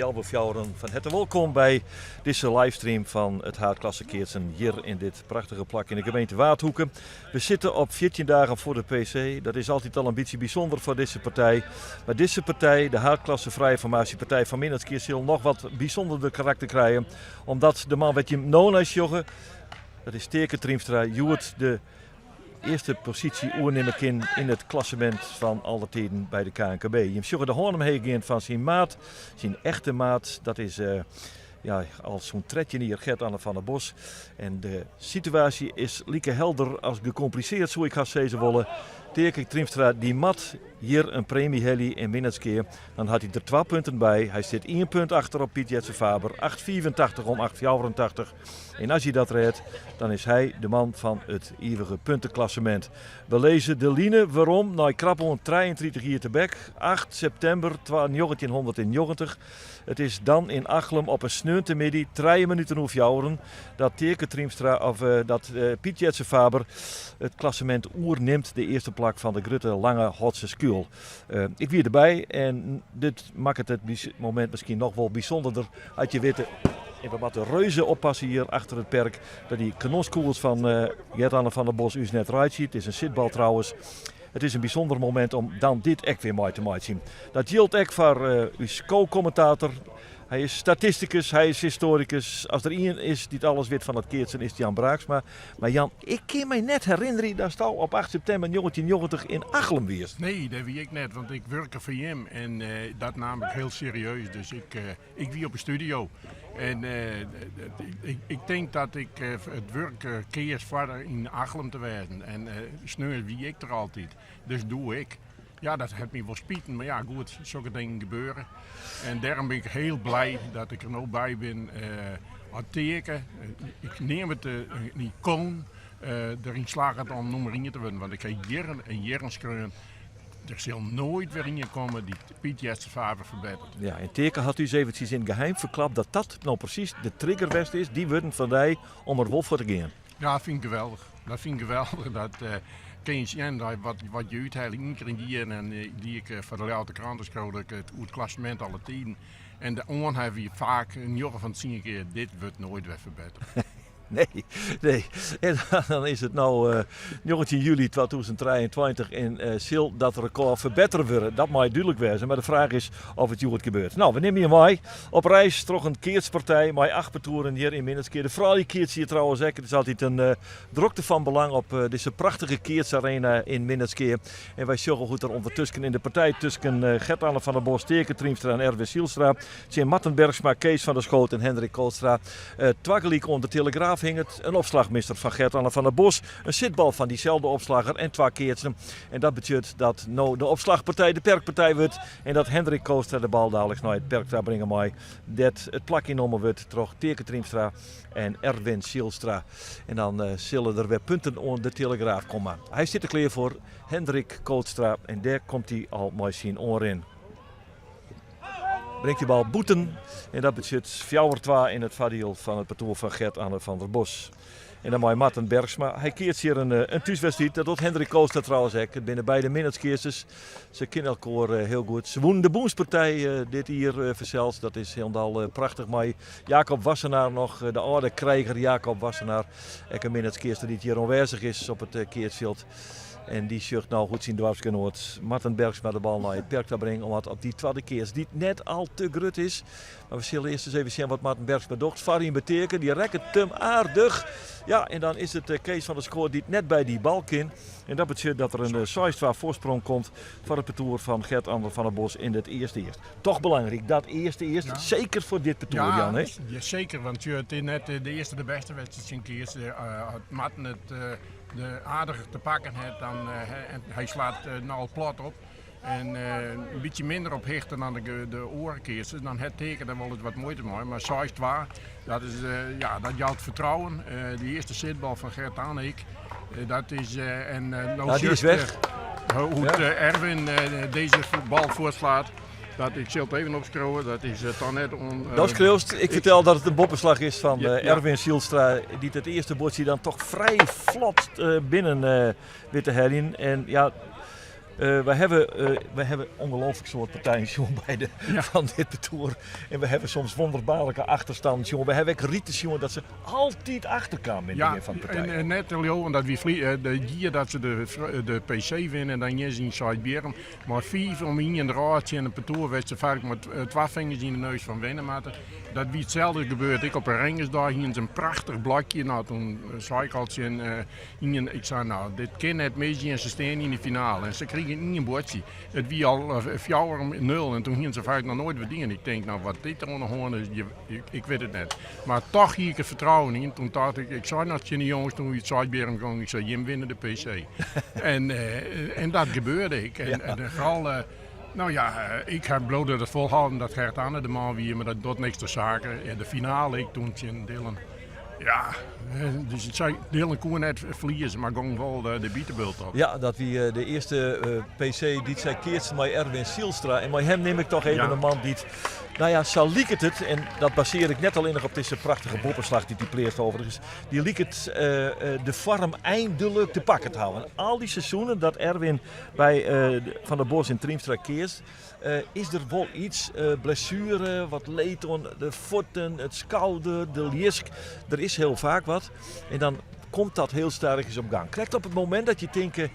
Healwei fjouweren fan herte wolkom by dizze livestream fan it haadklasse keatsen hjir yn dit prachtige plak yn de gemeente Waadhoeke. We sitte op 14 dagen foar de PC. Dat is altyd al in bytsje bysûnder foar dizze partij. Mar dizze partij, de haadklasse frije formaasje partij fan Minnertsgea sil noch wat bysûnderder karakter krije, omdat de man wêr't jim no nei sjogge, dat is Teake Triemstra, hjoed de earste posysje oernimme kin yn it klassemint fan alle tiden by de knkb. Jim sjogge de hân omheech gean fan syn maat, syn echte maat, dat is eh, ja, al sûnt 13 jier Gert-Anne van der Bos. En de situaasje is like helder as gekompliseard, soe ik hast sizze wolle. Teake Triemstra dy moat hjir in premy helje yn Minnertsgea. Dan hat hy der twa punten by. Hy stiet ien punt achter op Piet Jetze Faber, 8,85 om 8,84. En as hy dat rêdt, dan is hy de man fan it ivige punteklassement. We lizze de line werom nei krapoan 33 jier tebek, 8 septimber 1990. It is dan yn Achlum op in sneontemiddei, trije minuten oer fjouweren, dat Teake Triemstra, of eh, dat eh, Piet Jetze Faber it klassemint oernimt, de earste plak fan de grutte lange Hotse Skûl. Eh, ik wie derby en dit makket it momint miskien noch wol bysûnderder as je witte. En we moatte reuze oppasse hjir achter it perk dat dy kanonskûgels fan uh, Gert-Anne van der Bos ús net reitsje. It is in sitbal trouwens. It is in bysûnder momint om dan dit ek wer mei te meitsjen. Dat jildt ek foar uh, ús ko-kommentator. Hy is statistikus, hy is historikus. As der ien is dy't alles wit fan it keatsen is it Jan Braaksma. Mar Jan, ik kin my net herinnerje datsto op 8 septimber 1990 yn Achlum wiest. Nee, dêr wie ik net, want ik wurke foar jim en eh, dat naam ik hiel serieus. Dus ik, eh, ik wie op de studio. En eh, ik, ik tink dat ik it wurk keas foar yn Achlum te wêzen. En sneon wie ik der altyd, dus doe ik. Ja, dat hat my wol spiten, mar ja, goed, sokke dingen gebeure. En dêrom bin ik hiel blij dat ik der no by bin. As Teake, ik neam it in ikoan, deryn slagget om nûmer ien te wurden. Want ik ha jierren en jierren skreaun, der sil noait wer ien komme dy't Piet Jetze Faber ferbetteret. Ja, en Teake hat ús eventsjes yn it geheim ferklapt dat dat no presys de trigger west is, dy wurden fan dy, om der wol foar te gean. Ja, dat fyn ik geweldich. Dat fyn ik geweldich. Dat kin je sjen dat wat, wat je úthelje ien kear yn it jier en die ik foar de Ljouwerter Krante skreau ik it oer it klassemint alle tiden. En de oanhef wie faak njoggen fan tsien kear dit wurdt noait wer ferbettere. Nee, nee. En dan is it no uh, 19 july 2023 en uh, sil dat rekôr ferbettere wurde. Dat mei dúdlik wêze, mar de fraach is oft it hjoed gebeurt. No, we nimme je mei op reis troch in keatspartij mei acht partoeren hjir yn Minnertsgea. De froulju keatse hjir trouwens ek. It is altyd in uh, drokte fan belang op uh, dizze prachtige keatsarena yn Minnertsgea. En wy sjogge hoe't der ûndertusken yn de partij tusken uh, Gert-Anne van der Bos, Teake Triemstra en Erwin Zielstra tsjin Marten Bergsma, Kees van der Schoot en Hendrik Kootstra tagelyk oan de telegraaf hinget. In opslachmisser fan Gert-Anne van der Bos, in sitbal fan dyselde opslagger en twa keatsen. En dat betsjut dat no de opslachpartij de perkpartij wurdt en dat Hendrik Kootstra de bal daliks nei it perk ta bringe mei, dêr't it plak ynnommen wurdt troch Teake Triemstra en Erwin Zielstra. En dan sille der wer punten oan de telegraaf komme. Hy sit der klear foar, Hendrik Kootstra, en dêr komt hy al mei syn oanrin. Bringt dy bal bûten en dat betsjut 4-2 yn it foardiel fan it partoer fan Gert-Anne van der Bos. En dan mei Marten Bergsma. Hy keatst hjir in, eh, in thúswedstriid. Dat docht Hendrik Kootstra trouwens ek. It binne beide Minnertsgeasters. Se kinne elkoar eh, hiel goed. Se wûnen de bûnspartij eh, dit jier fansels. Dat is hielendal prachtich mei Jacob Wassenaar noch. De âlde krijger Jacob Wassenaar. Ek in Minnertsgeaster dy't hjir oanwêzich is op it keatsfjild. En dy sjocht no hoe't syn doarpsgenoat Marten Bergsma de bal nei it perk ta bringt. Omdat op dy twadde keats, dy't net al te grut is. Mar we sille earst ris even sjen wat Marten Bergsma docht. Foaryn by Teake, dy rekket him aardich. Ja, en dan is it eh, Kees van der Schoot dy't net by dy bal kin. En dat betsjut dat der in 6-2 eh, foarsprong komt foar it partoer fan Gert-Anne van der Bos yn it earste earst. Toch belangryk, dat earste earst, ja. Seker foar dit partoer, ja, Jan. Hè? Ja, seker, want it is net de earste de bêste wedstriid tsjin Kees. Uh, Marten it de aardiger te pakken hat, dan en hy slaat no al plat op. En in bytsje minder op hichte dan de, de oare keatsers. Dan hat Teake der wolris wat muoite mei. Mar 6-2, dat, is, ja, dat jout fertrouwen. De earste sitbal fan Gert Anne ek. Dat is, en no ja, dy is weg. Hoe't ja. Erwin dizze bal fuortslaat. Dat, ik sil it even opskriuwe, dat is dan net on. Dat skriuwst, ik fertel dat it in boppeslach is fan ja, Erwin Zielstra, dy't it earste buordsje dan toch frij flot binnen wit te heljen. En ja, Wy hawwe, wy hawwe ongelooflik soad partijen sjoen by de, fan dit partoer. En we hawwe soms wonderbaarlike achterstannen sjoen. We hawwe ek riten sjoen dat se altyd achterkamen yn it begjin fan de partij. Ja, en net te leauwen dat wy de jier dat se de PC winne, dan gean se yn Seisbierrum mei fiif om ien derôf tsjin in partoer wêr't se faak mei twa fingers yn de neus fan winne moatte. Dat wie itselde gebeurd ek op de Rengersdei, hienen se in prachtich blokje. No, toen sei ik al tsjin ien, ik sei no, dit kin net misgean, se stean yn de finale. En se krigen ien buordsje. It wie al fjouwer om nul en toen hienen se faak noch noait wat dien. Ik tink, no wat dit oan de hân is, ik wit it net. Mar toch hie ik der fertrouwen yn. Toen tocht ik, ik sei noch tsjin de jonges toen we út Seisbierrum gongen, ik sei, jim winne de PC. En, en dat gebeurde ek. En foaral, no ja, ik ha bliuwd it folhâlden dat Gert Anne de man wie, mar dat docht niks ter sake. En de finale ek toen tsjin Dylan. Ja, dus ik sei, Dylan koe net ferlieze, mar gong wol de bitebult op. Ja, dat wie de earste PC dy't sy keatste mei Erwin Zijlstra. En mei him nim ik toch even in man dy't, no ja, sa liket it, en dat basear ik net allinnich op dizze prachtige boppeslach dy't hy pleatst overigens, dy liket de foarm eindelijk te pakken te hawwen. Al dy seizoenen dat Erwin by Van der Bos en Triemstra keatst, Is der wol iets, blessuere, wat leed oan de fuotten, it skouder, de ljisk. Der is hiel faak wat. En dan komt dat hiel stadichjes op gang. Krekt op it momint dat je tinke,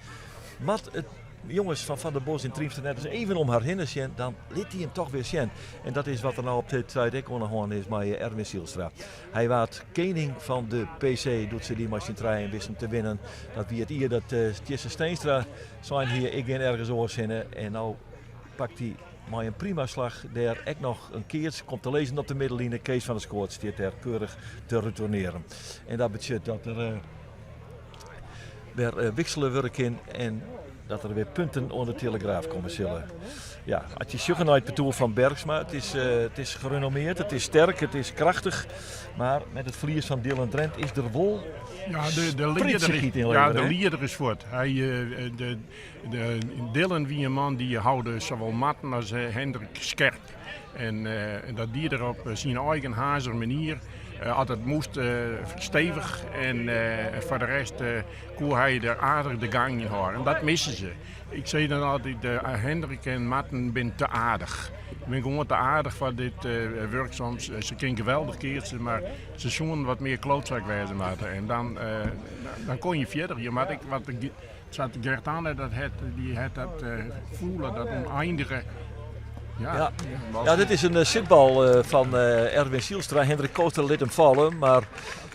moat it jonges fan Van der Bos en Triemstra net ris even om har hinne sjen, dan lit hy him toch wer sjen. En dat is wat der no op dit stuit ek oan de hân is mei Erwin Zijlstra. Hy waard kening fan de PC doe't se dy mei syn trijen wisten te winnen. Dat wie it jier dat Tjisse Steenstra sein hie, ik gean ergens oars hinne. En no pakt hy mei in prima slach dêr ek noch in keats. Komt te lizzen op de middenline. Kees van der Schoot stiet dêr keurich te retournearjen. En dat betsjut dat der eh, wer eh, wiksele wurde kin en dat der wer punten oan de telegraaf komme sille. Ja, as je sjogge nei it partoer fan Bergsma, it is gerenommeerd, it is sterk, it is krachtich. Mar met it ferlies fan Dylan Drent is der wol ja, de lieder, in ja, de lieder is fuort. Hy, eh, de, Dylan wie in man dy't houde sawol Marten as eh, Hendrik skerp. En dat die er op syn eigen hazer manier. As it moast stevich en foar de rest koe hy der aardich de gang yn hâlde. En dat misse se. Ik sei dan altyd, Hendrik en Marten binne te aardich. Binne gewoan te aardich foar dit wurk soms. Se kinne geweldich keatse, mar se soenen wat mear klootzak wêze moatte. En dan, dan kom je fierder. Je moat ek wat, sa't Gert Anne dat hat, dy hat dat foele, dat ûneindige. Ja, ja, dit is in sitbal fan Erwin Zijlstra. Hendrik Kootstra lit him falle, mar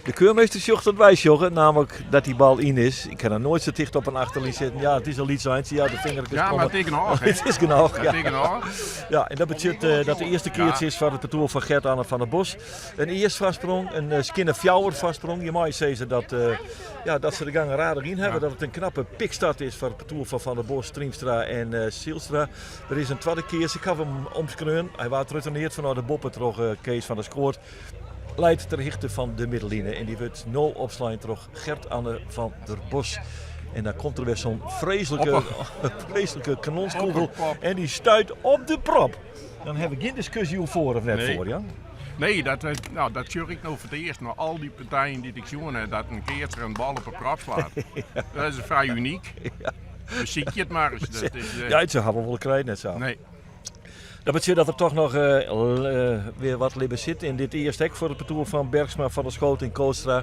De keurmeester sjocht wat wy sjogge, namelijk dat die bal yn is. Ik kin noch noait sa ticht op in achterlyn sitten. Ja, it is in lyts eintsje. Ja, de fingerkes Ja, mar it is genôch. It is genôch, ja. It is genôch. Ja, en dat betsjut uh, dat de earste keats is foar it partoer fan Gert-Anne van der Bos. In earst foarsprong, in uh, skinne fjouwer foarsprong. Je meie sizze dat, uh, ja, dat se de gang er aardich yn hawwe. Dat it in knappe pikstart is foar it partoer fan Van der Bos, Triemstra en uh, Zijlstra. Der is in twadde keats. Ik haw him omskreaun. Hy waard retourneerd fanôf de boppe troch uh, Kees van der Schoot. Leit ter hichte fan de middelline en dy wurdt no opslein troch Gert-Anne van der Bos. En dan komt der wer zo'n vreselijke, vreselijke kanonskûgel en dy stuit op de prop. Dan hawwe we gjin diskusje oer foar of net nee. foar, ja? Nee, dat, eh, nou, dat sjoch ik no foar it earst. Nei al dy partijen dy't ik sjoen ha, dat in keatser in bal op 'e prop slaat. ja. Dat is frij unyk. Ja. Besykje it mar ris. Dat is, uh... Ja, se hawwe wol krijt net sa. Nee. Dat betsjut dat der toch noch wer wat libben sit yn dit earste ek foar it partoer fan Bergsma, Van der Schoot en Kootstra.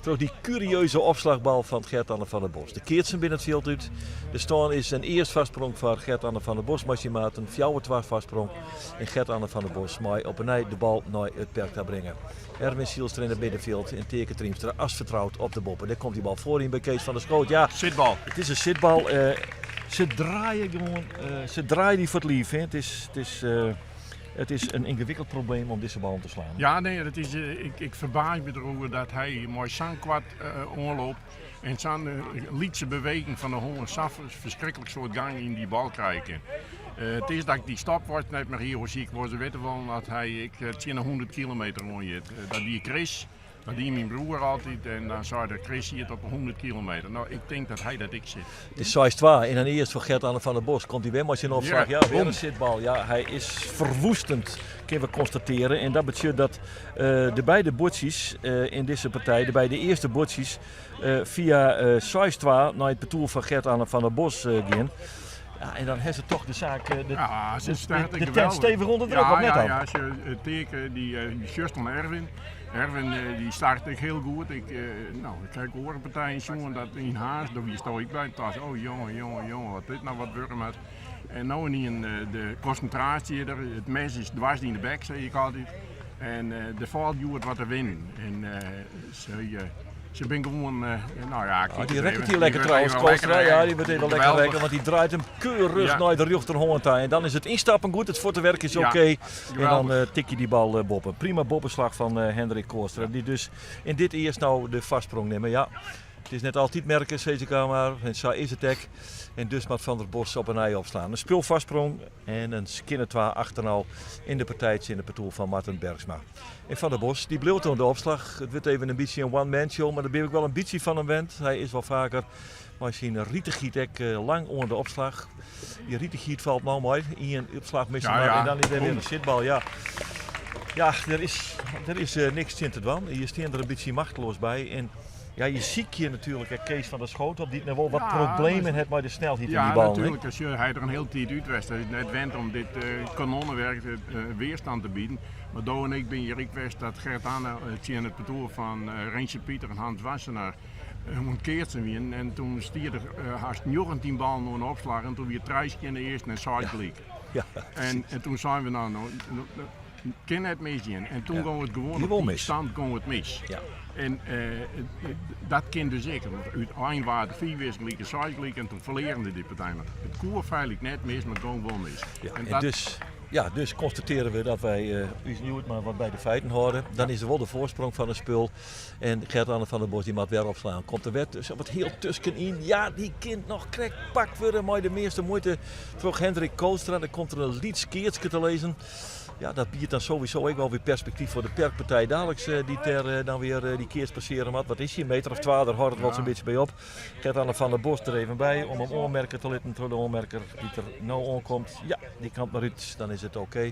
Troch dy kurieuze opslachbal fan Gert-Anne van der Bos. De keatsen binne it fjild út. De stân is in earst foarsprong foar Gert-Anne van der Bos mei syn maten. 4-2 foarsprong. En Gert-Anne van der Bos mei op 'e nij de bal nei it perk ta bringe. Erwin Zijlstra yn it middenfjild en Teake Triemstra as fertroud op de boppe. Dêr komt die bal foaryn by Kees van der Schoot. Ja, Sitbal. Het is in sitbal. Uh, se draaie gewoan, uh, se draaie dy foar it liif. It is, it is, uh, it is in yngewikkeld probleem om dizze bal te slaan. Ja, nee, dat is, ik, ik ferbaas my deroer dat hy mei sa'n koart oanloop en sa'n lytse beweging fan de hân sa'n ferskriklik soad gang yn dy bal krije kin. It is dat ik dy stopwatch net mear hie, oars hie ik wolris witte wollen dat hy ek tsjin de 100 kilometer oanjit. Dat die Chris, dat die myn broer altyd en dan sei er Chris siet op de 100 kilometer. No, ik tink dat hy dat ek sit. It is 6-2 en in earst foar Gert-Anne van der Bos. Komt hy wer mei syn opslach? Ja, wer in sitbal. Ja, hy is ferwoestend, kinne we konstatearje. En dat betsjut dat de beide buordsjes yn dizze partij, de beide earste buordsjes, fia 6-2 nei it partoer fan Gert-Anne van der Bos gean. Ja, en dan ha se toch de saak, de, Ja, se de, start de tent geweldig. stevig onder druk, Ja, of net ja, dan? ja, ze teken die just van Erwin. Erwin die start ik heel goed. Ik, nou, ik kijk oare partijen sjoen dat yn Harns, doe sto ik by en tocht, oh jonge, jonge, jonge, wat dit nou wat wurm hat. En no yn de konsintraasje der, it mes is dwars yn de bek, sei ik altyd. En der falt hjoed wat te winnen. En se, se bin gewoan, nou ja, Ah, die rekket hier lekker trouwens, Kooistra. Ja, die wordt even lekker rekken, want die draait hem keurig naar de rechterhand aan. En dan is het instappen goed, het fuottewerk is oké. En dan tik je die bal boppen. Prima boppeslach fan Hendrik Kooistra, die dus yn dit earst nou de foarsprong nimme. Ja, it is net altyd merke, sis ik mar. En sa is it ek. En dus moat Van der Bos op 'e nij opslaan. In spulfoarsprong en in skinne 2 achter no yn de partij tsjin de partoer fan Marten Bergsma. En Van der Bos die bliuwt oan de opslach. It wurdt even in bytsje in one-man show, mar dêr bin ik wol in bytsje fan him wend. Hy is wol faker mei syn ritichheid ek lang oan de opslach. Dy ritichheid falt no mei. Ien opslach mist mar en dan is der wer in sitbal. Ja, ja der is niks tsjin te dwaan. Je stean der in bytsje machteloas by. En ja, je sykje natuerlik ek Kees van der Schoot op, dy't noch wol wat problemen hat mei de snelheid yn dy ballen. Ja, natuerlik. Als je, hy der in hiele tiid út west. Hy is net wend om dit kanonnenwerk weerstand te bieden. Mar do en ik bin hjir ek west dat Gert Anne tsjin it partoer fan Rintje Pieter en Hans Wassenaar oan it keatsen wienen. En toen stie der hast 19 ballen oan de opslach en toen wie it trije tsjin de earste en seis gelyk. En toen seinen we nou, nou, kin net misgean. En toen gong it gewoan op dy stand gong it mis. En dat kin dus ek. Want úteinlik waard de fiif earst gelyk en seis gelyk en toen ferlearen de dy partij. Mar it koe feitlik net mis, mar it gong wol mis. Ja, en dat, dus, ja, dus konstatearje we dat wy ús hjoed mar wat by de feiten hâlde. Dan is der wol de foarsprong fan it spul. En Gert-Anne van der Bos dy moat wer opslaan. Komt der wer wat hiel tuskenyn. Ja, dy kin noch krekt pakt wurde mei de measte muoite troch Hendrik Kootstra. Dan komt der in lyts keatske te lizzen. Ja, dat biedt dan sowieso ek wol wer perspektyf foar de perkpartij daliks dy't dêr dan wer dy keats passearje moat. Wat is hy, in meter of twa, dêr hâldt it wol sa'n bytsje by op. Gert-Anne van der Bos der even by om him oanmerke te litten troch de oanmerker dy't der no oankomt. Ja, dy kant mar út, dan is it oké.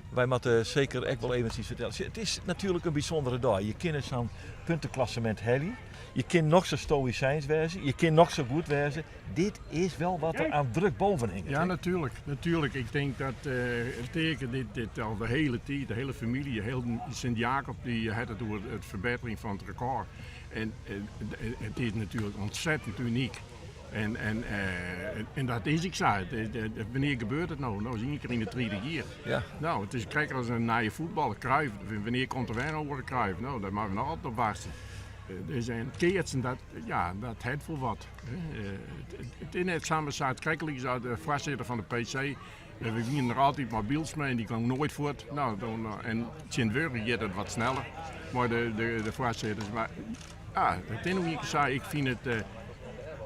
Wy moatte seker ek wol eventsjes fertelle. It is natuerlik in bysûndere dei. Je kinne sa'n punteklassemint helje. Je kinne noch sa stoïsijns wêze. Je kinne noch sa goed wêze. Dit is wol wat der oan druk boven hinget. Ja, natuerlik. Natuerlik. Ik tink dat Teake dit al de hiele tiid, de hiele famylje, hiel Sint-Jacob, dy hat it oer it ferbettering fan it rekôr. En it is natuerlik ûntsettend unyk. En dat is ek sa. Wannear gebeurt it no? No, ien kear yn de 30 jier. No, it is krekt as in nije fuotballer, Cruijff. Wannear komt der wer in oare Cruijff? No, dêr moatte we noch altyd op wachtsje. Dus en keatsen, dat, ja, dat hat wol wat. It is net samar sa, it krekt lykas as de foarsitter fan de PC. We wienen der altyd mei Bylsma en dy gong noait fuort. No, dan, en tsjintwurdich giet it wat sneller mei de foarsitters. Mar ja, it is no ien kear sa. Ik fyn it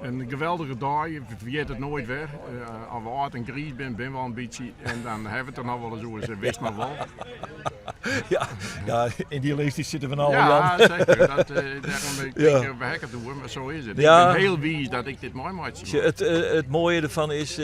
in geweldige dei. Ik ferjit it noait wer. As we âld en griis binne, binne we al in bytsje. En dan hawwe we it der noch wolris oer. Se wist noch wol. Ja, yn dy leeftiid sitte we no al, Ja, Jan. seker. Dat, dêrom ik tink, we ha it oer, mar sa is it. Ik bin hiel wiis dat ik dit meimeitsje mei. It moaie derfan is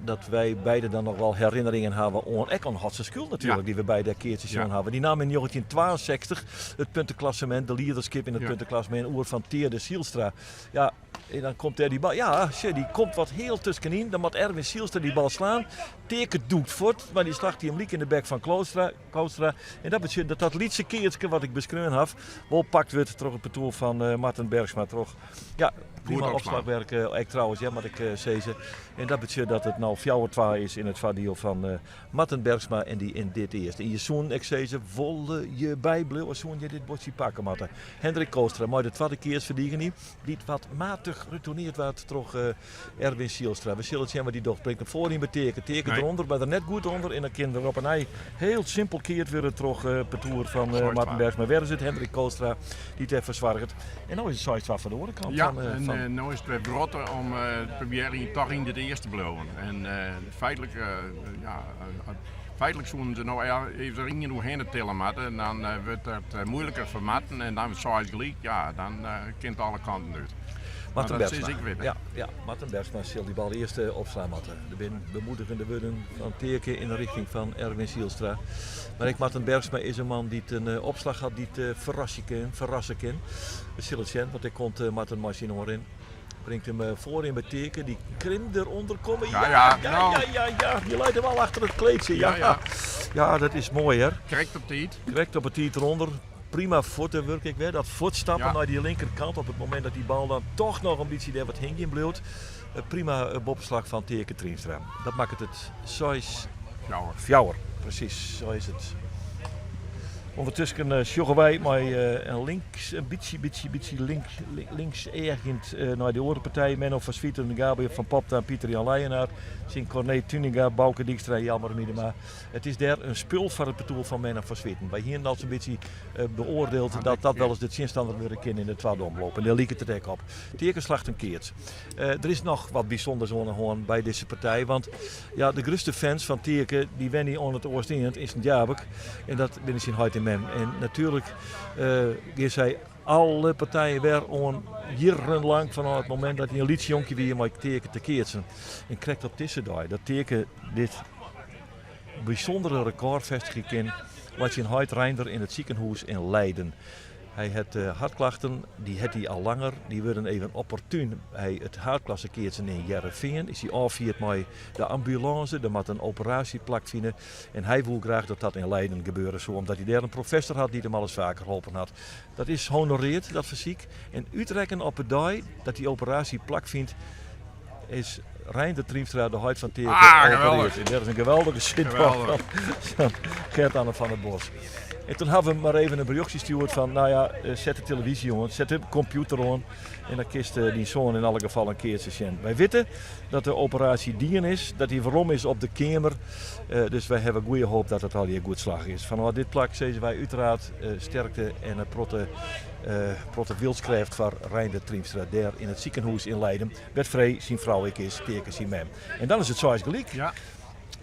dat wy beide dan noch wol herinneringen hawwe oan, ek oan Hotze Schuil natuerlik, dy't we beide keatsen sjoen hawwe. Dy naam yn 1962 it punteklassemint, de liederskip yn it punteklassemint oer fan Teade Zylstra. Ja, en dan komt dêr dy bal. Ja, sjoch, dy komt wat hiel tuskenyn. Dan moat Erwin Zylstra dy bal slaan. Teake dûkt fuort, mar dy slacht him lyk yn de bek fan Kootstra. En dat betsjut dat dat lytse keatske wat ik beskreaun haw, wol pakt wurdt troch it partoer fan Marten Bergsma. Troch, ja, prima opslachwerk ek trouwens, ja, moat ik sizze. En dat betsjut dat it no 4-2 is yn it foardiel fan Marten Bergsma en dy yn dit earst. En je soenen ek sizze, wolle je bybliuwe, soenen je dit buordsje pakke moatte. Hendrik Kootstra mei de twadde keatsferdigening, dy't wat matich retourneard waard troch Erwin Zylstra. We sille sjen wat dy docht. Bringt him foaryn by Teake. Teake derûnder, mar der net goed ûnder. En dan kin der op 'e nij hiel simpel keard wurde troch partoer fan Marten Bergsma. Wer is it Hendrik Kootstra dy't dêrfoar soarget. En no is it 6-2 foar de oare kant. Ja, en no is it wer wrotte om te probearjen toch yn dit earste te bliuwen. En feitlik, ja, feitlik soenen se no even der ien oerhinne tille moatte. En dan wurdt it muoiliker foar Marten en dan seis gelyk. Ja, dan kin it alle kanten út. Marten Bergsma. Ja, ja, Marten Bergsma sil dy bal earst opslaan moatte. Der binne bemoedigende wurden fan Teake yn de rjochting fan Erwin Zylstra. Mar ek Marten Bergsma is in man dy't in opslach hat dy't ferrasse kin. Ferrasse kin. We sille it sjen, want dêr komt Marten mei syn oanrin. Bringt him foaryn by Teake, dy kin derûnder komme. Ja, ja, ja, nou. ja, ja, ja, die leit him al achter it kleedsje. Ja, Ja, ja. ja, dat is moai hear. Krekt op tiid. Krekt op 'e tiid derûnder. Prima fuottewurk ek wer. Dat fuortstappen Ja. nei dy linkerkant op it momint dat dy bal dan toch noch in bytsje dêr wat hingjen bliuwt. Prima boppeslach fan Teake Triemstra. Dat makket it 6 Fjouwer. Fjouwer, presys, sa is it. Undertusken sjogge wy mei in links, in bytsje, bytsje, bytsje links, links eagjend nei de oare partij. Menno van Zwieten, Gabriel van Popta en Pieter Jan Leijenaar. Tsjin Corné Tuninga, Bauke Dykstra en Jelmer Miedema. It is dêr in spul foar it partoer fan Menno van Zwieten. Wy hienen al sa'n bytsje beoardield dat dat wel eens de tsjinstanner wurde kin yn de twadde omloop. En dêr liket it ek op. Teake slacht in keats. Der is noch wat bysûnders oan de hân by dizze partij. Want ja, de grutste fans fan Teake dy wenje oan it Oosteind yn Sint Jabik. En dat binne syn heit en mem. En natuerlik gean sy alle partijen wer oan jierrenlang fanôf it momint dat hy in lyts jonkje wie mei Teake te keatsen. En krekt op dizze dei dat Teake dit bysûndere rekôr fêstigje kin, leit syn heit Reinder yn it sikehûs yn Leiden. Hy hat hartklachten, dy hat hy al langer. Dy wurden even opportún by it haadklassekeatsen yn Hearrenfean. Is hy ôffierd mei de ambulânse, der moat in operaasje plakfine. En hy woe graach dat dat yn Leiden gebeure soe, omdat hy dêr in professor hat dy't him alris faker holpen hat. Dat is honoreard, dat fersyk. En útrekken op 'e dei dat dy operaasje plakfynt, is Reinder Triemstra, de heit fan Teake, Ah, opereard. geweldig. En dat is in geweldige sitbal Geweldig. van Gert-Anne van der Bos. En toen hawwe we mar even in berjochtsje stjoerd fan, nou ja, set de televyzje oan, set de kompjûter oan en dan kinst dyn soan yn alle gefallen keatsen sjen. Wy witte dat de operaasje dien is, dat hy werom is op de keamer. Dus wy hawwe goede hoop dat it allegear goed slagge is. Fanôf dit plak sizze wy úteraard sterkte en in protte wilskrêft foar Reinder Triemstra dêr yn it sikehûs yn Leiden, wêr't Free syn frou ek is, Teake syn mem. En dan is it seis gelyk. Ja.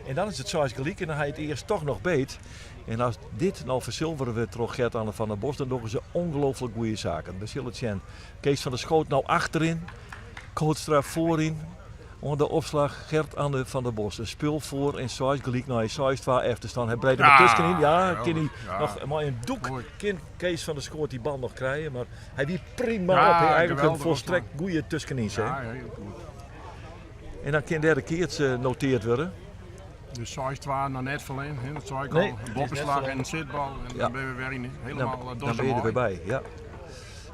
En dan is it seis gelyk en dan ha je it earst toch noch beet. En as dit no fersilvere wurdt troch Gert-Anne van der Bos, dan dogge se ongelooflik goede saken. We sille it sjen. Kees van der Schoot no achteryn, Kootstra foaryn. Oan de opslach Gert-Anne van der Bos. In spul foar en seis gelyk nei 6-2 efterstân. Hy breidt him tuskenyn. Ja, kin hy noch mei in dûk kin Kees van der Schoot dy bal noch krije, mar hy wie prima Ja, op. Hy eigentlik in geweldig folstrekt opslach. goede tuskenyn. Ja, heel goed. En dan kin dêr de keats noteard wurde. Dus 6-2 noch net ferlern, hè, dat sei ik Nee, al. het Een is net boppeslach ferlern. en in sitbal en Ja. dan binne we wer yn helemaal Dan ben je er weer by, ja.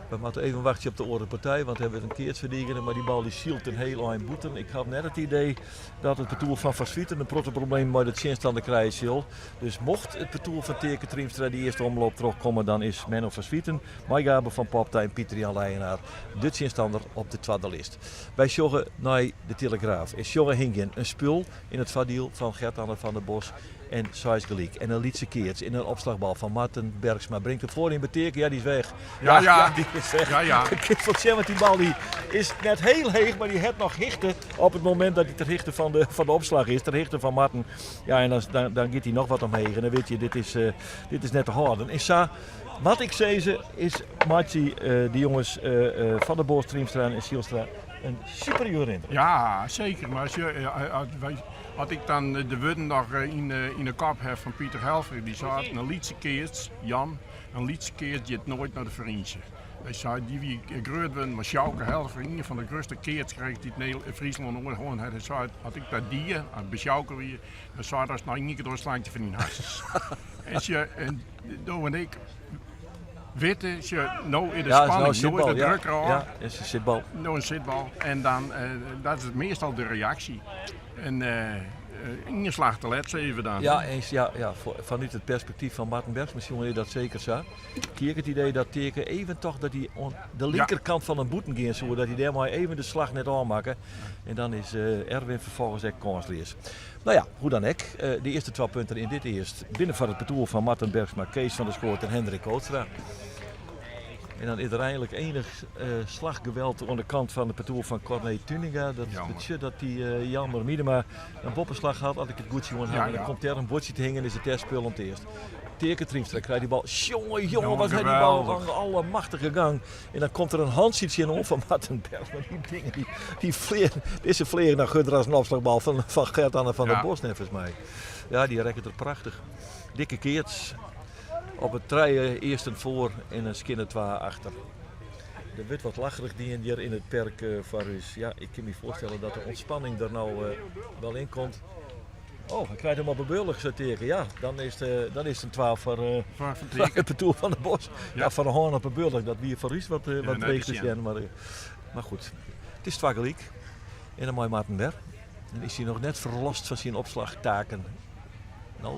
We moatte even wachtsje op de oare partij, want der wurdt in keats ferdigene, mar dy bal dy sylt in hiel ein bûten. Ik haw net it idee dat it partoer fan Van Zwieten in protte problemen mei de tsjinstander krije sil. Dus mocht it partoer fan Teake Triemstra dy earste omloop trochkomme, dan is Menno van Zwieten mei Gabe van Popta en Pieter Jan Leijenaar de tsjinstanner op de twadde list. Wy sjogge nei de Telegraaf en sjogge hingjen in spul yn it foardiel fan Gert-Anne van der Bos en seis gelyk. En in lytse keats en in opslachbal fan Marten Bergsma bringt him foaryn by Teake. Ja, dy is weg. Ja, ja. dy is weg. Ja, ja. Ik kin wol sjen, want dy bal dy is net hiel heech, mar dy hat noch hichte op it momint dat hy ter hichte fan de opslach is, ter hichte fan Marten. Ja, en dan, dan, dan giet hy noch wat omheech en dan wit je, dit is net te hâlden. En sa, wat ik sizze, is meitsje dy jonges Van der Bos, Triemstra en Zijlstra in superieure yndruk. Ja, seker. Mar as je, as wy, as ik dan de wurden noch yn de kop ha fan Pieter Helfrich, dy sei in lytse keats, Jan, in lytse keats giet noait nei de ferynse. Hy sei, dy wie grut wurden mei Sjouke Helfrich, ien fan de grutste keatskrijgers dy't Fryslân oait hân hat. Hy sei, as ik dat die, as ik by Sjouke wie, dan sei er, ast noch ien kear dochst, slaan ik dy fan dyn harsens. En sje, en do en ik witte, sje, no is de Ja, is nou spanning, een no is de sitbal, ja. druk erôf. Ja, is in sitbal. No in sitbal. En dan, dat is meastal de reaksje. En ien slach te let, sizze we dan. Ja, eens, ja, ja, fanút it perspektyf fan Marten Bergsma sjoen is dat seker sa. Ik hie ek it idee dat Teake even tocht dat hy oan de linkerkant fan in bûten gean soe, dat hy dêrmei even de slach net ôfmakke. En dan is Erwin ferfolgens ek kânsleas. No ja, hoe dan ek, de earste twa punten yn dit earst binne foar it partoer fan Marten Bergsma, Kees van der Schoot en Hendrik Kootstra. En dan is der einlik enich slachgeweld oan de kant fan it partoer fan Corné Tuninga. Dat Jammer. betsjut dat dy Jelmer Miedema in boppeslach hat, as ik it goed sjoen ha. En dan komt dêr in buordsje te hingjen, is it dêr spul om it earst. Teake Triemstra krijt dy bal. Sjonge, jonge, Jonge, wat hat dy bal geweldig. in allemachtige gang. En dan komt der in hantsje tsjinoan fan Marten Bergsma. Dy dingen, dy, dy fleagen, dizze fleagen noch grutter as in opslachbal fan Gert-Anne van der Bos, neffens my. Ja, dy rekket er prachtich. Dikke keats. Op it trije earsten foar en in skinne twa achter. Der wurdt wat lacherich dien hjir yn it perk foar ús. Ja, ik kin my foarstelle dat de ûntspanning der no wel yn komt. Oh, hy krijt him op 'e beurlich, sei Teake. Ja, dan is it, dan is it in twa foar, uh, Foar foar it partoer Van der Bos. Ja, ja foar de hân op 'e beurlich, dat wie foar ús wat, uh, wat dreech te sjen. Mar, mar goed, it is twa gelyk. En dan mei Marten wer. Dan is hy noch net ferlost fan syn opslachtaken. No,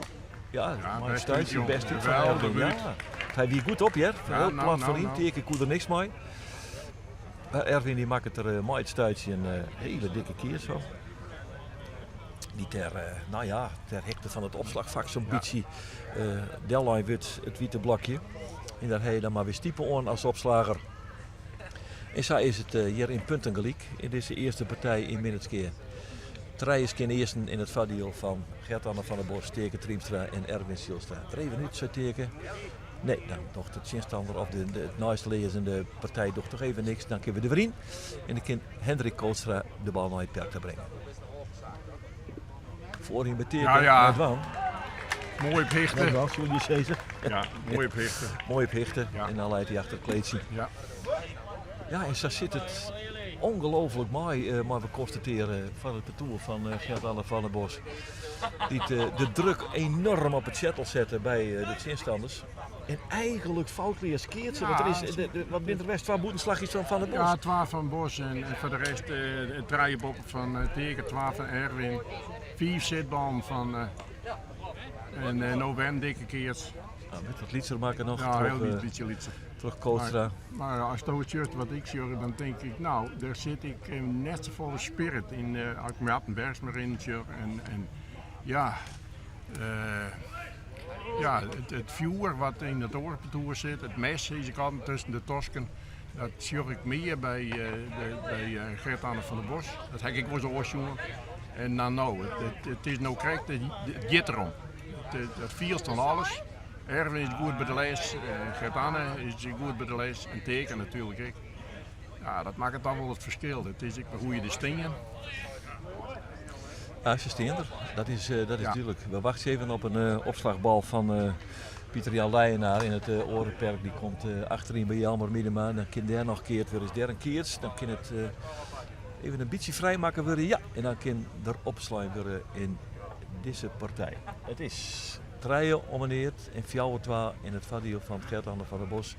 ja, ja mei stuitje best út fan Erwin. Ja. Hy wie goed op, hear. Heel plat nou, foaryn. Nou. Teake koe der niks mei. Maar Erwin die makket der eh, mei it stuitsje in eh, hele dikke kears fan. Dy't ter, eh, nou ja, ter hichte fan it opslachfak so'n bytsje uh, dellein wurdt, it wite blokje. En dêr ha je dan mar wer stipe oan as opslager. En sa is it hjir yn punten gelyk yn dizze earste partij yn Minnertsgea. Trije skjin earsten yn it foardiel fan Gert-Anne van der Bos, Teake Triemstra en Erwin Zijlstra. Der even út, sei Teake. Nee, dan docht de tsjinstanner of de, de neistlizzende partij docht toch even niks. Dan kinne we der wer yn. En dan kin Hendrik Kootstra de bal nei it perk ta bringe. Foaryn by Teake, Ja, ja. net dwaan. Moai op hichte. Net dwaan, soene je sizze. Ja, moai op hichte. Moai op hichte. Ja. En dan leit hy achter it kleedsje. Ja. Ja, en sa sit it ongelooflik moai, uh, moatte we konstatearje, foar it partoer fan uh, Gert-Anne van der Bos. Dy't uh, de druk enorm op it settel sette by de tsjinstanners. En eigenlik foutleas keatse, want der is, de, de, wat binne der west, twa bûtenslachjes fan Van der Bos? Ja, twa fan Bos en, en foar de rest trije boppe fan Teake, twa fan Erwin, fiif sitballen fan en no wer in dikke keats. Nou, wurdt wat lytser makke noch. Ja, troch, heel lyts bytsje lytser. Troch Kootstra. Mar, mar ast do sjochst wat ik sjoch, dan tink ik, no, dêr sit ik net safolle spirit yn as ik Marten Bergsma rinnen sjoch. En, en ja, ja, it, it fjoer wat yn it oare partoer sit, it mes sis ik altyd tusken de tosken, dat sjoch ik mear by, de, by Gert-Anne van der Bos. Dat ha ik ek wolris oars sjoen. En dan no, it, it, it is no krekt, it giet derom. Dat fielst oan alles. Erwin is goed by de les, Gert-Anne is goed by de les en Teake natuerlik ek. Ja, dat makket dan wol it ferskil. It is ek hoe je der stean. Ja, se stean der. Dat is, dat is ja. dúdlik. We wachtsje even op in opslachbal fan Pieter Jan Leijenaar yn it oare perk. Dy komt achteryn by Jelmer Miedema. Dan kin dêr noch keard wurde. Is dêr in keats, dan kin it even in bytsje frijmakke wurde. Ja, en dan kin der opslein wurde yn dizze partij. It is trije om in eat en fjouwer twa yn it foardiel fan Gert-Anne van der Bos.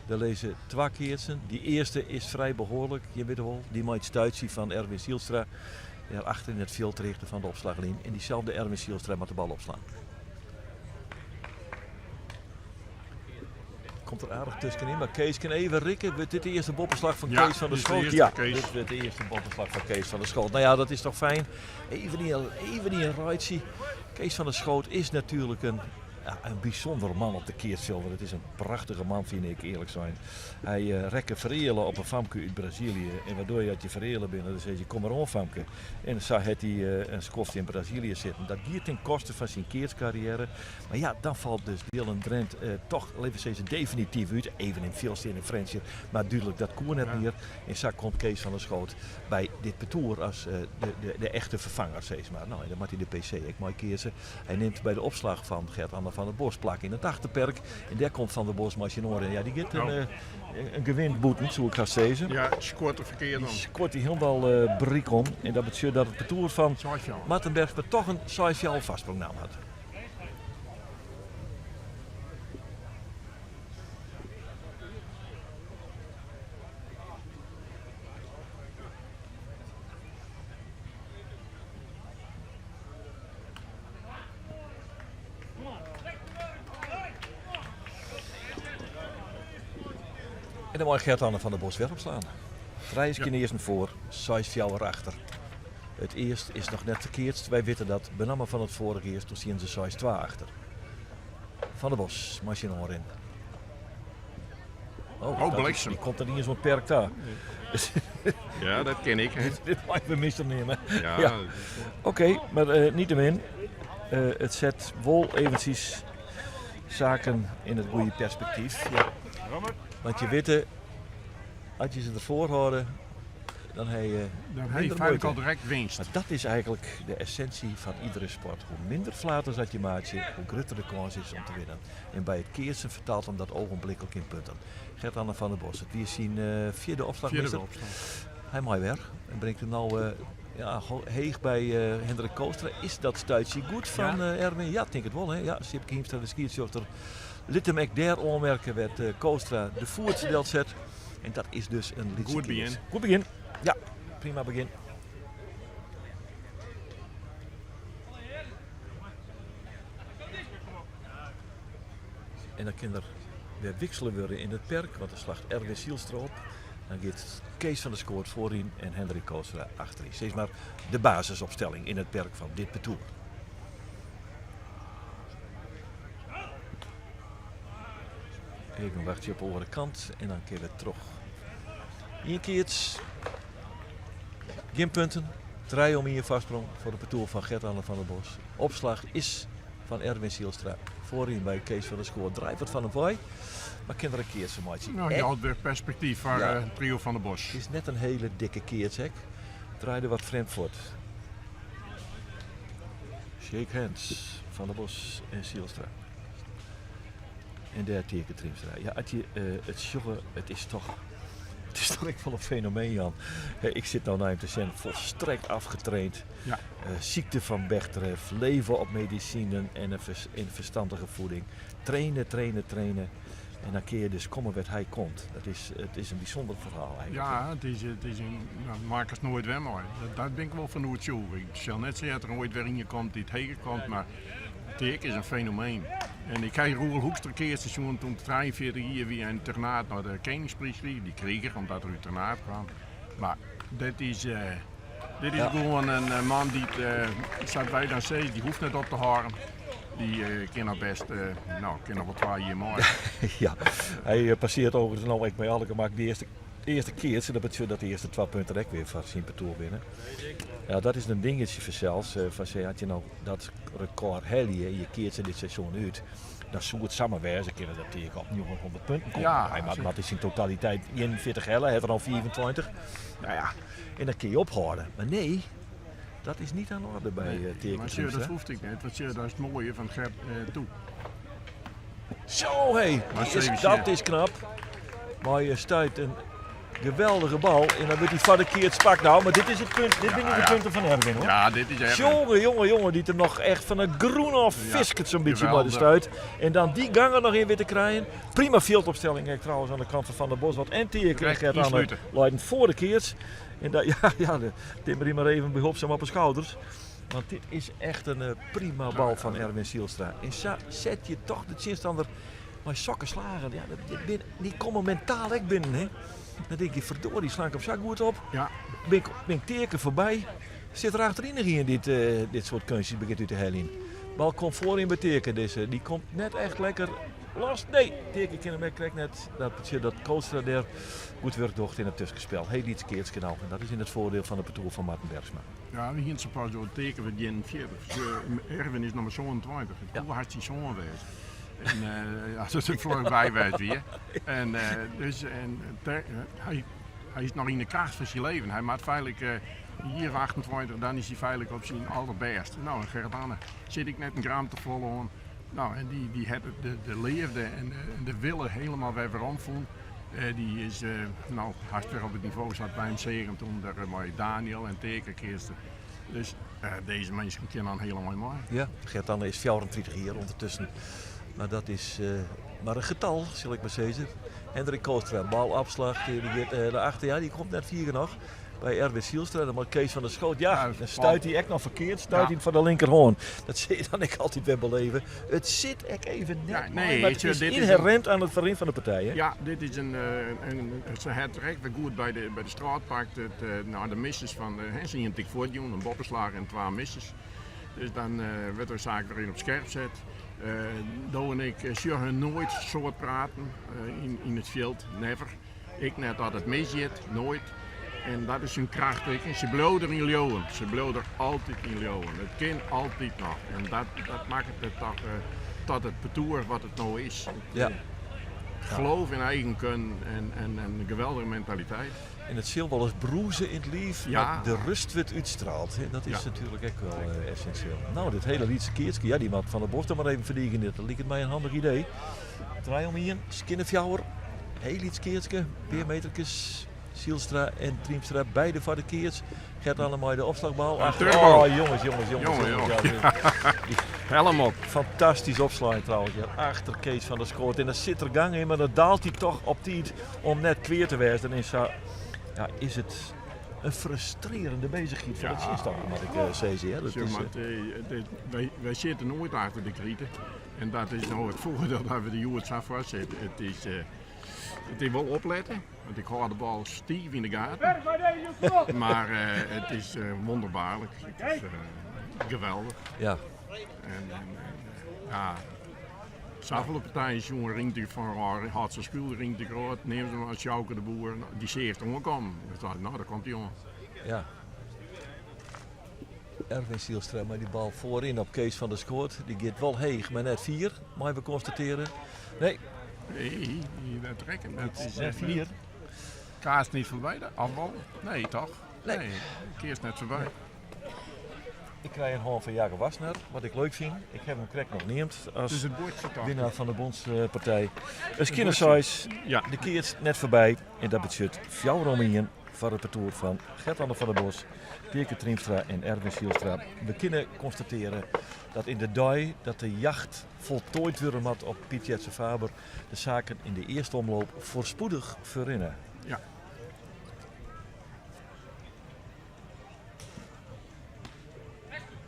Der lizze twa keatsen. Dy earste is frij behoarlik, je witte wol. Dy mei it stuitsje fan Erwin Zijlstra. Dêr achter yn it fjild ter hichte fan de opslachlyn. En dyselde Erwin Zijlstra moat de bal opslaan. Komt der aardich tuskenyn, mar Kees kin even rikke. Wurdt dit de earste boppeslach fan Ja, Kees van der dit is de Schoot? earste Ja, Kees. dit wurdt de earste boppeslach fan Kees van der Schoot. Nou ja, dat is toch fijn. Even dy, even dy in reitsje. Kees van der Schoot is natuerlik in, ja, in bysûnder man op de keatsfjilden. It is in prachtige man, fyn ik earlik sein. Hy uh, rekke fereale op in famke út Brazilië. En wat doe je as je fereale binne? Dan sizze je, kom mar oan famke. En sa hat hy uh, in skoft yn Brazilië sitten. Dat giet ten koste fan syn keatskarriêre. Mar ja, dan falt dus Dylan Drent uh, toch, litte we sizze, definityf út. Even yn it fjild stean in Frjentsjer, mar dúdlik dat koe net mear. En sa komt Kees van der Schoot by dit partoer as uh, de, de, de echte ferfanger, sis mar. Nou, en dan moat hy de PC ek mei keatse. Hy nimt by de opslach fan Gert-Anne van der Bos plak yn it achterperk. En dêr komt Van der Bos mei syn oaren. Ja, dy giet in, uh, in gewint bûten, soe ik hast sizze. Ja, skuort er ferkeard om. Skuort hy hielendal uh, bryk om. En dat betsjut dat it partoer fan Marten Bergsma toch in 6-4 foarsprong naam hat. En dan mei Gert-Anne van der Bos wer opslaan. Trije skjin earsten foar, seis fjouwer achter. It earst is noch net ferkeatst. Wy witte dat benammen fan it foarige earst, doe stienen se 6-2 achter. Van der Bos mei syn oanrin. Oh, oh bliksem. Die komt er niet eens oan it perk ta. Ja, dat ken ik. Dit mei we mister neame. Ja. ja. Oké, okay, mar uh, niettemin. Uh, it set wol eventsjes saken yn it goede perspektyf. Ja. Want je witte, as je se derfoar hâlde. Dan ha je Dan ha je minder feitlik muoite. al direkt winst. Maar dat is eigenlijk de essentie van iedere sport. Hoe minder flaters dat je maakt, hoe groter de kans is om te winnen. En bij het keersen vertaalt hem dat ogenblikkelijk in punten. Gert-Anne van der Bos, het wie is zijn vierde opslag, Vierde mister? opslag. Hij mooi weer. En brengt hem nou ja, heeg bij Hendrik Koostra. Is dat stuitje goed van Erwin? Ja, ik denk het wel. Hè? Ja, Sipke Hiemstra, de scheidsrechter. Liet hem ook daar aanmerken werd Koostra de voet zet. En dat is dus een lytse Goed keers. begin. Goed begin. Ja, prima begin. En dan kan er weer wisselen worden in het perk, want er slacht Erwin Zielstra op. Dan gaat Kees van der Schoort voorin en Hendrik Koostra achterin. Steeds maar de basisopstelling in het perk van dit partour. Even wachten op de andere kant en dan keer we terug. Eén keer geen punten. Draai om hier vastsprong voor de partour van Gert-Anne van der Bos. Opslag is van Erwin Zielstra. Voorin bij Kees van der Schoor. Draait wat van een vooi. Maar kinderen keert zo'n maatje. Nou, je had weer perspectief voor trio van der Bos. Het is net een hele dikke keertshek. Draaide wat vreemd voort. Shake hands van der Bos en Zielstra. En daar teken Triemstra. Ja, als je het sjoggen, het is toch echt wel een fenomeen, Jan. Hè, ik zit nou naar hem te zijn, volstrekt afgetraind. Ziekte van Bechterew, leven op medicijnen en een in verstandige voeding. Trainen, trainen, trainen. En dan keer je dus komen wat hij komt. Het is een bijzonder verhaal eigenlijk. Ja, het is een, nou, maak het nooit weer mooi. Dat ben ik wel van hoe Ik zal net zeggen dat er ooit weer in je komt die het heen komt, maar Teek is een fenomeen. En ik heb Roel Hoekstra keer seizoen toen 43 jaar weer in Ternaat naar de Koningsprijs kreeg. Die kreeg er omdat er uit Ternaat kwam. Maar dit is gewoon een man die het, zoals wij dan zeggen, die hoeft niet op te horen. Die kan nog best, nou, kan nog wel 2 jaar mooi. Ja, hij passeert overigens nou ik bij alle gemak de eerste keer. Dat betekent dat de eerste 2 punten ook weer van zijn partour winnen. Ja, dat is een dingetje voor zelfs. Van zei, had je nou dat record hel je, je keert ze dit seizoen uit. Dan zou het samenwerken, kunnen dat tegen op 900 punten komt. Hij maakt is in totaliteit 41 hellen, hij heeft er al 24. Nou ja, en dan kun je ophouden. Maar nee, dat is niet aan de orde bij, Nee, Teerke maar zie je, dat Triemstra. hoeft ik niet, want zie je, dat is het mooie van Gert toe. Zo hé, Maar zeven dat keer. is knap. Maar je stuit een geweldige bal en dan wordt hij van de keer het spak. Nou, maar dit is het punt. Dit zijn de punten van Erwin, hoor. Ja, dit is Erwin. Jongen, jongen, jongen, die het hem nog echt van een groen af fisket zo'n beetje bij de stuit. En dan die gangen nog in weer te krijgen. Prima fieldopstelling hè, trouwens aan de kant van Van der Bos. Want en Teerke en Direct Gert Anne insluiten. leiden voor de keerts. En daar, ja, ja, de timmer die maar even behulpzaam op de schouders. Want dit is echt een prima bal van Erwin Zielstra. En zo zet je toch de tegenstander maar sokken slagen. Ja, die komen mentaal ook binnen. Hè. Dan denk je, verdorie, sla ik op zak goed op. Ben ik Teerke voorbij. Zit er achterin nog in dit soort kunstjes, begint u te hellen. Bal komt voor in bij Teerke. Deze. Die komt net echt lekker los. Nee, Teerke kan hem krijgt net. Dat betekent dat Koolstra daar goed werk docht in het tussenspel. Heel iets keertskanaal. En dat is in het voordeel van de partour van Martin Bergsma. Ja, we gingen zo pas door het teken van 41. Dus Erwin is nog maar zo'n 20. Hoe hard hij zo'n wezen. En ja, dat is een vlakbij wijs weer. En dus, en, ter hij, hij is nog in de kracht van zijn leven. Hij maakt feitelijk hier 28, dan is hij feitelijk op zijn allerbest. Nou, en Gert-Anne zit ik net een gram te volgen. Nou, en die heeft de leefde en de willen helemaal weer werom vonden. Die is hartstikke op het niveau zat bij hem zeker toen daar met Daniel en Teken Kirsten. Dus deze mensen kennen dan helemaal mooi. Ja, Gert-Anne is 34 hier ondertussen. Maar dat is maar een getal, zal ik maar zeggen. Hendrik Koolstra, balafslag, die gaat naar achter. Ja, die komt net 4 nog. Bij Erwin Zielstra, dan maar Kees van der Schoot. Ja, dan stuit hij echt nog verkeerd. Stuit hij van de linkerhoorn. Dat zie je dan ik altijd weer beleven. Het zit echt even net Ja, mooi, nee, maar het het is dit is inherent aan het verrin van de partij. Hè? Ja, dit is een, het het recht weer goed bij de straat pakt. Het nou, de misses van de, hè, ze een tik voortdoen, een boppenslager en 2 misses. Dus dan werd de zaak weer in op scherp zet. Do en ik zullen nooit soort praten in het veld, never. Ik net dat het mis zit, nooit. En dat is hun kracht. En ze blijven er in leeuwen. Ze blijven er altijd in leeuwen. Het kan altijd nog. En dat maakt het toch tot het partour wat het nou is. Geloof in eigen kunnen en, en, en een geweldige mentaliteit. En it sil wolris brûze yn it liif, Ja. mar de rêst wurdt útstraald. Hè? Dat is Ja. natuerlik ek wol essensjeel. No, dit hiele lytse keatske, ja, dy moat Van der Bos dan mar even ferdigenje. Dat liket my in handich idee. 3 om 1, skinne 4. Hiel lyts keatske, pear meterkes. Zielstra en Triemstra, beide foar de keats. Gert-Anne mei de opslachbal. Een Ach, turbo. oh, jonges, jonges, jonges. Jongen, jongens, jongen. ja, die- Helm op. Fantastysk opslaan trouwens. Ja, achter Kees van der Schoot. En dan sit der gang yn, mar dan daalt hy toch op tiid om net kwyt te wêzen. Dan is, zo, ja, is it in frustrearjende beuzichheid foar Ja. it tsjinstanner, moat ik sizze. Ja, dat Zeg is, maar, wij zitten nooit achter de krite. En dat is nou het voordeel dat we de hjoed sa foar sitte. Het is wel opletten, want ik hou de bal stief in de gaten. Maar het is wonderbaarlijk. Het is geweldig. En ja, Zoveel partijen jongen ringt die van raar, had zijn school ringt de groot, neem ze maar Sjouke de Boer, die zeert omkomen. Ik dacht, nou, daar komt die jongen. Ja. Erwin Zielstra met die bal voorin op Kees van der Schoot. Die gaat wel heech, maar net 4, mag we constateren. Nee. Nee, die dat trekken. Dat is Net echt 4. Kaas niet voorbij, de afbal? Nee, toch? Nee. Nee, Kees net voorbij. Nee. Ik krijg een hand van Jacob Wassenaar, wat ik leuk vind. Ik heb hem correct nog neemd als Dus het bordje toch? winnaar van de bondspartij. Een skinner size, Ja. de keert net voorbij. En dat betekent 4 om 1 voor het parcours van Gert-Anne van der Bos, Dirk Triemstra en Erwin Zielstra. We kunnen constateren dat in de dei dat de jacht voltooid worden moet op Piet Jetse Faber, de zaken in de eerste omloop voorspoedig verrinnen. Ja.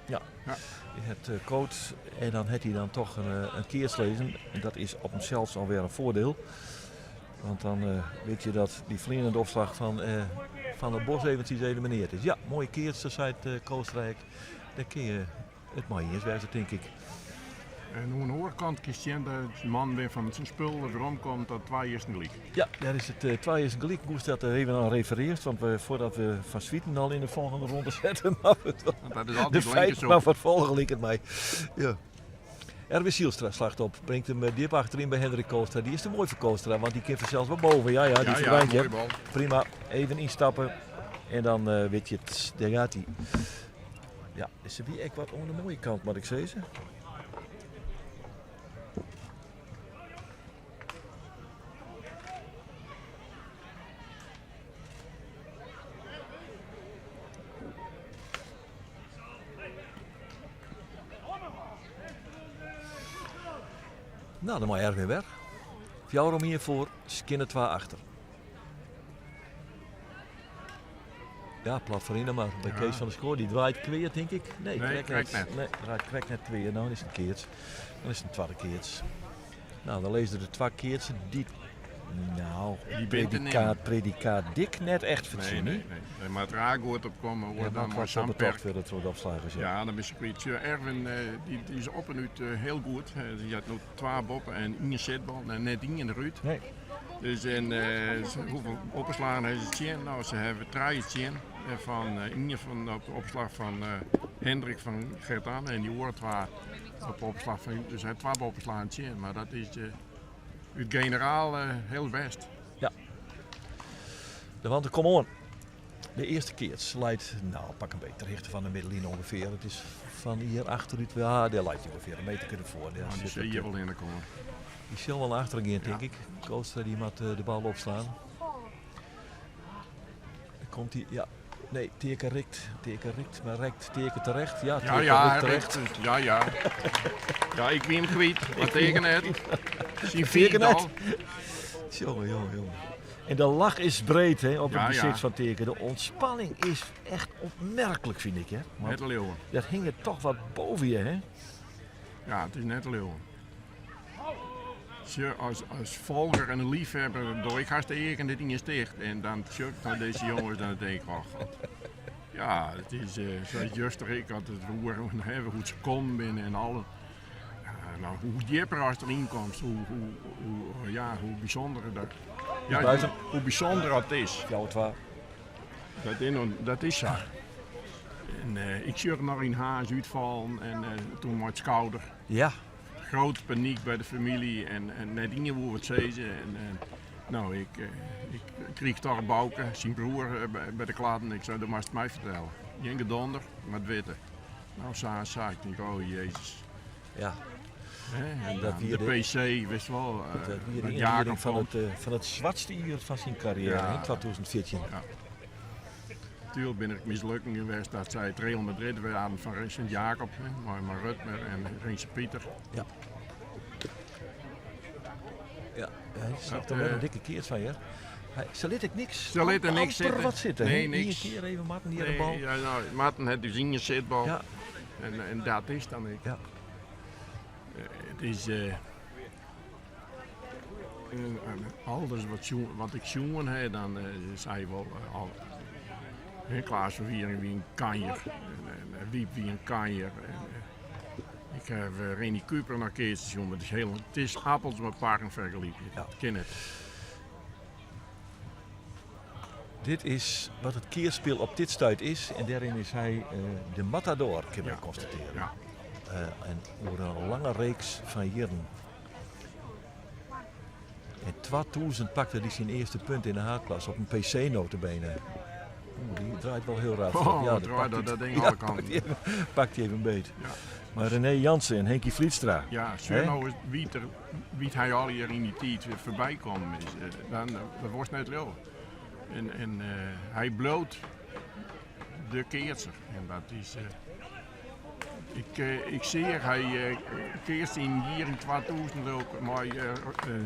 Ja. Ja. Het coach en dan heeft hij dan toch een keerslezen. En dat is op hemzelf alweer een voordeel. Want dan weet je dat die vliegende opslag van de Bos eventjes geëlimineerd is. Ja, mooie keertje, zei het Koostrijk. Daar kun je het mooi eens wijzen, denk ik. En hoe een oorkant Christian, de man weer van zijn spul waarom komt dat 2 is een gelijk. Ja, daar is het 2 is een gelijk. Ik moest dat er even aan refereert, want voordat we Van Swieten al in de volgende ronde zetten, maar we het wel Want dat is altijd de linker feit zo. maar wat volgen liep het mij. Ja. Erwin Zielstra slacht op, brengt hem diep achterin bij Hendrik Koolstra. Die is te mooi voor Koolstra, want die kan zelfs wel boven. Ja, ja, die Ja, ja, verdwijnt, hè. mooie bal. Prima, even instappen en dan weet je het, daar gaat hij. Ja, is er wie echt wat aan de mooie kant, moet ik zeggen. Nou, dan mag Erwin weg. 4 om hier voor, skinne 2 achter. Ja, plat voorin maar. Bij Ja. Kees van der Schoor, die draait kweer, denk ik. Nee, Nee, krek krek net. net. Nee, draait krek net kweer. Nou, dan is het een keerts. Dan is het een tweede keerts. Nou, dan lezen de 2 keertsen die... Nou, Die bent er niet. predicaat dik net echt Nee, fatsoen, nee, hè? nee. Nee, maar het raak wordt opkomen, wordt Ja, dan maar maar kwart op zo'n de perk. tocht weer het soort opslagers, ja. Ja, dan is ik weet je, Erwin die is op en uit heel goed. Die had nog 2 boppen en 1 zetbal en net 1 in de ruit. Nee. Dus en ze, hoeveel opgeslagen hebben ze 10? Nou, ze hebben 3 10. Van 1 van op de opslag van Hendrik van Gert-Anne en die hoort 2 op de opslag van, dus hij heeft 2 opgeslagen 10. Maar dat is het generaal heel best. Ja. De want kom on. De eerste keer slijt, nou pak een beetje ter hoogte van de middenlijn ongeveer. Het is van hier achteruit, ja, daar lijkt ongeveer een meter ervoor. Daar Nou, die zit zie het, je wel in de komen. Die zal wel achterin gaan, denk Ja. ik. Koolstra die moet de bal opslaan. Dan komt hij, ja. Nee, Teken rikt. Teken rikt, maar rekt Teken terecht. Ja, Ja, Teken ja, rikt hij terecht. rikt. Ja, ja. Ja, ik ben hem kwijt. Maar tegen het. Zien Teken vier het. al. Jongen, jongen, jongen. En de lach is breed hè, op het Ja, gezicht ja. van Teken. De ontspanning is echt opmerkelijk, vind ik. Hè? Want Net leeuwen. dat hing er toch wat boven je, hè? Ja, het is net leeuwen. Tje, als volger en een liefhebber door ik haast de eer en dit ding is dicht. En dan tjuk naar deze jongens, dan denk ik, oh god. Ja, het is zoals juist ik had het roer en hebben hoe ze komen binnen en alle. Ja, nou, hoe dieper als erin komt, hoe bijzonder dat. Ja, Buiten. hoe bijzonder dat is. Jouw twa. Dat is zo. En ik zie nog in Haas uitvallen en toen met het schouder. Ja. Grote paniek by de famylje en net ien woe wat sizze. En no, ik kriich toch Bauke, syn broer, by de kladden. Ik sei, do moatst it my fertelle. Gjin gedonder, mar it witte. No, sa en sa. Ik tink, oh Jezus. Ja. En dat wie de PC, wist wol. Dat wie de inlieding fan it swartste jier fan syn karriêre, ja. 2014. Ja. Tuurlijk bin ik mislukking west dat sy it Real Madrid waarden fan Sint Jacob, mei mei Rutmer en Rinse Pieter. Ja. Ja, hy slacht er wer in dikke keats fan, hear. Se lit ek niks. Se litte niks sitten. wat sitten. Nee, niks. Ien kear even Marten hier de bal. Ja, nou, Marten hat dus ien sitbal. Ja. En dat is dan ek. Ja. It is alles wat, wat ik sjoen ha, dan sei wol al. Klaas van Wiering wie in kanjer. En Wiep wie in kanjer. En, ik ha Rennie Kuiper noch keatsen sjoen, mar it is, heel, it is appels mei parren fergelykje. Ja. Dat kin net. Dit is wat it keatsspul op dit stuit is en dêryn is hy de matador, kinne wy konstatearje. Ja. En oer in lange reeks fan jierren. In 2000 pakte hy syn earste punt yn de haadklasse op in PC notabene. Oeh, dy draait wol hiel raar. Oh, ja, draait dat, dat ding ja, alle kanten. Pakt hy even, pakt hy even beet. Ja. Mar René Jansen en Henkie Vlietstra. Ja, sjoch no ris wie't er, wie't hy allegear yn dy tiid wer foarby kommen is. Dan, dat wolst net leauwe. En, en hy bliuwt de keatser. En dat is. Ik, ik seach hy keatste yn jier yn 2000 ook mei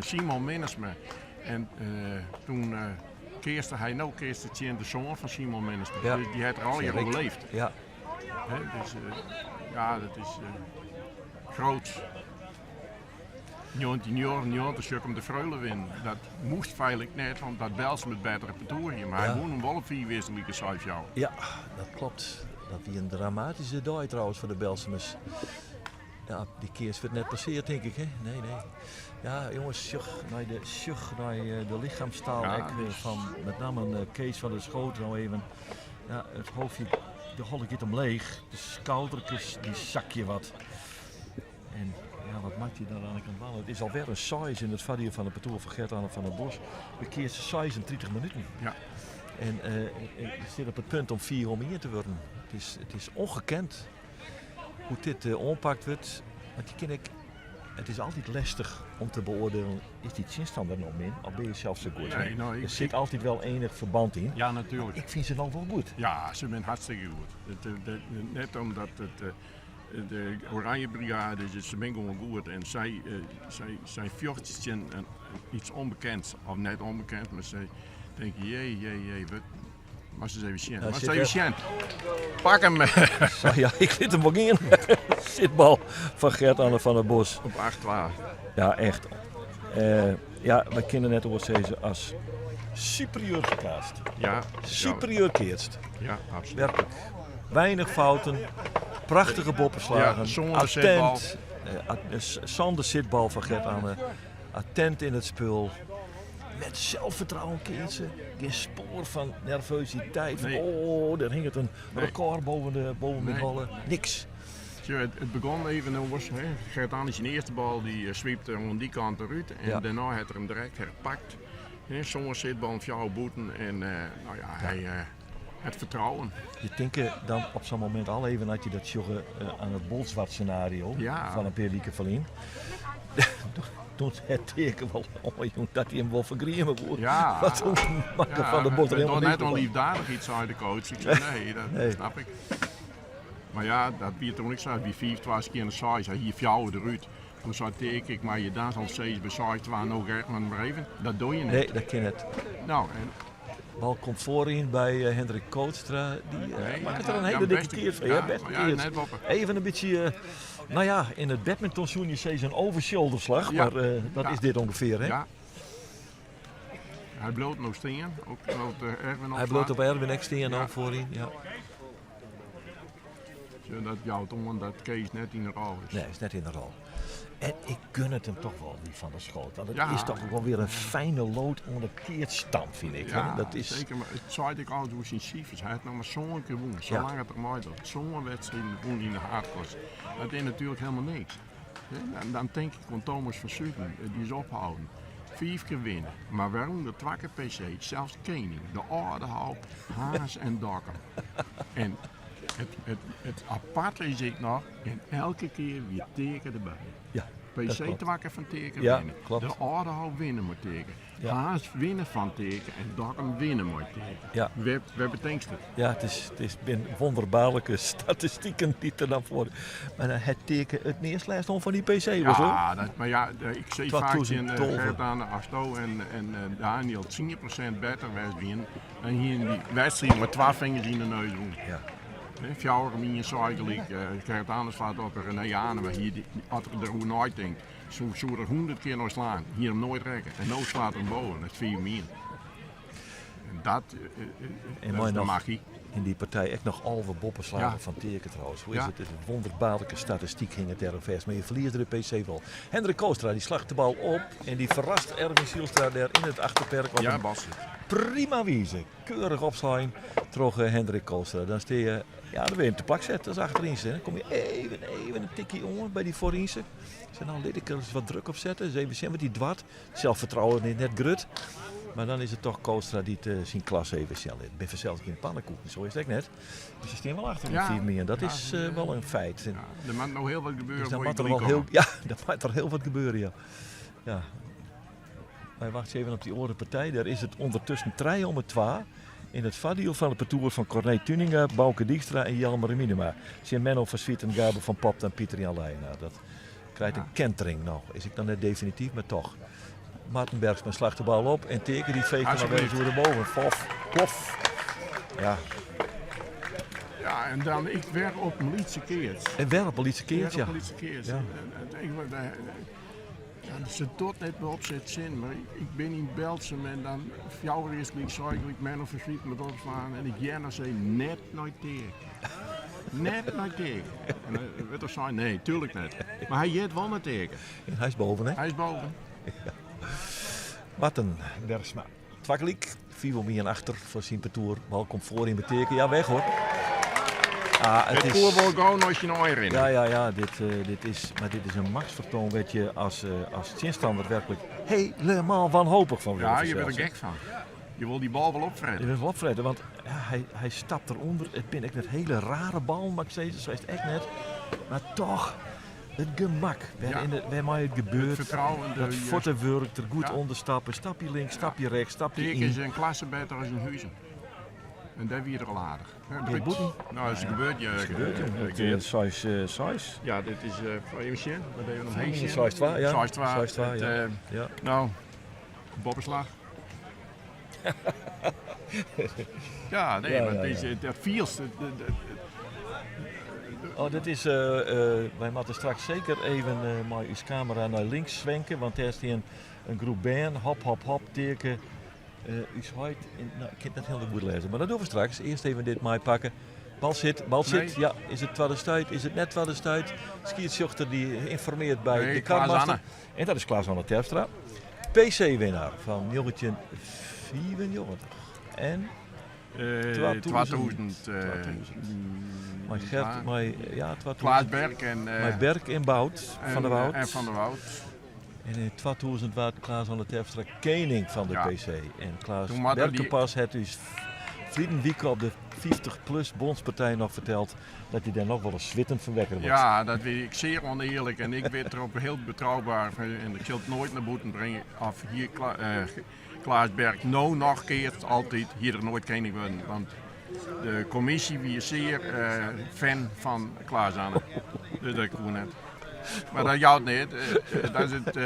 Simon Minnesma. En toen keatste hy no keatste tsjin de soan fan Simon Minnesma. Ja. Dus dy hat er allegear oerleefd. Ja. Hè, dus ja, dat is groot. 1999 sjoch ik him de Freule winnen. Dat moast feitlik net, want dat Belsum it bettere partoer hie. Mar hy Ja. wûn him wol op 5 wissels 6-4. Ja, dat klopt. Dat wie in dramatyske dei trouwens foar de Belsumers. Ja, dy keats wurdt net passeard, tink ik. Hè? Nee, nee. Ja, jonges, sjoch nei de, sjoch nei de lichemstaal Ja, ek, dus fan met name Kees van der Schoot nou even. Ja, it hoofdje, de holle giet omleech. De skouderkes dy sakje wat. En ja, wat moat je dan aan de kant dwaan? It is alwer in seis yn it foardiel fan it partoer fan Gert-Anne van der Bos. We keatse 36 minuten. Ja. En ik sit op it punt om 4 om ien te wurden. It is ongekend hoe't dit oanpakt wurdt. Want je kin ek, it is altyd lestich om te beoardielen, is dy tsjinstanner no min of binne je sels sa goed? Nee, no, ik, Der sit altyd wel enig ferbân yn. Ja, natuerlik. Ik fyn se no wol goed. Ja, se binne hartstikke goed. Net omdat it de Oranje Brigade is, se binne gewoan goed. En sy, sy, sy fjochtsje tsjin iets ûnbekends. Of net ûnbekend, mar sy tinke, jee, jee, jee, wat, moatst ris even sjen. Ja, Moatst sit even er. sjen. Pak him! Zo, ja, ik lit him wol gean. Sitbal fan Gert-Anne van der Bos. Op 8-2. Ja, echt. Ja, wy kinne net oars sizze as superieur gekaatst. Ja. Superieur keatst. Ja, absoluut. Werklik. Weinig fouten, prachtige boppeslagen. Ja, zonder zitbal. Attent. Zonder zitbal van Gert-Anne. Attent in het spul. Met zelfvertrouwen keatsen. Geen spoor van nervositeit. Van, Nee. oh, daar hing het een Nee. record boven mijn Nee. holle. Niks. Tja, it begûn even oars. Hè. Gert-Anne syn earste bal dy swiepte oan dy kant derút. En Ja. dêrnei hat er him direkt herpakt. Hè, Zo'n zitbal, fjouwer bûten. En nou ja, hy hat fertrouwen. Je tinke dan op zo'n momint al even dat je dat sjogge aan it Bolsward scenario Ja. fan in pear wike ferlyn. Toen het teken wol oanjûn dat hy him wol fergrieme woe. Ja. Want toen makke Ja, Van der Bos er het helemaal was niks net van. onliefdadigheid, sei de coach. Ik sei, nee, dat Nee. snap ik. Mar ja, dat wie toen ek sa. It wie 5-2 kear in de seis. Hy hie fjouwer derút. Toen sei Teake, ik mei je dan al seis by 6-2 no Gert, mar mar even. Dat doe je net. Nee, dat kin net. Nou, en Bal komt foaryn by Hendrik Kootstra. Dy Nee, makket ja, der in ja, hiele dikke bêste kear fan. ja, Ja, bêste maar ja, kear. net boppe. Even in bytsje, nou ja, yn it badminton soene je sizze in overshoulderslach, Ja. mar dat Ja. is dit ûngefear, hè? Ja. Hy bliuwt no stean, ook bliuwt Erwin Hy bliuwt op Erwin ek stean Ja. no foaryn. Ja. Ja, dat jout oan dat Kees net yn de rol is. Nee, is net yn de rol. En ik gun it him toch wol, dy Van der Schoot. Want it Ja. is toch wol wer in fine load oan de keatsstam, fyn ik. Ja, dat is, seker. Mar it sei ek altyd oer syn sifers. Hy hat noch mar sân kear wûn. Sa Ja. lang it er meidocht. Sân wedstriden wûn yn de haadklasse. Dat is natuerlik hielendal niks. Dan, dan tink ik oan Thomas van Suden, dy is opholden. Fiif kear winne, mar wêrûnder twa kear PC, sels kening, de Aldehou, Harns en Dokkum. En it, it, it aparte is ek noch, en elke kear wie Teake derby. Ja, PC twa kear fan Teake ja, winne. Klopt. De Aldehou winne mei Teake. Ja. Harns winne fan Teake en Dokkum winne mei Teake. Ja. Wêr, wêr betinkst it? Ja, it is, it is bin wonderbaarlike statistiken dy't der dan foar. Mar dan hat Teake it meast lêst hân fan dy PC, was Ja, dat, mar ja, ik sei faak tsjin 2012. Gert Anne, asto en, en Daniel 10% better west wienen, dan hienen dy wedstriid mei twa fingers yn de neus wûn. Ja. Hè, Fjouwer om ien sei gelyk, Gert Anne slaat op en René Anema hie, dy- as er deroer neitinkt, soe, soe er 100 kear noch slaan, hie er him noait rekke. En no slaat er him boven, dat is 5 om ien. En dat, En dat mei is de noch magy. in dy partij ek noch 11 boppeslagen Ja. fan Teake trouwens. Hoe is Ja. it? It is in wonderbaarlike statistyk hinget dêr oan fêst. Mar je ferlieze de PC wol. Hendrik Kootstra dy slacht de bal op en dy ferrast Erwin Zijlstra dêr yn it achterperk op Ja, in Bas. prima wize. Keurich opslein troch Hendrik Kootstra. Dan stean je, ja, dan wurde je te plak set as achterynse. Dan kom je even, even in tikje oan by dy foarynse. Se dan lit ik er ris wat druk op sette. Dus even sjen wat dy doart. Selffertrouwen is net grut. Mar dan is it toch Kootstra dy't syn klasse even sjen lit. Bin fansels gjin pannenkoeken, sa is it ek net. Mar se stean wol achter Ja. op 5 min. Dat Ja, is wol in feit. Ja, der moat no hiel wat gebeure. Dus dan wol moat je der wol gelyk hiel, komme. ja, dan moat der hiel wat gebeure, ja. Ja. Wy wachtsje even op dy oare partij. Dêr is it ûndertusken trije om 'e twa. Yn it foardiel fan it partoer fan Corné Tuninga, Bauke Dykstra en Jelmer Miedema. Tsjin Menno van Zwieten, Gabel van Popt en Pieter Jan Leijenaar. Dat krijt in kentering no. Is ek noch net definityf, mar toch. Marten Bergsma slacht de bal op en Teake dy feegt him mar wer ris oer de boven. Fof, plof. Ja. Ja, en dan ek wer op in lytse keats. En wer op in lytse keats, Wer ja. op in lytse keats. Ja. En, ik, ja, se docht net mear op sit sin, mar ik bin yn Berltsum en dan fjouwer earst gelyk, sei gelyk, Menno van Zwieten moat opslaan en ik hear noch sizzen, net nei Teake. Net nei Teake. En dan wurdt er sein, nee, tuerlik net. Mar hy heart wol nei Teake. En hy is boven, hè? Hy is boven. Ja. Marten Bergsma. Twa gelyk, 5 om ien achter foar syn partoer. Bal komt foar yn by Teake. Ja, weg hoor. Ah, it it koe is wol gau nei syn ein rinne. Ja, ja, ja. Dit, eh, dit is, mar dit is in machtsfertoan wêr't je as, eh, as tsjinstanner werklik helemaal wanhopich fan wurde. Ja, je wurdt fansels, der hè. gek fan. Je wol dy bal wol opfrette. Je wol opfrette, want ja, hy, hy stapt derûnder. It binne ek net hiele rare ballen, moat ik sizze. Sa is it ek net. Mar toch, it gemak wêr Ja. wêrmei it It gebeurt. fertrouwen, de Dat fuottewurk, der goed Ja. ûnder stappe. Stapje links, stapje rjochts, stapje Teake is yn. in klasse better as yn Huizen. En dêr wie er al aardich. By bûten? No, is gebeurd. Ja, Is gebeurd, jong. Het, seis, seis. Ja, dit is even sjen. Wat even omheech sjen. Seis twa, ja. Seis twa. Seis twa, Het, ja. Ja. No, boppeslach. Ja, nee, Ja, maar ja, deze, ja. dat fielst. Het, het, het, Oh, dit is, wy moatte straks seker even mei ús kamera nei links swenke, want dêr stean in groep bern. Hop, hop, hop, Teake. Ús heit, in, no, ik kin it net hielendal goed lêze, mar dat dogge we straks. Earst even dit meipakke. Bal sit, bal sit. Nee. Ja, is it twadde stuit? Is it net twadde stuit? Skiedsrjochter dy ynformearret by Nee, de Klaas karmaster. Anne. En dat is Klaas Anne Terpstra. PC-winnaar fan 1995. En 2000. 2000. 2000. Mei Gert, mei, ja, 2000. Klaas Berk en, Mei Berk en Bout, van der Woud. En Van der Woud. En yn 2000 waard Klaas Anne Terpstra kening fan de Ja. PC. En Klaas Toen moat er die Berkepas hat ús ferline wike op de 50-plus bondspartij noch ferteld dat hy dêr noch wolris swittend fan wekker wurdt. Ja, dat wie ik zeer oneerlijk en ik wit erop heel betrouwbaar en ik sil it noait nei bûten bringe of hie Klaas Berk no noch keatst altyd, hie er noait kening wurden. Want de kommisje wie sear fan fan Klaas Anne. Dus dat koe net. Mar dat jout neat. Dat is it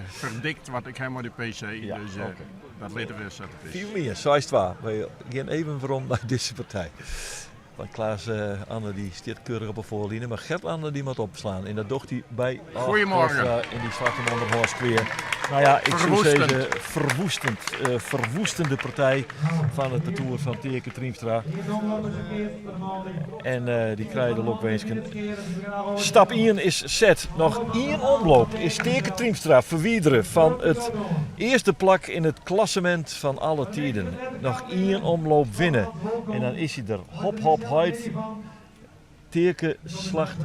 ferdikt wat ik ha mei de PC. Ja, dus oké. dat litte we sa't it is. 5 mear, 6-2. Wy gean even werom nei dizze partij. Want Klaas Anne dy stiet keurich op 'e foarline, mar Gert Anne dy moat opslaan. En dat docht hy by Goeiemorgen. Kootstra en dy slacht him ûnderhâns klear. Nou ja, ik soe Verwoestend. sizze ferwoestend. Ferwoestende partij fan it partoer fan Teake Triemstra. En dy krije de lokwinsken. Stap ien is set. Noch ien omloop is Teake Triemstra ferwidere fan it earste plak yn it klassemint fan alle tiden. Noch ien omloop winne en dan is hy der. Hop hop heit. Teake slacht.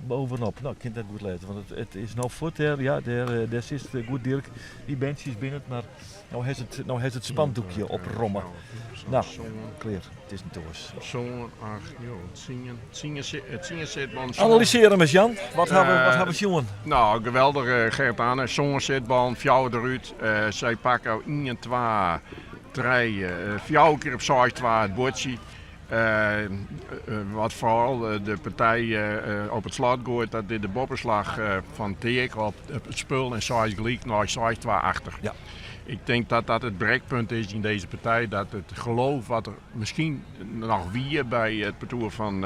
Bovenop. No, ik kin it net goed lêze, want it is no fuort dêr. Ja, dêr, dêr sitst goed, Dirk. Dy berntsjes binne it, mar no hast it, no hast it spandoekje opromme. No, klear. It is in toas. 7, 8, 9, 10. 10 sitballen. Analysear him ris, Jan. Wat hawwe wat hawwe we sjoen? No, geweldich, Gert Anne. Sân sitballen, fjouwer derút. Sy pakke 1, 2, 3, fjouwer kear op 6, 2 it buordsje. Wat foaral de partij op it slot goait, dat is de boppeslach fan Teake op it spul en seis gelyk nei 6-2 achter. Ja. Ik tink dat dat it brekpunt is yn dizze partij, dat it geloof wat der miskien noch wie by it partoer fan,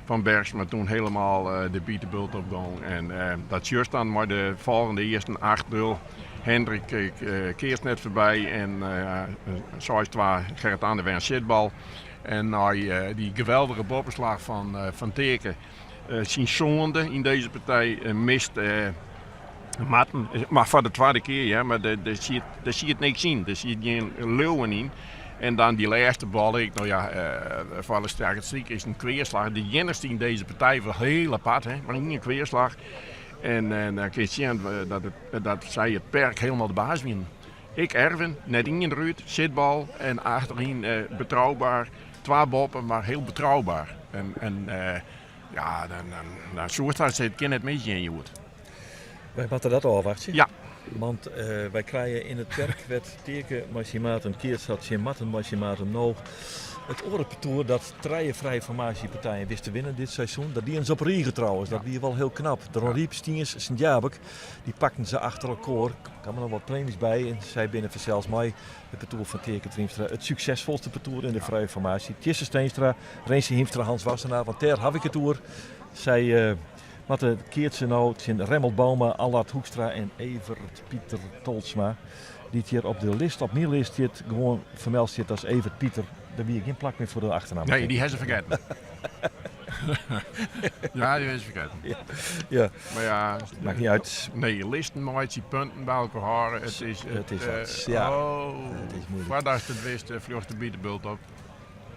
fan Bergsma toen helemaal de bitebult opgong. En dat sjochst dan mei de folgjende earsten 8-0. Hendrik keatst net foarby en 6-2 Gerrit Anne wer in sitbal. En nei dy geweldige boppeslach fan Teake, syn sânde yn dizze partij, mist Marten. Mar foar de twadde kear, ja, mar der siet niks yn. Der siet gjin leauwen yn. En dan dy lêste bal ek, no ja, foar de sterke stryk is in kweaslach. De iennichste yn dizze partij wol hiel apart, hè, mar ien kweaslach. En dan kinst sjen dat sy it perk hielendal de baas wienen. Ek Erwin, net ien derút, sitbal en achteryn betrouwbaar. Twa boppe, mar hiel betrouwbaar. En ja, dan soest hast sizze, it kin net misgean hjoed. Wy moatte dat ôfwachtsje. Ja. Want wy krije yn it perk wêr't Teake mei syn maten keatst hat tsjin Marten mei syn maten no it oare partoer dat trije frije formaasjepartijen wist te winnen dit seizoen. Dat dienen se op rige trouwens, dat wie wol hiel knap. Dronryp, Stiens, Sint Jabik, dy pakten se achter elkoar. Der kamen noch wat preemjes by en sy binne fansels mei it partoer fan Teake Triemstra it suksesfolste partoer yn de frije formaasje. Tjisse Steenstra, Rense Hiemstra, Hans Wassenaar, want dêr haw ik it oer. Sy moatte keatse no tsjin Remmelt Bouma, Allard Hoekstra en Evert Pieter Tolsma. Dy't hjir op de list, op myn list stiet, gewoan fermeld stiet as Evert Pieter. Der wie gjin plak mear foar de achternamme. Nee, dy ha se fergetten. Ja, dy ha se fergetten. Ja. Ja. Mar ja, Makket net út. Nee, listen meitsje, punten by elkoar hâlde. It is, It is wat, ja. Oh, It is muoilik. Foardatst it wist, fljochst de bitebult op.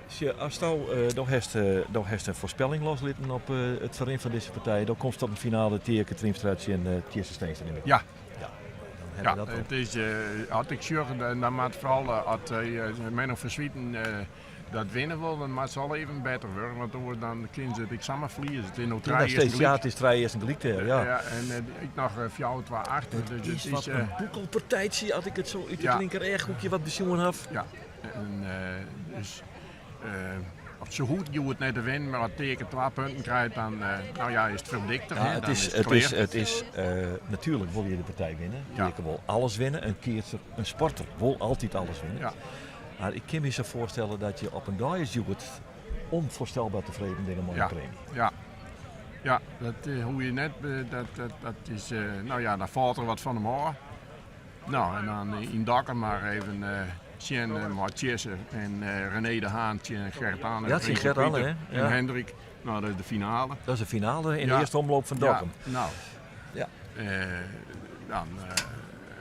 Sjoch, asto, do hast, do hast in foarspelling loslitten op it ferrin fan dizze partij. Do komst op in finale Teake Triemstra tsjin Tjisse Steenstra, nim ik oan. Ja. Ja, dan hawwe Ja, we dat it is, as ik sjoch, dan moat foaral as Menno van Zwieten dat winne wol, dan moat se al even better wurde, want oars dan kin se it ek samar ferlieze. It is no Ja, trije nog steeds, earsten ja, gelyk. it is trije earsten gelyk dêr, ja. Ja, en ek noch 4-2 achter. It Dus is it is, wat in boekelpartijtsje, as ik it sa út it Ja. linker eachhoekje wat besjoen haw. Ja, en dus se hoecht hjoed net te winnen, mar as Teake 2 punten krijt, dan nou ja, is it verdikter. Ja, hè, it dan is, is it it is, klear. it is, natuerlik wol je de partij winne. Ja. Teake wol alles winne. In keatser, in sporter wol altyd alles winne. Ja. Mar ik kin my sa foarstelle dat je op in dei as hjoed ûnfoarstelber tefreden binne mei Ja. in premie. Ja. Ja, dat hoe je net, dat, dat, dat is, nou ja, dan falt der wat fan him ôf. No, en dan yn Dokkum mar even sjen mei Tjisse en René de Haan tsjin Gert Anne. Ja, tsjin Gert Anne, hè? En Hendrik. No, dat is de finale. Dat is de finale yn de Ja. earste omloop fan Dokkum. Ja, no. Ja. Dan,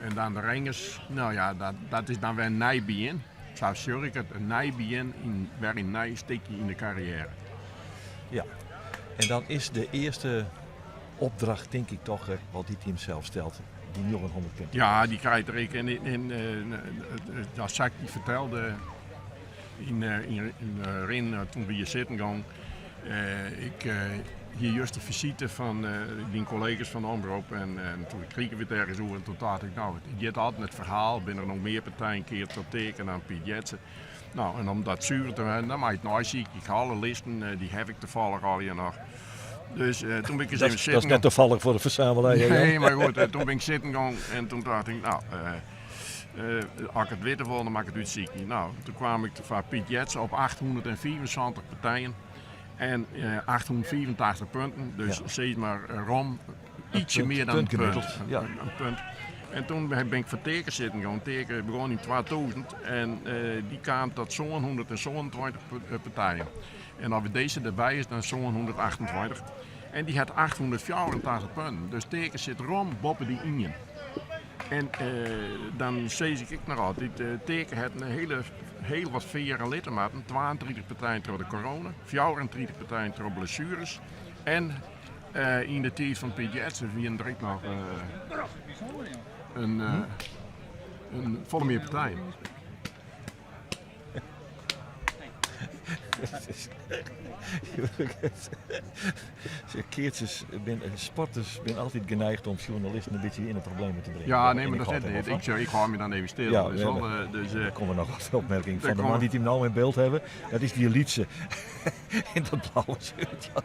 en dan de Rengers. No ja, dat, dat is dan wer in nij begjin. Sa sjoch ik it, in nij begjin, yn, wer in nij stikje yn de karriêre. Ja, en dan is de earste opdracht, tink ik toch, wat dy team sels stelt, dy 900 punten. Ja, dy krijt er ek. En dat sa't ik dy fertelde yn rin toen we hjir sitten gongen. Ik hie juster fisite fan dyn kollega's fan de Omrop en toen krigen we it ergens oer en toen tocht ik, no, it giet altyd it ferhaal, binne der noch mear partijen keatst troch Teake dan Piet Jetze. No, en om dat suver te hawwen, dan mei it neisykje. Ik ha alle listen, dy haw ik tafallich allegear noch. Dus toen bin ik ris even sitten. Dat is net tafallich foar de fersamelaar. Nee, mar goed, toen bin ik sitten gong en toen tocht ik, no, as ik it witte wol, dan moat ik it útsykje. No, toen kwam ik foar Piet Jetze op 875 partijen en 885 punten. Dus sis mar rom ietsje mear dan in punt. Ja. In punt. En toen bin ik foar Teake sitten gong. Teake begûn yn 2000 en dy kaam tot 727 partijen. En as we dizze derby is, dan 728. En dy hat 884 punten. Dus Teake sit rom boppe dy ien. En dan sis ik ek noch altyd, Teake hat in hiele, hiel wat feare litte moatten. 32 partijen troch de corona, 34 partijen troch blessueres. En Yn de tiid fan Piet Jetze wienen der ek noch in, in folle mear partijen. Keatsers bin, sporters binne altyd geneigd om sjoernalisten in bytsje yn de problemen te bringen. Ja, nee, mar dat is net it. Ik hâld my dan even stil. Ja, dus, wel, dus, der komme noch wat opmerkingen fan de man dy't him no yn byld hawwe. Dat is dy lytse yn dat blauwe shirt. Ja,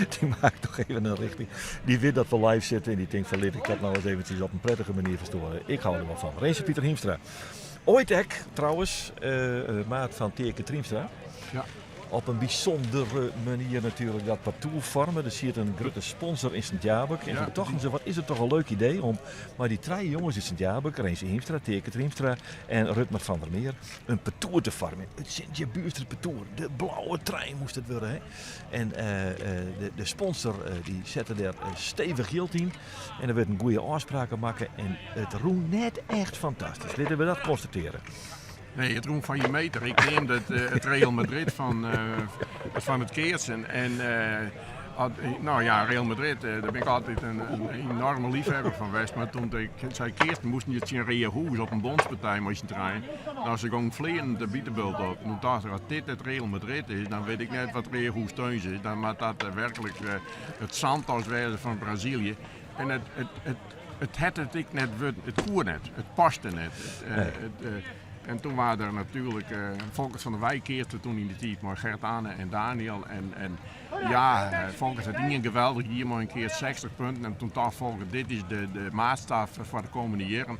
dy makket toch even in richting. Dy wit dat we live sitte en dy tinkt van lit ik dat nou eens eventjes op in prettige manier ferstoaren. Ik hou der wel fan. Rinse Pieter Hiemstra. Oait ek, trouwens, maat fan Teake Triemstra. Ja. Op in bysûndere manier natuerlik dat partoer foarme. Der siet in grutte sponsor yn Sint Jabik. En toen tochten se, wat is it toch in leuk idee om mei dy trije jonges út Sint Jabik, Rinse Hiemstra, Teake Triemstra en Rutmer van der Meer, in partoer te foarmjen. It Sint-Jabuurster partoer. De blauwe trein moast it wurde. Hè? En de sponsor dy sette dêr stevich jild yn. En der wurden goede ôfspraken makke en it rûn net echt fantastysk. Litte we dat konstatearje. Nee, it rûn fan je meter. Ik neamde it it Real Madrid fan, fan it keatsen. En no ja, Real Madrid, dêr bin ik altyd in enorme liefhebber fan west. Mar toen ik sy keatsten moasten je tsjin Reahûs op in bondspartij mei syn trijen. No, se gongen fleanend de bitebult op. Toen tocht ik, as dit it Real Madrid is, dan wit ik net wat Reahûs Teuns is. Dan moat dat werklik it Santos wêze fan Brazilië. En it, it, it, it hat it ek net wurden, it koe net, it paste net. It, eh, en toen waren der natuerlik uh, Folkert van der Wijk keatste toen yn de tiid mei Gert Anne en Daniel. En, en ja, eh, Folkert hat ien geweldich jier mei in kear 60 punten. En toen tocht Folkert, dit is de, de maatstaf foar de komende jierren.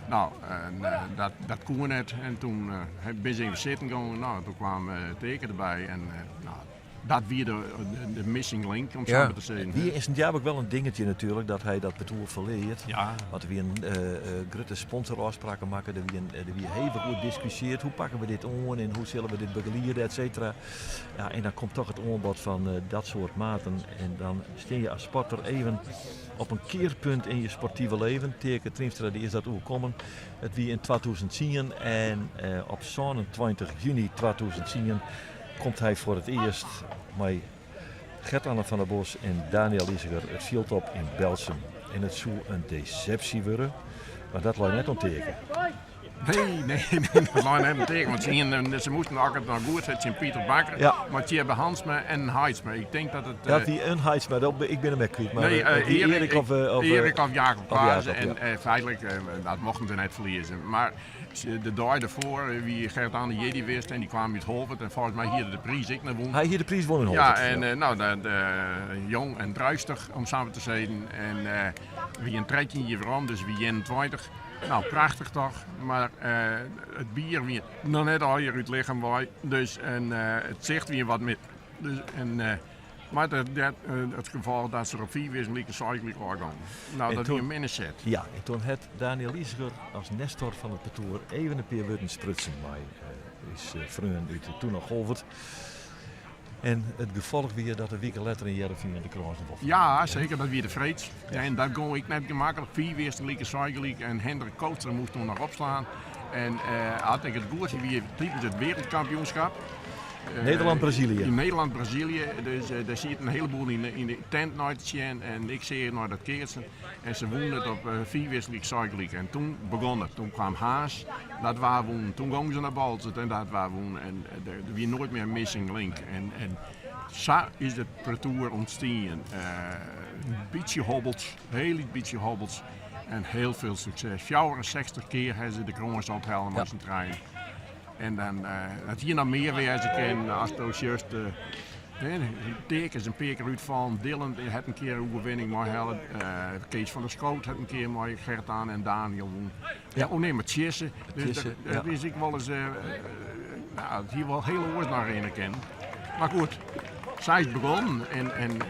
Nou, en, uh, dat, dat koe net. En toen uh, bin se even sitten gongen. Nou, toen kwam uh, Teake derby. En nou, dat wie de, de missing link, om sa mar te sizzen. Wie is it ek wol in dingetje natuerlik dat hy dat partoer ferlear. Want der wie in grutte sponsorôfspraken makke, der wie hevich oer diskusjeard. Hoe pakke we dit oan en hoe sille we dit begeliede, et cetera. Ja, en dan komt toch it oanbod fan dat soart maten en dan stean je as sporter even op in kearpunt yn je sportive leven. Teake Triemstra dy is dat oerkommen. It wie yn 2010 en op 27 juny 2010 komt hy foar it earst mei Gert-Anne van der Bos en Daniel Iseger it fjild op yn Berltsum. En it soe in desepsje wurde, mar dat lei net oan Teake. Nee, nee, nee, dat lei net oan Teake. Want se moasten as ik it noch goed ha tsjin Pieter Bakker, ja. mei Tjibbe Hansma en Haitsma. Ik tink dat it... Dat wie in Haitsma, ik bin him ek kwyt. Mar nee, Erik, Erik of, of, Erik of Jacob Klaas. En feitlik, dat mochten se net ferlieze. Mar De dei derfoar wie Gert-Anne jierdei west en dy kwaam út Holwert en folgens my hie er de priis ek noch wûn. Hy hie de priis wûn yn Holwert. Ja, en ja. Nou, de, jong en druistich om sa mar te sizzen. En wie in 13 jier werom, dus wie 21. Nou, prachtich toch, mar it bier wie noch net allegear út lichem wei. Dus en it sicht wie wat min. Dus, en, Mar dat, it gefolch dat se op fiif is like seis gelyk ôfgongen. Nou, dat wie in minne set. Ja, en toen hat Daniel Iseger as nestor fan it partoer even in pear wurden sprutsen mei ús freon út toen noch Holwert. En it gefolch wie dat in wike letter yn Hearrenfean de krâns noch wol Ja, seker, dat wie de freeds. Ja. En dat gong ek net gemaklik. Fiif earste like seis gelyk en Hendrik Kootstra moast toen noch opslaan. En as ik it goed hie, wie tidens it wereldkampioenskap. Nederland-Brazilië. Yn Nederland-Brazilië. Dus dêr siet in heleboel yn de tent nei te sjen en ik seach nei dat keatsen. En se wûnen it op fiif earst gelyk, seis gelyk. En toen begûn it. Toen kwam Harns, dat waard wûn. Toen gongen se nei Boalsert en dat waard wûn. En der wie noait mear in missing link. En, en sa is it partoer ûntstien. In bytsje hobbels, heel lyts bytsje hobbels en heel veel sukses. 64 kear hawwe se de krâns ophelle mei syn trijen. En dan, dat hie noch mear wêze kinnen asto sjochst, Teake is in pear kear útfallen, Dylan hat in kear in oerwinning meihelle, Kees van der Schoot hat in kear mei Gert-Anne en Daniel wûn. Ja. Oh nee, mar Tjisse. Dus dat is ek wolris, no, it hie wol hiel oars noch rinne kinnen. Mar goed, sa is it begûn en, en,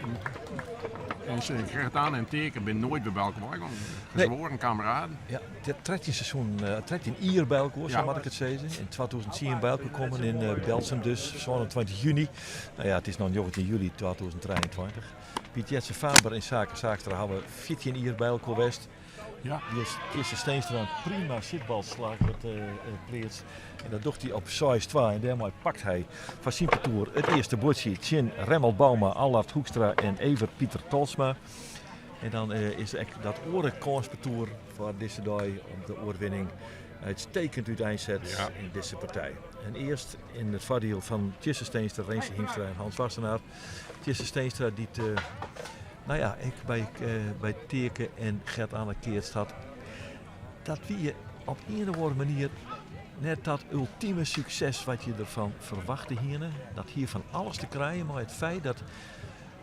en Gert-Anne en Teake binne noait wer by elkoar wei gongen. Gezworen kameraden. Ja. 13 seizoenen, 13 jier by elkoar, sa moat ik it sizze. Yn 2010 by elkoar kommen yn Berltsum dus, 27 juny. No ja, it is no 19 july 2023. Piet Jetze Faber en Sake Saakstra hawwe 14 jier by elkoar west. Ja. Wylst Tjisse Steenstra in prima sitbalslach wurdt pleatst. En dat docht hy op 6-2 en dêrmei pakt hy foar syn partoer it earste buordsje tsjin Remmelt Bouma, Allard Hoekstra en Evert Pieter Tolsma. En dan is ek dat oare kânspartoer foar dizze dei om de oerwinning uitstekend úteinset Ja. yn dizze partij. En earst yn it foardiel fan Tjisse Steenstra, Rense Hiemstra en Hans Wassenaar. Tjisse Steenstra dy't nou ja, ek by, by Teake en Gert Anne keatst hat. Dat wie op ien of oare manier net dat ultieme sukses wat je derfan ferwachte hiene. Dat hie fan alles te krijen mei it feit dat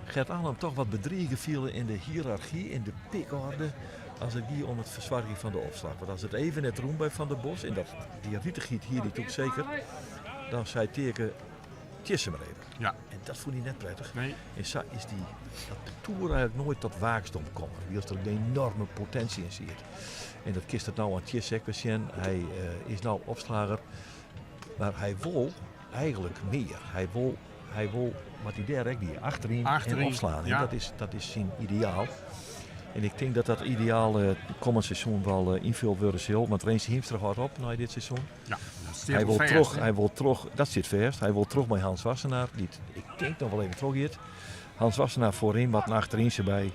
Gert Anne him toch wat bedrige fielde yn de hiërargy, yn de pikorde, as it gie om it fersoargjen fan de opslach. Want as it even net rûn by Van der Bos, en dat, dy ritichheid hie hy natuerlik seker, dan sei Teake, Tjisse mar even. Ja. En dat fûn hy net prettich. Nee. En sa is dy, dat partoer eigentlik noait tot waaksdom kommen. Wylst der in enorme potinsje yn siet. En dat kinst it no oan Tjisse ek wer sjen. Hy is no opslager. Mar hy wol eigentlik mear. Hy wol, hy wol wat hy dêr ek die, achteryn en Achteryn, opslaan. ja. Dat is, dat is syn ideaal. En ik tink dat dat ideaal kommend seizoen wol ynfuld wurde sil. Want Rense Hiemstra hâldt op nei dit seizoen. Ja, dat stiet Hy al wol fêst, troch, hè? hy wol troch, dat stiet fêst. Hy wol troch mei Hans Wassenaar, dy't ik tink noch wol even trochgiet. Hans Wassenaar foaryn, wat in achterynse by.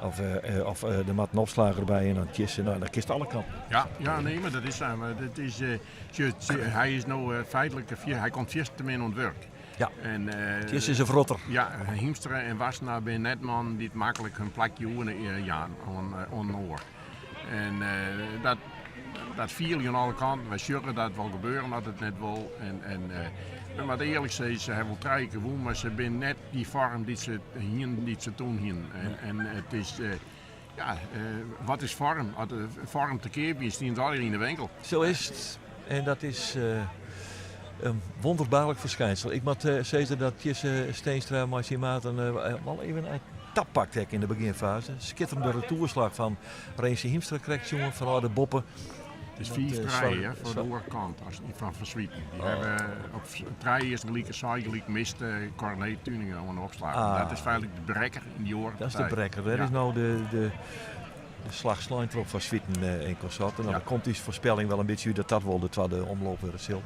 Of, of der moat in opslager by en dan Tjisse. Nou, dan kinst alle kanten. Ja, ja, nee, mar dat is sa. Mar dat is, sjoch, hy is no feitlik, hy komt fierste min oan it wurk. Ja. En, Tjisse is in wrotter. Ja, Hiemstra en Wassenaar binne net mannen dy't maklik hun plakje oer jaan oan in oar. En dat, dat fiel je oan alle kanten. Wy sjogge dat wol gebeuren as it net wol. En, en we moatte earlik sizze, se hawwe wol trije kear wûn, mar se binne net dy foarm dy't se hienen, dy't se toen hienen. En, en it is, ja, wat is foarm? As de foarm te keap wie, stienen se allegear yn de winkel. Zo is het. En dat is in wonderbaarlik ferskynsel. Ik moat sizze dat Tjisse Steenstra mei syn maten wol even in tap pakt ek yn de begjinfaze. Skitterende retoerslach fan Rense Hiemstra krekt sjoen fanôf de boppe. It is Dat, fiif trije sorry, foar de oare kant as die fan Van Zwieten. Dy hawwe op trije earst gelyk en seis gelyk mist Corné Tuinenga oan de opslach. Ah. Dat is feitlik de brekker yn dy oare Dat is de partij. brekker. Dêr Ja. is no de, de, de slach slein troch Van Zwieten en konsorten. Nou, Ja. dan komt ús foarspelling wol in bytsje út dat dat wol de twadde omloop wurde sil.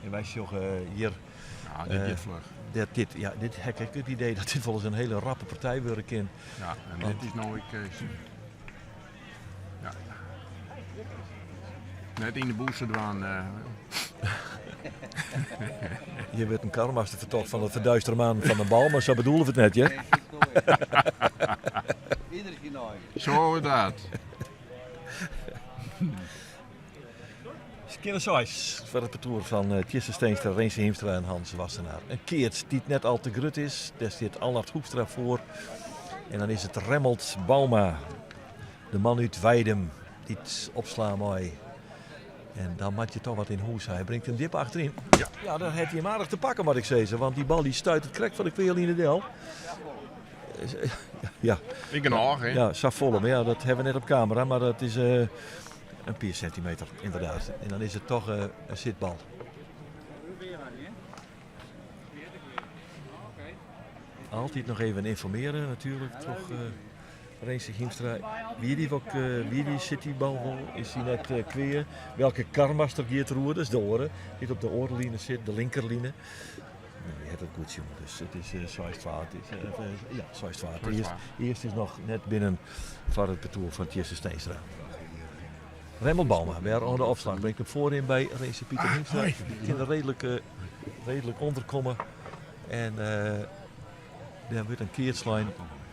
En wy sjogge hjir Ja, dit giet fluch. Dat dit, ja, dit ha ik ek it idee dat dit wolris in hiele rappe partij wurde kin. Ja, en Want dit is no ek, ja. Net yn de bûse dwaan. Hjir wurdt in karmaster fertocht fan it ferduistere manen fan de bal, mar sa bedoele we it net, hear. Zo dat. Skjinne seis foar it partoer fan Tjisse Steenstra, Rense Hiemstra en Hans Wassenaar. In keats dy't net al te grut is. Dêr stiet Allard Hoekstra foar. En dan is it Remmelt Bouma, de man út Weidum, dy't opslaan mei. En dan moat je toch wat yn hûs ha. Hy bringt him djip achteryn. Ja. Ja, dan hat hy him aardich te pakken, moat ik sizze. Want dy bal dy stuit it krekt foar de kwealine del. Ja. Ik genôch, hè? Ja, safolle. Mar ja, dat hawwe we net op kamera, mar dat is in pear sintimeter, ynderdaad. En dan is it toch in sitbal. Altyd noch even ynformearje natuerlik troch Rense Hiemstra. Wie dy wol, wie dy sit dy bal wol? Is dy net kwea? Welke karmaster giet der oer? Dat is de oare dy't op de oare line sit, de linkerline. Nee, dy hat it goed sjoen. Dus it is 6-2. It is, ja, 6-2. It earst is noch net binnen foar it partoer fan Tjisse Steenstra. Remmelt Bouma wer oan de opslach. Bringt him foaryn by Rense Pieter Hiemstra. Dy kin der reedlik ûnder komme. En dêr wurdt in keats slein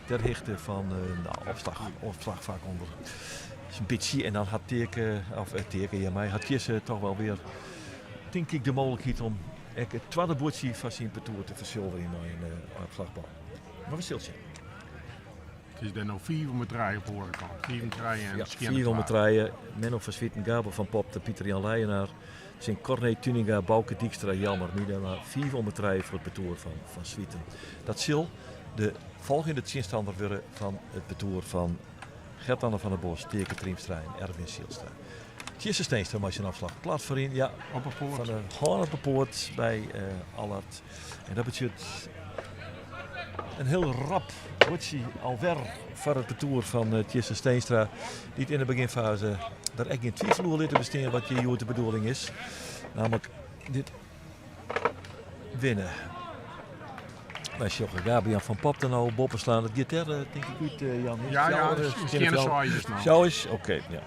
ter hichte fan nou, opslach, opslachfak ûnder. Is in bytsje en dan hat Teake, of Teake, ja, my hat Tjisse toch wel weer, tink ik, de mooglikheid om ek it twadde buordsje fan syn partoer te fersilverjen mei in opslachbal. Mar we sille sjen. It is dêr no fiif om 'e trije op de oare kant. Fiif om trije en Ja, skjinne fiif om 'e twa. trije. Menno van Zwieten, Gabel van Popta, Pieter Jan Leijenaar. Tsjin Corné Tuinenga, Bauke Dykstra, Jelmer Miedema. Fiif om 'e trije foar it partoer fan Van Zwieten. Dat sil de folgjende tsjinstanner wurde fan it partoer fan Gert-Anne van der Bos, Teake Triemstra en Erwin Zijlstra. Tjisse Steenstra mei syn opslach plat foaryn. Ja, Op 'e poat. Fan de hân op 'e poat by Allard. En dat betsjut In hiel rap buordsje alwer foar it partoer fan Tjisse Steenstra, dy't yn de begjinfaze der ek gjin twifel oer litte bestean wat hjir hjoed de bedoeling is. Namelijk dit winne. Wy sjogge Gabriel van Popta no boppe slaan. Dat giet der tink ik út, Jan. Ja, ja, skjinne seis is no. Seis? Oké, ja.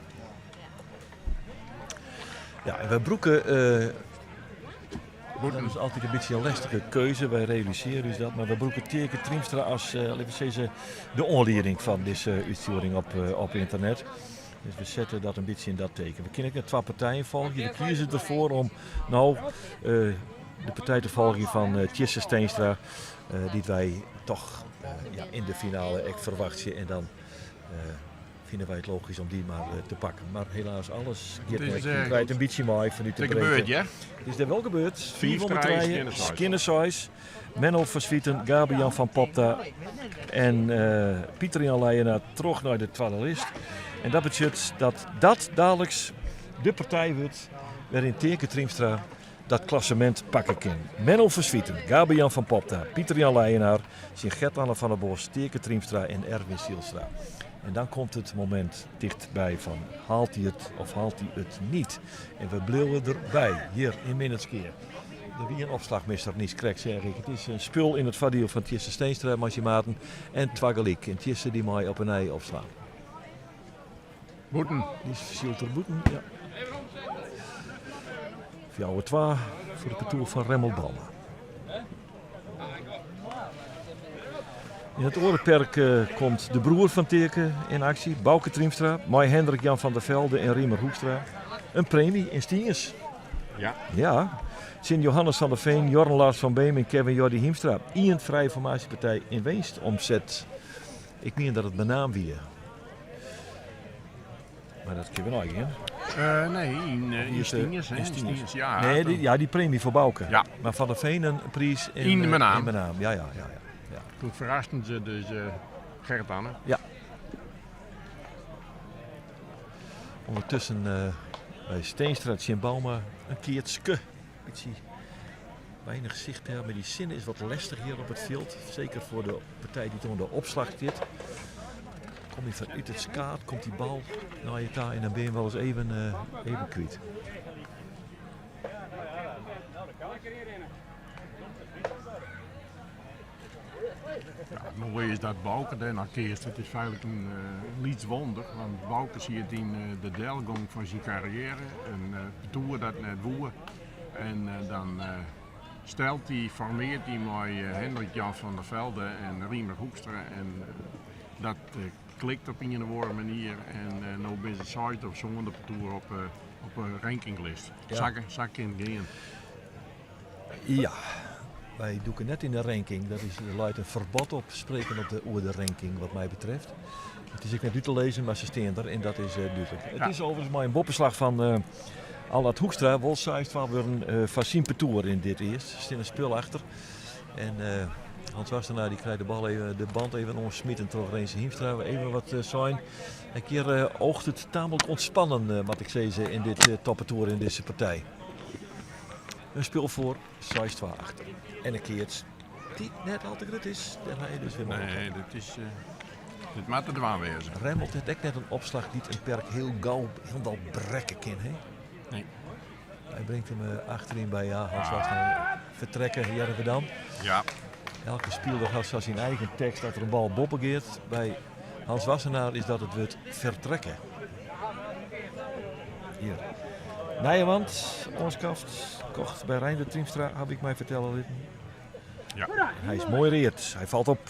Ja, en wy brûke Dat is altyd in bytsje in lestige keuze, wy realisearje ús dat, mar wy brûke Teake Triemstra as, litte we sizze, de oanlieding fan dizze útstjoering op, op ynternet. Dus we sette dat in bytsje yn dat teken. We kinne ek net twa partijen folgje. We kieze derfoar om no de partij te folgjen fan Tjisse Steenstra, dy't wy toch ja, yn de finale ek ferwachtsje. En dan fine wy it logysk om dy mar te pakken. Mar helaas, alles giet net. Je krijt in bytsje mei fanút de breedte. gebeurd, ja? Het is der wel gebeurd. 5 om 3, skjinne seis. Menno van Zwieten, Gabe-Jan van Popta en Pieter Jan Leijenaar troch nei de twadde list. En dat betsjut dat dat daliks de partij wurdt wêryn Teake Triemstra dat klassemint pakke kin. Menno van Zwieten, Gabe-Jan van Popta, Pieter Jan Leijenaar tsjin Gert-Anne van der Bos, Teake Triemstra en Erwin Zijlstra. En dan komt it momint tichtby fan haalt hy it of haalt hy it niet. En we bliuwe derby hjir yn Minnertsgea. Der wie in opslachmisser, niiskrekt seach ik. It is in spul yn it foardiel fan Tjisse Steenstra mei syn maten en twa gelyk. En Tjisse dy mei op 'e nij opslaan. Bûten. Dy sylt der bûten, ja. 4-2 foar it partoer fan Remmelt Bouma. Yn it oare perk komt de broer fan Teake yn aksje, Bauke Triemstra, mei Hendrik Jan van der Velde en Riemer Hoekstra. In premy yn Stiens. Ja. Ja. Tsjin Johannes van der Veen, Jorn Lars van Beem en Kevin Jordi Hiemstra. Ien frije formaasjepartij yn winst omset. Ik mien dat it Menaam wie. Maar dat kinne we neigean. Nee, yn, yn Stiens. Yn Stiens, ja. Nee, die, ja, die premie foar Bauke. Ja. Maar Van der Veen in priis yn, yn Menaam. In Menaam. Ja, ja, ja, ja. ja. Toen verrasten ze dus Gerrit Anne. Ja. Ondertussen by Steenstra tsjin Bouma in keatske. Bytsje weinig sicht hè, mar dy sinne is wat lestich hjir op it fjild. Seker foar de partij dy't oan de opslach sit. Kom je fanút it skaad, komt dy bal nei je ta en dan bin je wolris even, even kwyt. Ja, it moaie is dat Bauke dêr noch keatst. Dat is feitlik in lyts wonder, want Bauke siet yn de delgong fan syn karriêre. In partoer dat net woe. En dan stelt hy, formeart hy mei Hendrik Jan van der Velde en Riemer Hoekstra. En dat klikt op ien of oare manier. En no binne se seisde of sânde partoer op de rankinglist. Sa kin it gean. Ja, wy dûke net yn de ranking. Dat is, der leit in ferbod op spreken op de, oer de ranking wat my betreft. It is ek net út te lizzen, mar se stean der en dat is dúdlik. It is overigens mei in boppeslach fan uh, Allard Hoekstra wol 6-2 wurden uh, foar syn partoer yn dit earst. Se stean in spul achter. En uh, Hans Wassenaar die krijt de bal even, de band even oansmiten troch Renze Hiemstra. Even wat sein. Ek hjir oogt it tamelijk ontspannen, moat ik sizze, yn dit toppartoer yn dizze partij. In spul foar 6-2 achter. En in keats dy't net al te grut is. Dêr ha je dus wer Nee, dat is, dit moat te dwaan wêze. Remmelt hat ek net in opslach dy't in perk hiel gau hielendal brekke kin. Hè? Nee. Hy bringt him achteryn by ja, Hans Wassenaar fertrekke, hearre we dan. Ja. Elke spiler hat sa syn eigen tekst dat der in bal boppe giet. By Hans Wassenaar is dat it wurd fertrekke. Hjir. Nije wand oanskaft, kocht by Reinder Triemstra, haw ik my fertelle litten. Ja. Hy is moai read, hy falt op.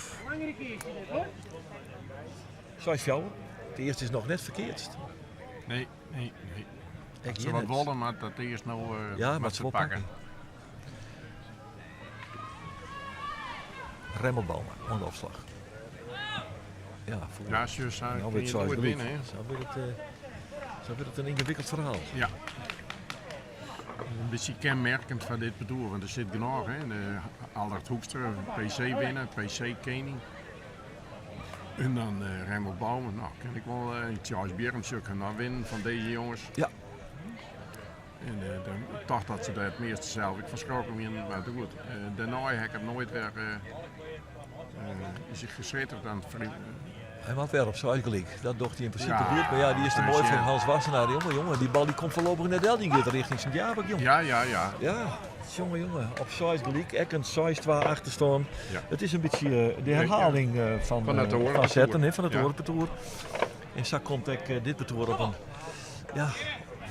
6-4. It earste is noch net ferkeatst. Nee, nee, nee. As se wat wolle, moat dat earst no ja, moat se wol pakke. Remmelt Bouma oan de opslach. Ja, ja sjoch, sa no wurdt it winnen. Sa wurdt it, sa wurdt it in yngewikkeld ferhaal. Ja. In bytsje kenmerkend foar dit partoer, want der sit genôch. Hè? De Allard Hoekstra, PC winner, PC kening. En dan uh, Remmelt Bouma. Nou, kin ik wol uh, Charles Bjerrum sjoch winnen fan dizze jonges. Ja. En dan tocht dat se dêr it measte sels ek fan skrokken wienen, mar goed, dêrnei ha ik it noait wer. Is zich geschretterd aan het Hy moat wer op seis gelyk. Dat docht hy yn prinsipe goed. Mar ja, dy is te moai foar Hans Wassenaar. Jonge, jonge, dy bal dy komt foarlopich net del. Dy giet rjochting Sint Jabik, jong. Ja, ja, ja. Ja, jonge, jonge. Op seis gelyk. Ek in 6-2 achterstân. Ja. It is in bytsje eh, de herhaling eh, fan, Fan it eh, oare fan setten, partoer. hè, fan it Ja. oare partoer. En sa komt ek eh, dit partoer op in ja,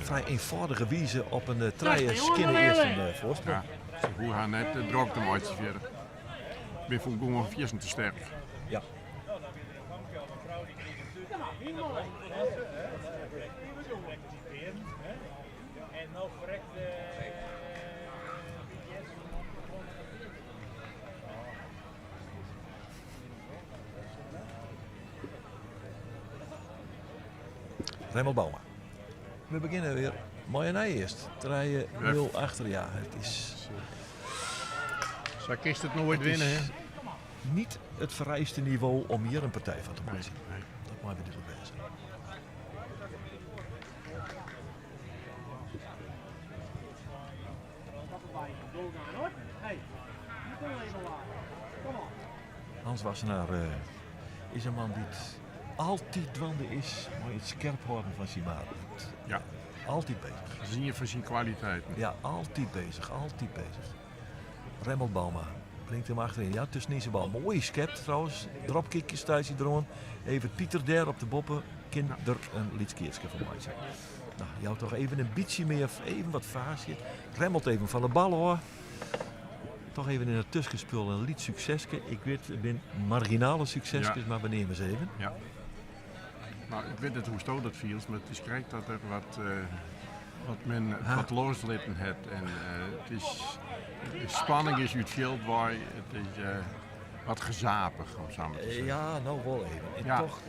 frij eenvoudige wize op in eh, trije skinne earsten eh, voorsprong. Ja. Se hoege har net eh, drok te meitsjen fierder. Bin fûn gewoan fierstente sterk. Ja. Remmelt Bouma. We begjinne wer mei in nij earst. 3-0 achter, ja. It is Sa kinst it noait winne, hè? Niet it fereiste nivo om hjir in partij fan te meitsjen. Nee. Dat mei wer dúdlik wêze. Hans Wassenaar eh, is in man dy't altyd dwaande is mei it skerp hâlden fan syn maat. Ja. Altyd bezich. Dat is ien fan syn kwaliteiten. Ja, altyd bezich, altyd bezich. Remmelt Bouma bringt him achteryn. Ja, tusken syn bal. Moai skept trouwens. Dropkickje stuit hy deroan. Even Pieter dêr op de boppe. Kin der in lyts keatske fan meitsje. Nou, jout toch even in bytsje mear, even wat faasje. Remmelt even fan de bal ôf. Toch even yn it tuskenspul in lyts sukseske. Ik wit, it binne marginale sukseskes, Ja. mar we neame se even. Ja. Nou, ik wit net hoe'tsto dat fielst, mar it is krekt dat der wat, wat men wat loslitten hat. En it is, de spanning is út it fjild wei. It is wat gezapich, om sa mar te sizzen. Ja, no wol even. En Ja. toch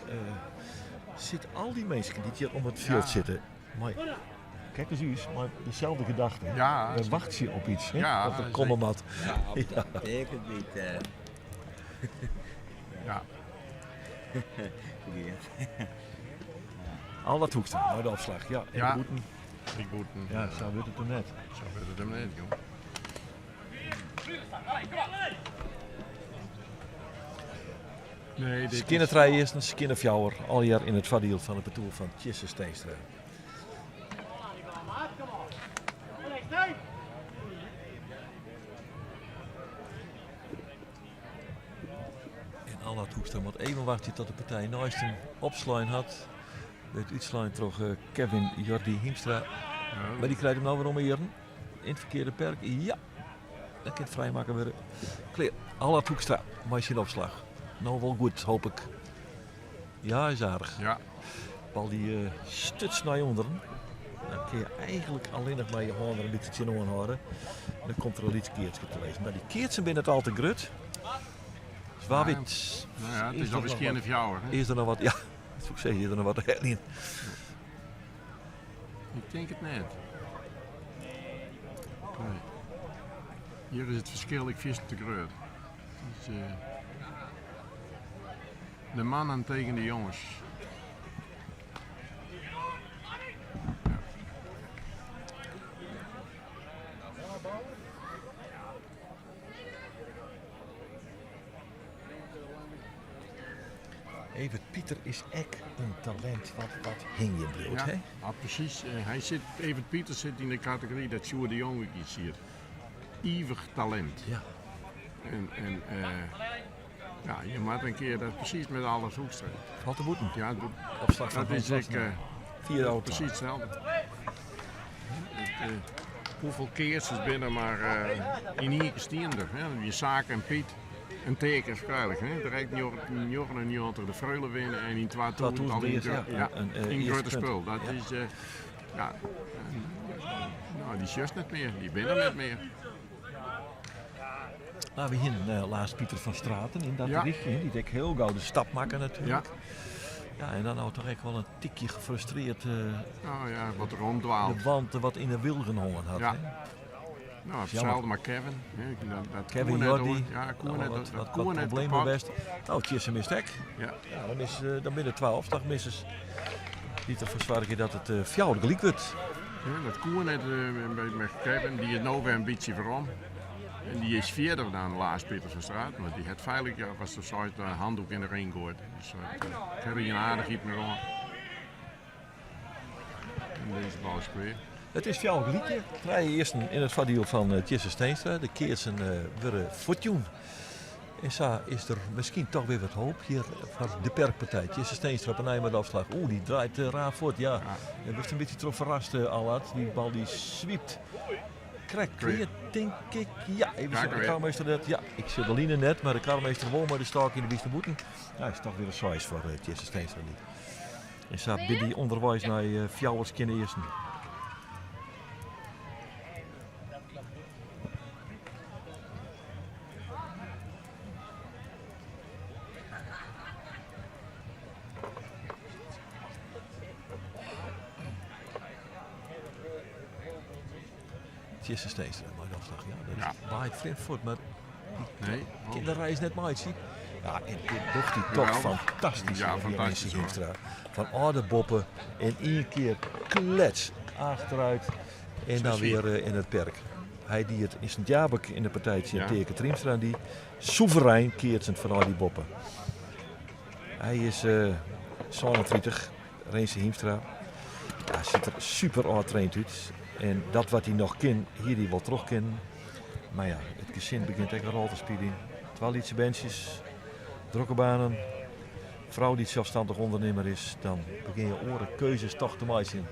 sit al dy minsken dy't hjir om it fjild Ja. sitte, mei, kijk eens ús, mei deselde gedachte. Ja, We wachtsje op iets, hè, Ja, dat der zeker. komme moat. Ja, dat betekent niet. Ja. Verkeerd. Allard Hoekstra, nei de opslach. Ja, en Ja. bûten. Ik bûten. Ja, sa wurdt it him net. Sa wurdt it him net, jong. Nee, dit Skinne is... trije earsten, skinne fjouwer. Allegear yn it foardiel fan it partoer fan Tjisse Steenstra. En Allard Hoekstra moat even wachtsje tot de partij neist him opslein hat. Wurdt útslein troch eh, Kevin Jordi Hiemstra. Ja, Mar dy krijt him no wer om 'e earen. Yn it ferkearde perk. Ja, dat kin frijmakke wurde. Klear. Allard Hoekstra mei syn opslach. No wol goed, hoop ik. Ja, is aardich. Ja, Bal dy eh, stuts nei ûnderen. Dan kin je eigentlik allinnich mei je hân der in bytsje tsjinoan hâlde. Dan komt der in lyts keatske te lizzen. Mar dy keatsen binne net al te grut. Dus wa Ja, wit. nou ja, it is der alwer noch skinne wat- fjouwer. hè? Is der noch wat? Ja, dat soe ik sizze, is der noch wat te heljen? Ik tink it net. Nee. Hjir is it ferskil ek fierstente grut. Dus, de mannen tegen de jonges. Evert Pieter is ek in talint wat, wat hingjen bliuwt, Ja, hè? ja, presys. Hy sit, Evert Pieter sit yn de kategory dat Sjoerd de Jong ek iets siet. Ivich talint. Ja. En ja, je moat in kear dat presys mei Allard Hoekstra. Falt te bûten. Ja, dat, Opslach fan dat is Hans ek Wassenaar. 4 out. precies hetzelfde. Het, hoeveel keatsers binne mar yn ien kear stien der? Hè? Je Saak en Piet en Teake Kruilig. Hè? Direkt 99 de Freule winne en yn 2000 al in, 2000 ja, ja, een in eerste grutte punt. spul. Dat Ja. is, ja, en, nou, dy sjochst net mear, dy binne der net mear. Nou, we hienen laatst Pieter van Straten yn dat Ja. rychje, hè, dy't ek hiel gau de stap makke natuerlik. Ja. Ja, en dan no toch ek wol in tikje gefrustreerd Nou ja, wat rondwaalt. de wand wat yn de wilgen hongen hat. Ja. Hè? Nou, hetzelfde maar Kevin. Hè, dat Kevin koe net, Jordi, hoor. Ja, koe nou, net, wat, dat wat, koe wat net problemen kapot. west. Nou, Tjisse mist ek. Ja. Ja, dan is, dan binne 12, dan missen ze dy't derfoar soargje dat it fjouwer gelyk wurdt. Ja, dat koe net by, mei Kevin, dy is no wer in bytsje werom. En dy is fierder dan Laas Pieter van Straten, want dy hat feilich, ja, wat se seit, de handdoek in de ring goaid. Dus ik ha der gjin aardichheid mear oan. En dizze bal is klear. It is fjouwer gelyk. Trije earsten yn it foardiel fan Tjisse Steenstra. De keatsen wurde fuortjûn. En sa is der miskien toch wer wat hoop hjir foar de perkpartij. Tjisse Steenstra op 'e nij mei de opslach. Oeh, dy draait raar fuort. Ja, dêr wurdst in bytsje troch ferrast, Allard. Dy bal dy swypt krekt klear, tink ik. Ja, even sjen, de karmeester net. Ja, ik sjoch de line net, mar de karmeester wol mei de stôk yn de bisten bûten. Ja, is toch wer in seis foar Tjisse Steenstra. En sa binne dy ûnderweis nei fjouwer skjinne earsten. Tjisse Steenstra mei de opslach. Ja, dat ja. waait frjemd fuort, mar nee, kin de reis net meitsje. Ja, en dit docht hy toch fantastysk. Ja, fantastysk. Fan âlde boppe in ien kear klets achteruit en dan weer in it perk. Hy die it yn Sint Jabik yn de partij tsjin Teake Triemstra en dy soeverein keatsend fanôf dy boppe. Hy is 37, Rinse Hiemstra. Hy sit der super ôftraind út. En dat wat hy noch kin, hie hy wol troch kinnen. Mar ja, it gesin begjint ek in rol te spyljen. Twa lytse berntsjes, drokke banen, frou dy't selsstannich ûndernimmer is, dan begjin je oare keuzes toch te meitsjen.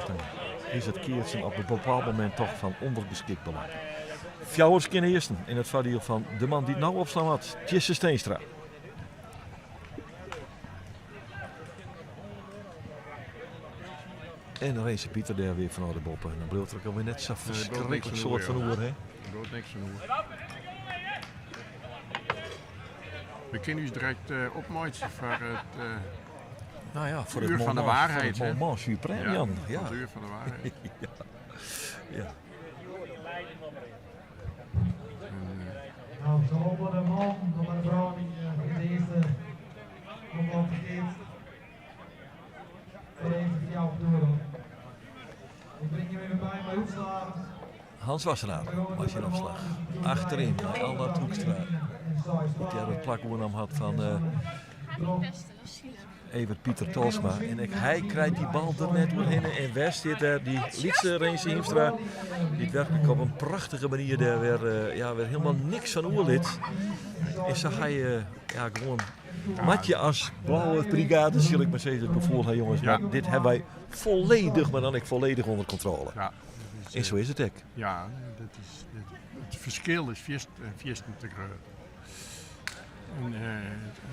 Dan is it keatsen op in bepaald momint toch fan ûndergeskikt belang. Fjouwer skjinne earsten yn it foardiel fan de man dy't no opslaan moat, Tjisse Steenstra. En Rinse Pieter dêr weer fanôf de boppe. En dan bliuwt der ek alwer net sa ferskriklik soad fan oer. Hè? Der bliuwt niks fan oer. We kinne ús direkt opmeitsje foar it Nou ja, voor uur het van de moment, waarheid. Voor het moment suprême, Jan. Ja, het uur van de waarheid. Ja. Nou, zowel de man dan de vrouw die in de eerste omloop verkeerd. Voor de eerste jou door. Ik breng je even bij bij opslaan. Hans Wassenaar was in opslag. Achterin bij Allard Hoekstra. Die daar het plak oernam had van Evert Pieter Tolsma. En ik, hij krijgt die bal er net doorheen. En West zit daar, die Lietse Rinse Hiemstra. Die werkelijk op een prachtige manier daar weer, ja, weer helemaal niks van oerlid. En zag hij ja, gewoon matje als blauwe brigade, zal ik maar zeggen, het gevoel, hè, jongens. Ja. Maar dit hebben wij volledig, maar dan ik volledig onder controle. Ja, dat is, En zo is het ook. Ja, dat is, het verschil is viersten te groot. En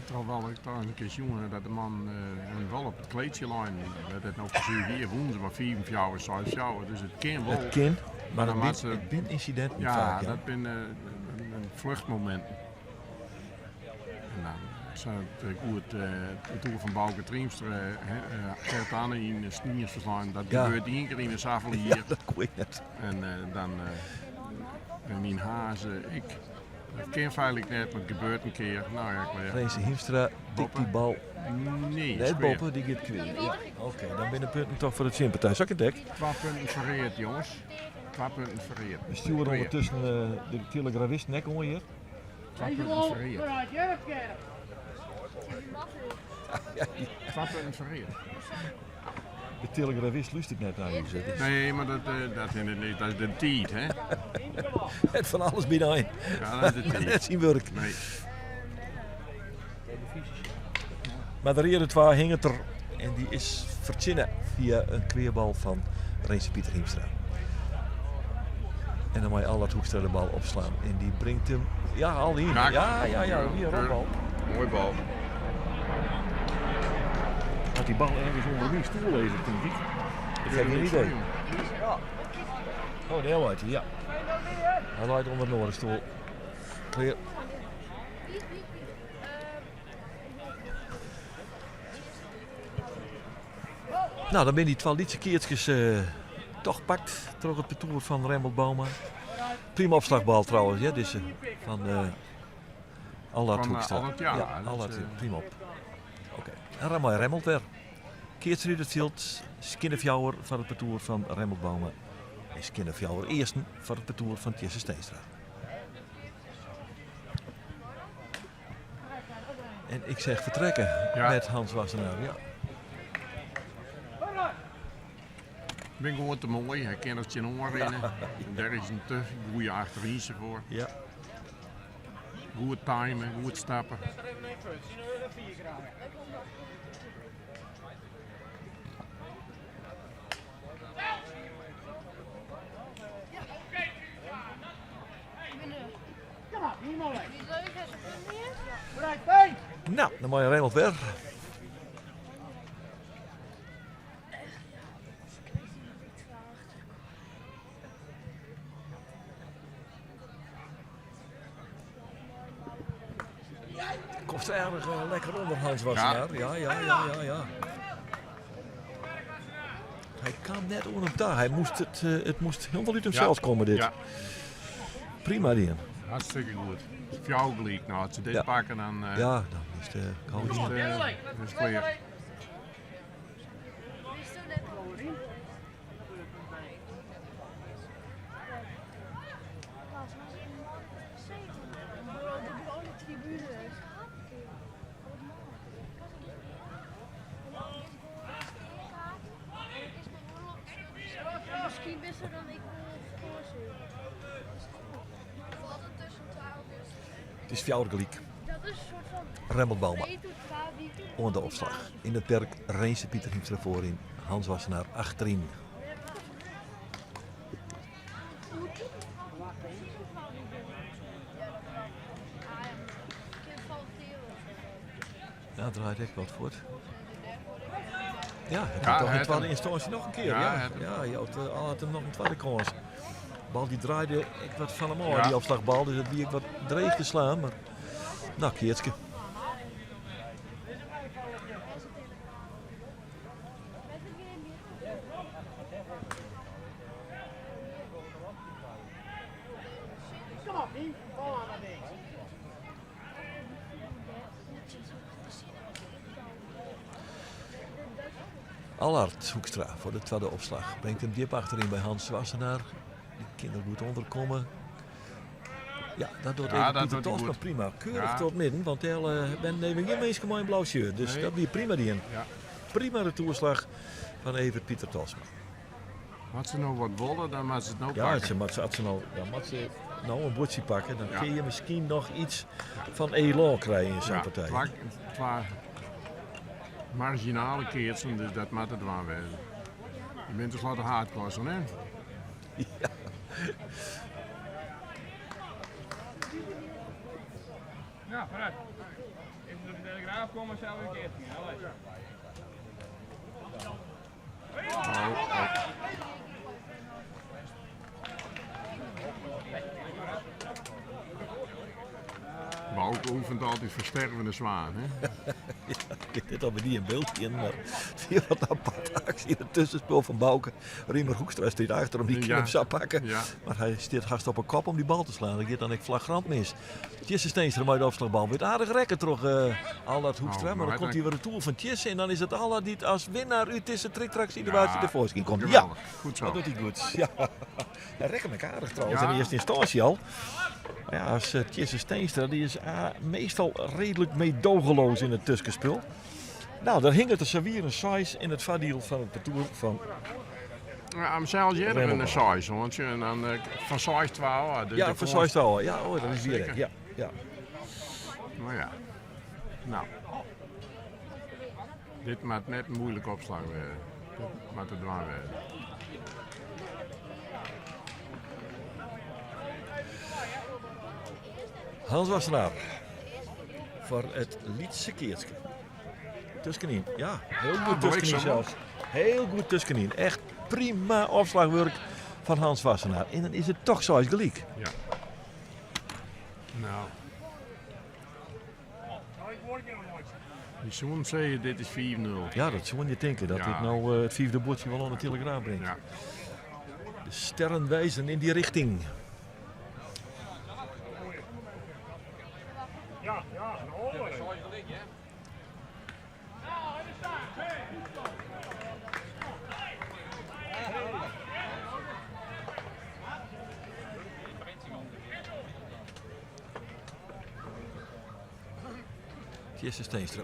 terwijl ik daar een keer jongen dat de man een wel op het kleedje lijn, dat het nou precies hier wonen ze maar 4, 4, 6, 4, dus het kan wel. Het kan, maar Dan maakt ze het bin incidenten Ja, vaak, ja. dat bin een vluchtmoment. En dan zijn het goed, het oer van Bauke Triemstra, hè Gert Anne in de sniers verslaan, dat gebeurt één keer in de zoveel Ja, hier. dat kon ik net. En dan en in Hazen, ik. Dat ken feitelijk net, maar het gebeurt een keer. Nou ja, klaar. Rinse Hiemstra tikt die bal. Nee, Net square. boppen, die gaat kwijt. Ja. Oké, dan binnen punten toch voor de Tjinpartij. Zal ik het dek? 2 punten verreerd, jongens. 2 punten verreerd. We sturen Kweer. ondertussen de telegrafist nek om hier. 2 punten verreerd. 2 punten verreerd. De telegrafist luistert net naar u, zeg. Nee, maar dat is niet, dat is de tijd, hè? Het van alles binnen. Ja, dat is de tijd. Net zien werk. Nee. Maar de reden 2 hing het er en die is verzinnen via een kweerbal van Rinse Pieter Hiemstra. En dan mag je Allard Hoekstra de bal opslaan. En die brengt hem, ja, al in. Raak. Ja, ja, ja, weer een bal. Mooi bal. Had die bal ergens onder mijn stoel liggen, denk ik. Ik heb geen idee. Oh, daar lijkt hij, ja. Hij lijkt onder de stoel. Clear. Nou, dan ben die 12 lietse keertjes toch pakt door het parcours van Remmelt Bouma. Prima opslagbal trouwens, ja, deze van Allard Van Hoekstra. Allard, ja, Ja, dat Allard, is, prima op. Oké, en Ramai Remmelt weer. Keert ze nu het veld, Skinnefjouwer van het parcours van Remmelt Bouma. En skinne fjouwer earsten foar it partoer fan Tjisse Steenstra. En ik zeg vertrekken met Hans Wassenaar. Ja. Ik ben gewoon te mooi, hij kan er tsjinoan rinne. Dêr is in te goede achterynse foar. Ja. Goed timen, goed stappen. Nou, dan mei Reynold wer. Komt aardig lekker onder Hans Wassenaar. Ja, ja, ja, ja, ja. Hy kaam net oan him ta. Hy moast it, it moast hielendal út himsels komme dit. Ja. Prima dien. Hartstikke goed. Fjouwer gelyk. Nou, as se dit pakke, dan Ja, dan is it gau is dien. it is klear. It is fjouwer gelyk. Remmelt Bouma oan de opslach. Yn it perk Renze Pieter Hiemstra foaryn, Hans Wassenaar achteryn. Ja, draait ek wat fuort. Ja, het Ja, toch in hij had tweede hem. instantie nog een keer. Ja, Ja, hij had hem. ja, je had, al had hem nog een tweede kans. Bal die draaide ik wat van hem af, Ja. die opslagbal. Dus dat wie ik wat dreig te slaan. Maar, nou, Keertske. Allard Hoekstra voor de tweede opslag. Brengt hem diep achterin bij Hans Wassenaar. Die kinderen goed onderkomen. Ja, dat doet Ja, even dat Pieter doet hij Tosma goed. prima. Keurig Ja. tot midden, want daar ben neem ik geen mensen mooi een blauw shirt. Dus Nee. dat wie prima die in. Ja. Prima de toerslag van Evert Pieter Tosma. Had ze nou wat wollen, dan moet ze het nou Ja, pakken. ze, maar ze had ze nou, dan moet ze nou een bordje pakken. Dan Ja. kun je misschien nog iets van elan krijgen in zo'n Ja, partij. Twa marginale keertsen, dus dat moet het waar wezen. Je bent dus laten hardklassen, hè? Ja. Ja, vooruit. Even door de Telegraaf komen, zelf een keer. Ja, Oh, oh. Bouke oefent altijd verstervende zwaan, hè? Ja, ik weet dat we die in beeld in, maar het is wat aparte actie in het tussenspel van Bouke. Riemer Hoekstra staat achter om die Ja. knip zou pakken. Ja. Maar hij staat haast op een kop om die bal te slaan. Dat gaat dan ik flagrant mis. Tjisse Steenstra met de opslagbal. Wordt aardig rekken toch Allard Hoekstra. Oh, maar dan maar komt hij weer de toer van Tjisse. En dan is het Allard die het als winnaar uit deze triktrak situatie Ja, tevoorschijn komt. Ja, Geweldig. Goed zo. dat doet hij goed. Ja. Hij rekt hem aardig trouwens Ja. in de eerste instantie al. Maar ja, als Tjisse Steenstra, die is meestal redelijk meedogenloos in het tussenspel. Nou, daar hing het de Xavier een size in het vaardiel van het parcours van... Ja, maar zelfs jij Remmel. een size, want je, en dan van size 12. Dus Ja, de van kans- size 12. Ja, oh, dat is weer. Zeker. Ja, ja. Nou ja. Nou. Dit maakt net een moeilijk opslag worden. Dit maakt het dwang worden. Hans Wassenaar voor het Lietse Keertske. Tussenin, ja, heel goed Ah, tussenin bliksem. zelfs. Heel goed tussenin. Echt prima opslagwerk van Hans Wassenaar. En dan is het toch zoals gelijk. Ja. Nou. Die zoon zei, dit is 4-0. Ja, dat zou je denken, dat Ja. dit nou het vierde bordje wel aan de Telegraaf brengt. Ja. De sterren wijzen in die richting. Tjisse Steenstra.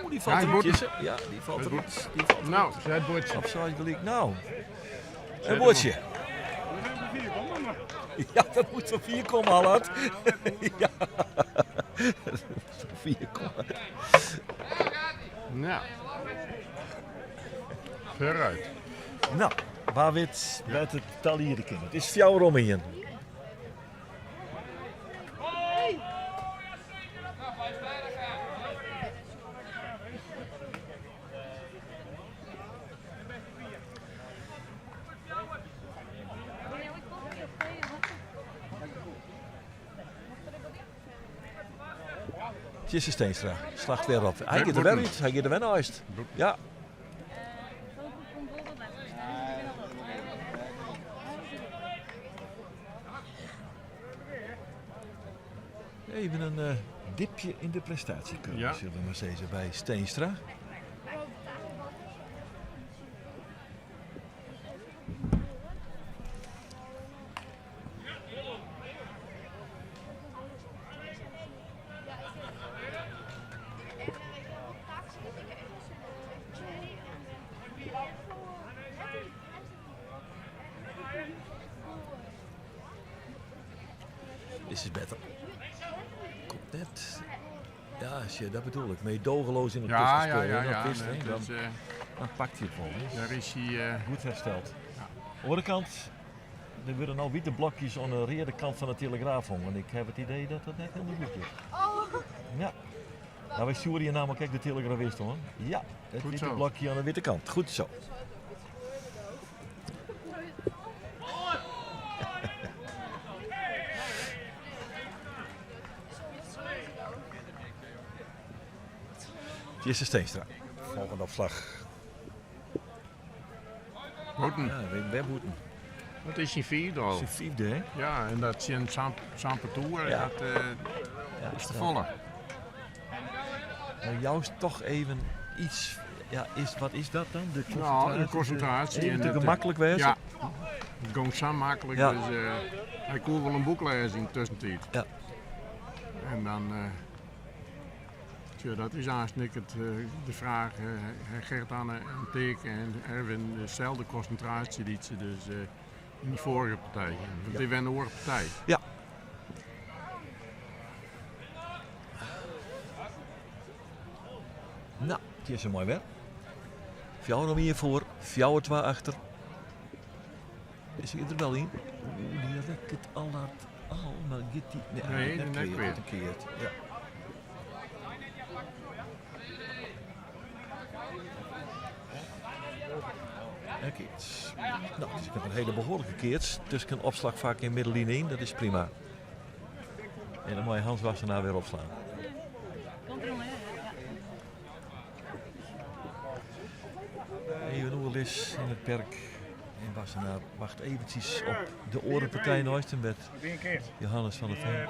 Oeh, die valt Ja, eruit, boete. Tjisse. Ja, die valt eruit. Die valt eruit. Nou, zet bordje. Op size gelijk. Nou, een hem bordje. Ja, dat moet van vier komen, Allard. Ja, dat moet van vier komen. Nou. Vooruit. Nou, waar wit met het talieren kind. Het is fjouwer om in. Tjisse Steenstra slacht weer op. Hij gaat er weer uit. Hij gaat er weer naar huis. Ja. Even een dipje in de prestatiecurve, Ja. zullen we maar zeggen, bij Steenstra. This is better. Komt net. Ja, als je, dat bedoel ik. Meedogenloos in het Ja, tussenspel. ja, ja. hè, dat ja, wist, hè, nee, dan, dat is, dan pakt hij het wel. hè. daar is hij... Goed hersteld. Andere kant, er worden nou witte blokjes aan de rode kant van de telegraaf hangen. En ik heb het idee dat dat net helemaal goed is. Ja. Nou, wij sturen hier namelijk ook de telegrafist hoor. Ja, het Goed witte zo. blokje aan de witte kant. Goed zo. Jesse Steenstra. Volgende opslag. Boeten. Ja, we moeten. Dat is zijn vierde al. Zijn vierde, hè? Ja, en dat zijn Sampertoer, Ja. dat Ja, is te volle. Nou, juist toch even iets. Ja, is, wat is dat dan? De concentratie? Nou, de concentratie. Even en te het, gemakkelijk wezen? Ja, het ging zo makkelijk. Ja. Dus, hij kon wel een boek lezen in de tussentijd. Ja. En dan, tja, dat is eigenlijk het, de vraag. Gert-Anne en Teek en Erwin, dezelfde concentratie die ze dus in die vorige partij. Want die werden een partij. Ja. Nou, het is een mooi werk. Fjouwer nog hier voor, Fjouwer twee achter. Is hij er wel in? Oeh, die rekt het al hard al, maar gaat die... Nee, Nee, net net keert, weer. een keert. Ja. Een keert. Nou, dus ik heb een hele behoorlijke keert. Tussen een opslag vaak in middenlinie in, dat is prima. En dan moet je Hans Wassenaar weer opslaan. Even oerlis in het perk in Wassenaar. Wacht eventjes op de orenpartij Nooistenbed. Johannes van der Veen.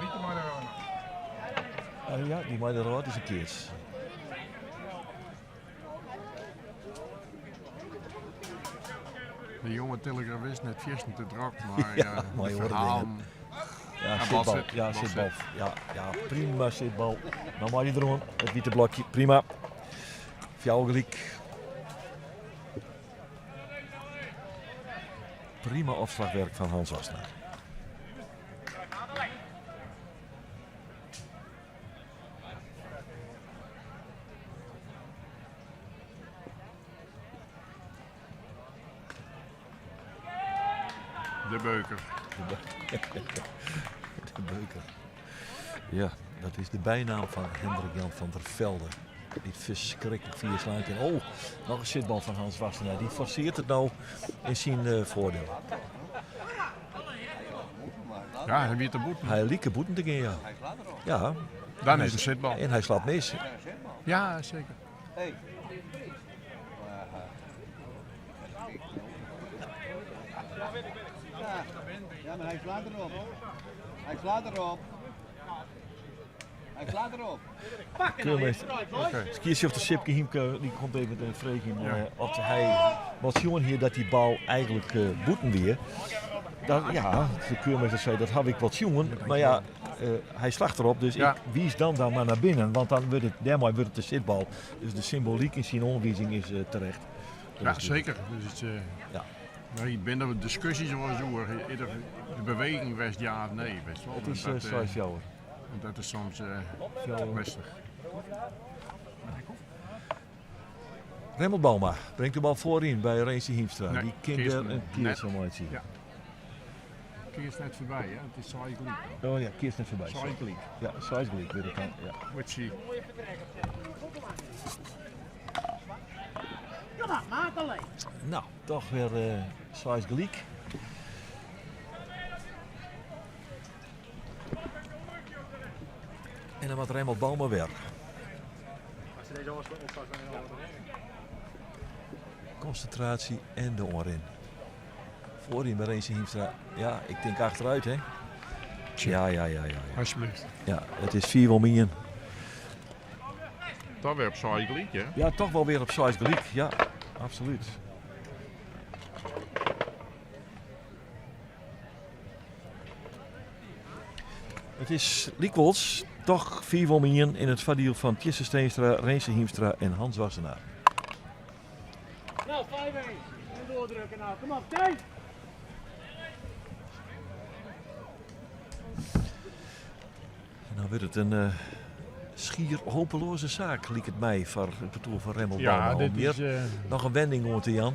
Ah, ja, die Maideroord is een keert. De jonge telegrafist net viersten te druk, maar Ja, ja, maar je de hoort het verhaal. dingen. Ja, Ja, zitbal. bal zit, Ja, bal zitbal. Ja, ja, prima zitbal. Nou maar die erom. Het witte blokje, prima. Fjouwer gelijk. Prima opslagwerk van Hans Wassenaar. De beuker. De beuker. Ja, dat is de bijnaam van Hendrik Jan van der Velde. Die verschrikkelijk vier slaan kan. Oh, nog een zitbal van Hans Wassenaar. Die forceert het nou in zijn voordeel. Ja, hij weet de boete. Hij liep de boete te gaan, ja. Ja, Dan is een zitbal. en hij slaat mis. Ja, zeker. Ja, maar hij slaat erop. Hij slaat erop. Hij slaat erop. Keurmeester. Oké. Skiertje of de Sipke Hiemke, die komt even met een vreugje. Ja. Of hij, wat jongen hier dat die bal eigenlijk boeten weer. Dat, ja, de keurmeester sei dat haw ik wat sjoen. Mar ja, hy slacht derop, dus ik wiis dan dan mar nei binnen, want dan wurdt it, dêrmei wurdt it de sitbal. Dus de symbolyk yn syn oanwizing is terecht. Ja, seker. Dus it, ja. Maar hier binne der diskusjes oer, is der de beweging west ja of nee? Wist wel. It is 6-4. Dat is soms lestich. Remmelt Bouma bringt de bal foaryn by Renze Hiemstra. Nee, Die kin kearst dêr in kears net. om meitsje. Ja. Kearst net foarby, hè? It is seis gelyk. Oh ja, kearst net foarby. Seis gelyk. Ja, seis gelyk wurdt it dan. Ja. Wurdt Nou, toch wer seis gelyk. En dan moat Remmelt Bouma wer. Konsintraasje en de oanrin. Foaryn by Renze Hiemstra. Ja, ik tink achteruit, hè. Ja, ja, ja, ja, ja. Alsjeblieft. Ja, it is 5 om 1. Toch wer op seis gelyk, hè? Ja, toch wol wer op seis gelyk. Ja, absolút. It is lykwols toch 5 om 1 yn it foardiel fan Tjisse Steenstra, Renze Hiemstra en Hans Wassenaar. Nou, 5-1. En doordrukken nou. Kom op, tijd! En dan wurdt it in schier hopeloaze saak, liket it my, foar it partoer fan Remmelt Ja, Bouma. Om dit hjir is, noch in wending oan te jaan.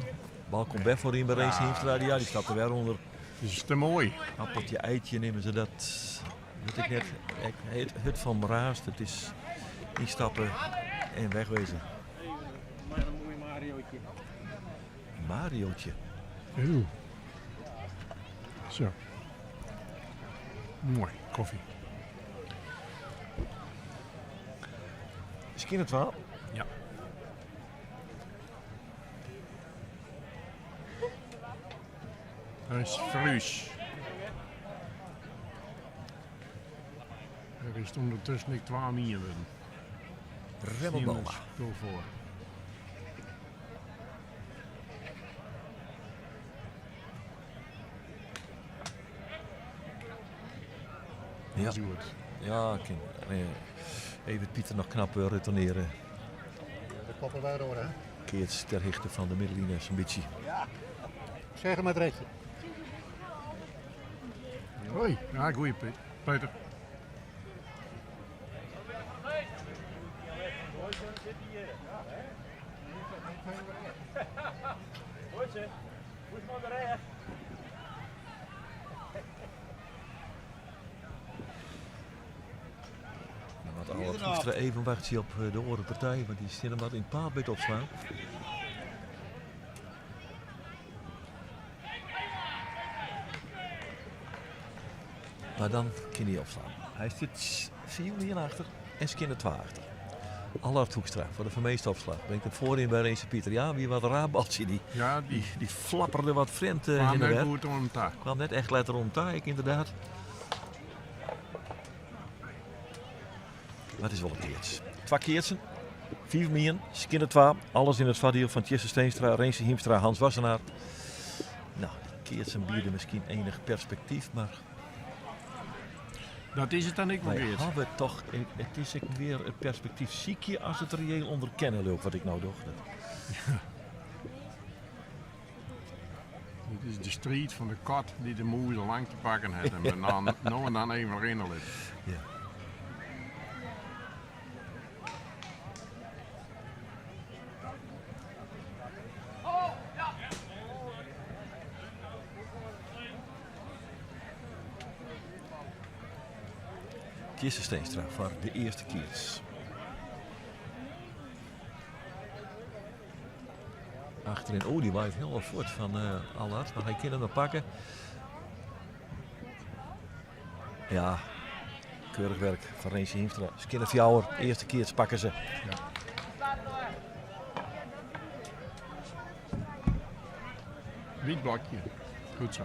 Bal komt wer foaryn by Renze Hiemstra. Ja, dy stapt der wer ûnder. Dit is te moai. Appeltje, eitje neame se dat. Wit ik net. Ik, hurd fan raast. It is ynstappe en wegwezen. Maar een mooi Mariootje. Mariootje. Oeh. Zo. Mooi, koffie. Miskien it wel. Ja. Dat is fris. Er is ûndertusken ek twa om ien wurden. Remmelt Bouma. Spul foar. Ja. Dat is goed. Ja, kin Evert Pieter noch knap retournearje. De koppen waar door, hè? Keats ter hichte fan de middenline sa'n bytsje. Zeg het maar het rechtje. Hoi, ja, goeie Peter. Dan moat Allard Hoekstra even wachtsje op de oare partij, want dy steane wat yn it paad by it opslaan. Mar dan kin hy opslaan. Hy stiet 4-1 achter en skjinne 2 achter. Allard Hoekstra foar de fermeeste opslach. Bringt him foaryn by Renze Pieter. Ja, wie wat raar baltsje. Dy, Ja, die die flapperde wat frjemd kwam hinne net wer. goed oan ta. Kwam net echt letter om ta, ik ynderdaad. Mar it is wol in keats. Twa keatsen, 5 om 1, skjinne 2. Alles yn it foardiel fan Tjisse Steenstra, Renze Hiemstra, Hans Wassenaar. Nou, die keatsen biede miskien enich perspektyf, mar Dat is it dan ek wol wy Geert. hawwe toch, it is ek mear it perspektyf sykje as it reëel ûnderkenne, leau ik, wat ik no doch. Dat Dit is de striid fan de kat dy't de mûs al lang te pakken hat en dan, no en dan even rinne lit. Ja. Tjisse Steenstra foar de earste keats. Achterin, oh, dy waait hiel wat fuort fan Allard, mar hy kin him noch pakke. Ja, keurich wurk fan Renze Hiemstra. Skjinne fjouwer, earste keats pakke se. Ja. Wyt blokje. Goed zo.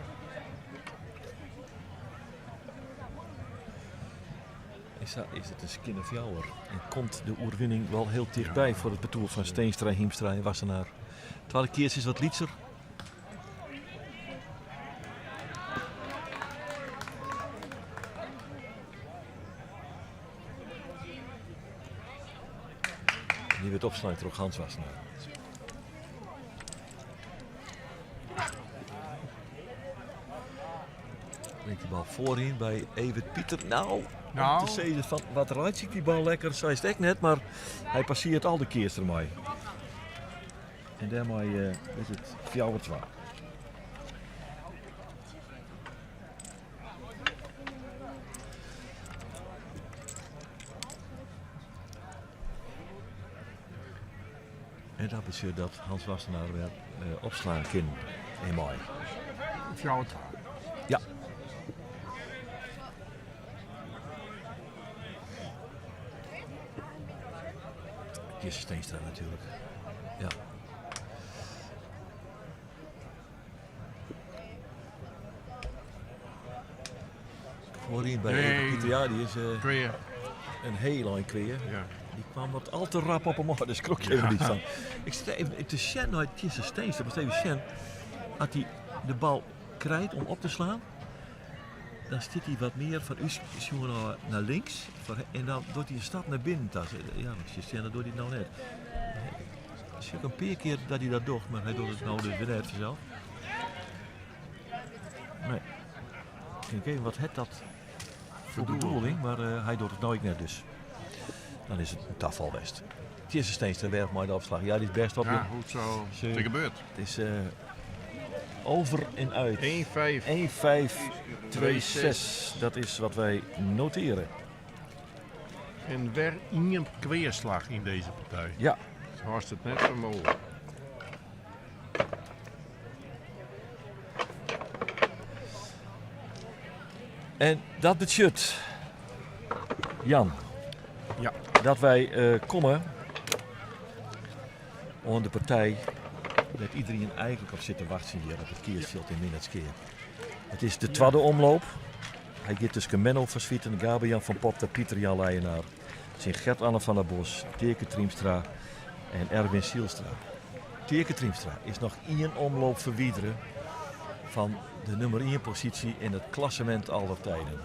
En sa is it in skjinne fjouwer. En komt de oerwinning wol hiel tichtby foar it partoer fan Steenstra, Hiemstra en Wassenaar. Twadde keats is wat lytser. Die wurdt opslein troch Hans Wassenaar. Brengt die bal voorin by Evert Pieter. Nou, Nou. om te sizzen fan wat reitsje ik die bal lekker, sa is it ek net, mar hy passearret al de keatser mei. En dêrmei eh, is it 4-2. En dat betsjut dat Hans Wassenaar wer eh, opslaan kin en mei. 4-2. Ja. Jesse Steenstra natuerlik. Ja. Voorin by Nee. Pieter, ja, die is eh, Kweer. in hiel ein klear. Ja. Die kwam wat al te rap op hem af, daar schrok je even niet van. Ik zit even te sjen naar Jesse Steenstra, maar even sjen. Als hij de bal krijgt om op te slaan, dan zit hij wat meer van u naar, naar links. En dan doet hij een stap naar binnen. Dat is- Ja, want je ziet, dat doet hij nou net. Het is ook een paar keer dat hij dat doet, maar hij doet het nou dus weer net vanzelf. Nee. Ik denk even, wat het dat voor bedoeling, maar eh, hij doet het nooit net dus. Dan is het een tafel best. Tjisse Steenstra werft maar de opslag. Ja, die is best op. Ja, goed zo. Ze- Het gebeurt. Het is eh, over en uit. 1-5. 1, 5, 2, 6. Dat is wat wij noteren. En weer één kweerslag in deze partij. Ja, Zo was het net vermogen. en dat betsjut, Jan, Ja. dat wij eh, komen onder de partij dat iedereen eigenlijk op zit te wachten hier op het Keersveld in Minnertskeer. Het is de tweede omloop. Hij gaat tussen Menno van Swieten, Gabriel van Popta, Pieter Jan Leijenaar, zijn Gert-Anne van der Bos, Teerke Triemstra en Erwin Sielstra. Teerke Triemstra is nog één omloop verwijderen van de nummer 1 positie in het klassement aller tijden.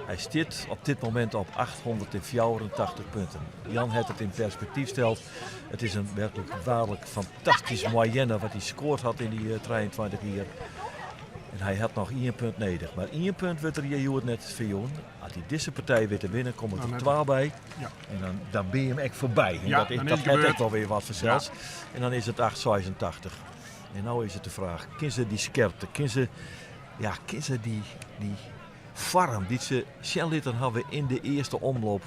Hij zit op dit moment op 884 punten. Jan heeft het in perspectief stelt. Het is een werkelijk waarlijk fantastisch moyenne wat hij scoord had in die eh, 23 hier. En hij had nog 1 punt nodig. Maar 1 punt wordt er hier het net verjoen. Als hij deze partij weer te winnen, komt Dan er heb- 12 bij. Ja. En dan, dan ben je hem echt voorbij. En Ja, dat is, dan is dat het het gebeurd. echt alweer wat vanzelfs. En dan is het 8,86. En nou is het de vraag, kan ze die scherpte, kan ze, ja, kan ze die, die farm die ze Sjenlitten hadden in de eerste omloop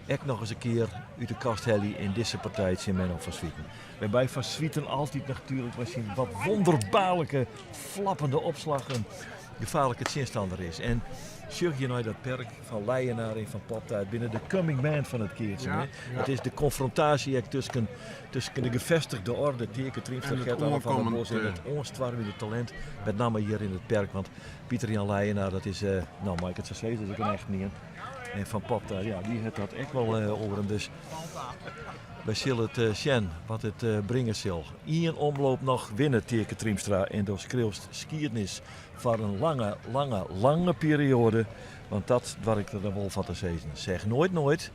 echt nog eens een keer uit de kast hellen in deze partij in Menno van Zwieten. Waarbij Van Zwieten altijd natuurlijk was hij wat wonderbaarlijke flappende opslag een gevaarlijke tegenstander is. En zag je nou dat perk van Leijenaar en van Popta binnen de coming man van het keertje. Ja, hè? ja. Het is de confrontatie echt tussen, tussen de gevestigde orde, Teerke Triemstra, En het Gert-Anne van der Bos en oorkomend, het onstwarmende talent. Met name hier in het perk, want Pieter Jan Leijenaar, dat is, eh, nou Mike het zo dat is ook een echt niet. En Van Popta, ja, die heeft dat echt wel eh, over hem. Dus wij zullen het eh zien wat het eh, brengen zal. Eén omloop nog winnen, Teerke Triemstra. En door schreeuwst skiernis van een lange, lange, lange periode. Want dat waar ik er dan wel van te zeggen. Zeg nooit nooit,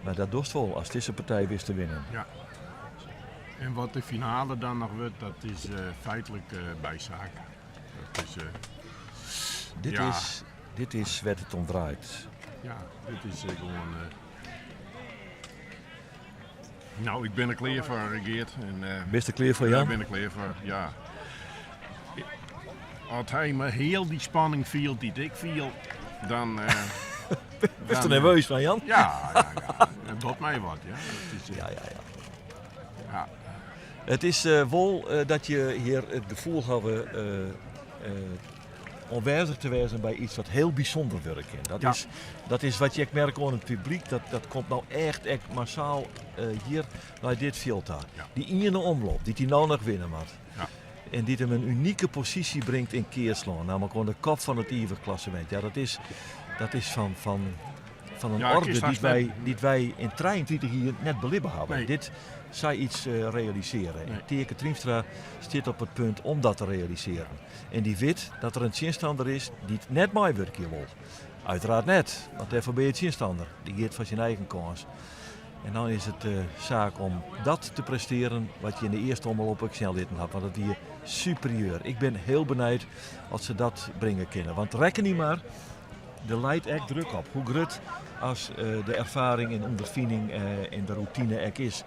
maar dat dorst wel als deze partij wist te winnen. Ja. En wat de finale dan nog wordt, dat is eh, feitelijk eh, bijzaak. Dat is, eh, Dit, Ja. is, dit is wat het om draait. ja, dit is eh, gewoon. eh, Nou, ik ben er klaar voor, Geert. En, eh, Beste kleer voor Ik Jan? ben er klaar voor, ja. Als hij me heel die spanning viel die ik viel, dan. eh Best dan- nerveus van Jan? Ja, ja, ja. Dat doet mij wat, ja. Dat is, eh, Ja, ja, ja. ja. Het is eh wel eh, dat je hier het gevoel hebben eh eh, onwijzig te wezen bij iets wat heel bijzonder werkt. Dat, Ja. is, dat is wat je ik merk aan het publiek. Dat, dat komt nou echt, echt massaal eh, hier naar dit veld daar. Ja. Die ene omloop, die die nou nog winnen moet. Ja. En die hem een unieke positie brengt in Keersland. Namelijk aan de kop van het Iver-klassement. Ja, dat is, dat is van, van, van een Ja, ik orde is die straks wij, net- die wij in 23 hier net belibben hebben. Nee. Dit zij iets eh, realiseren. Nee. En Teerke Triemstra zit op het punt om dat te realiseren. En die weet dat er een tegenstander is die het net mij werk hier wil. Uiteraard net, want daarvoor ben je tegenstander. Die gaat van zijn eigen kans. En dan is it saak om dat te prestearen wat je yn de earste omloop ek sjen litten hat, want dat wie superieur. Ik bin hiel benijd oft se dat bringe kinne. Want rekkenje mar, der leit ek druk op. Hoe grut as de erfaring en ûnderfining en de routine ek is,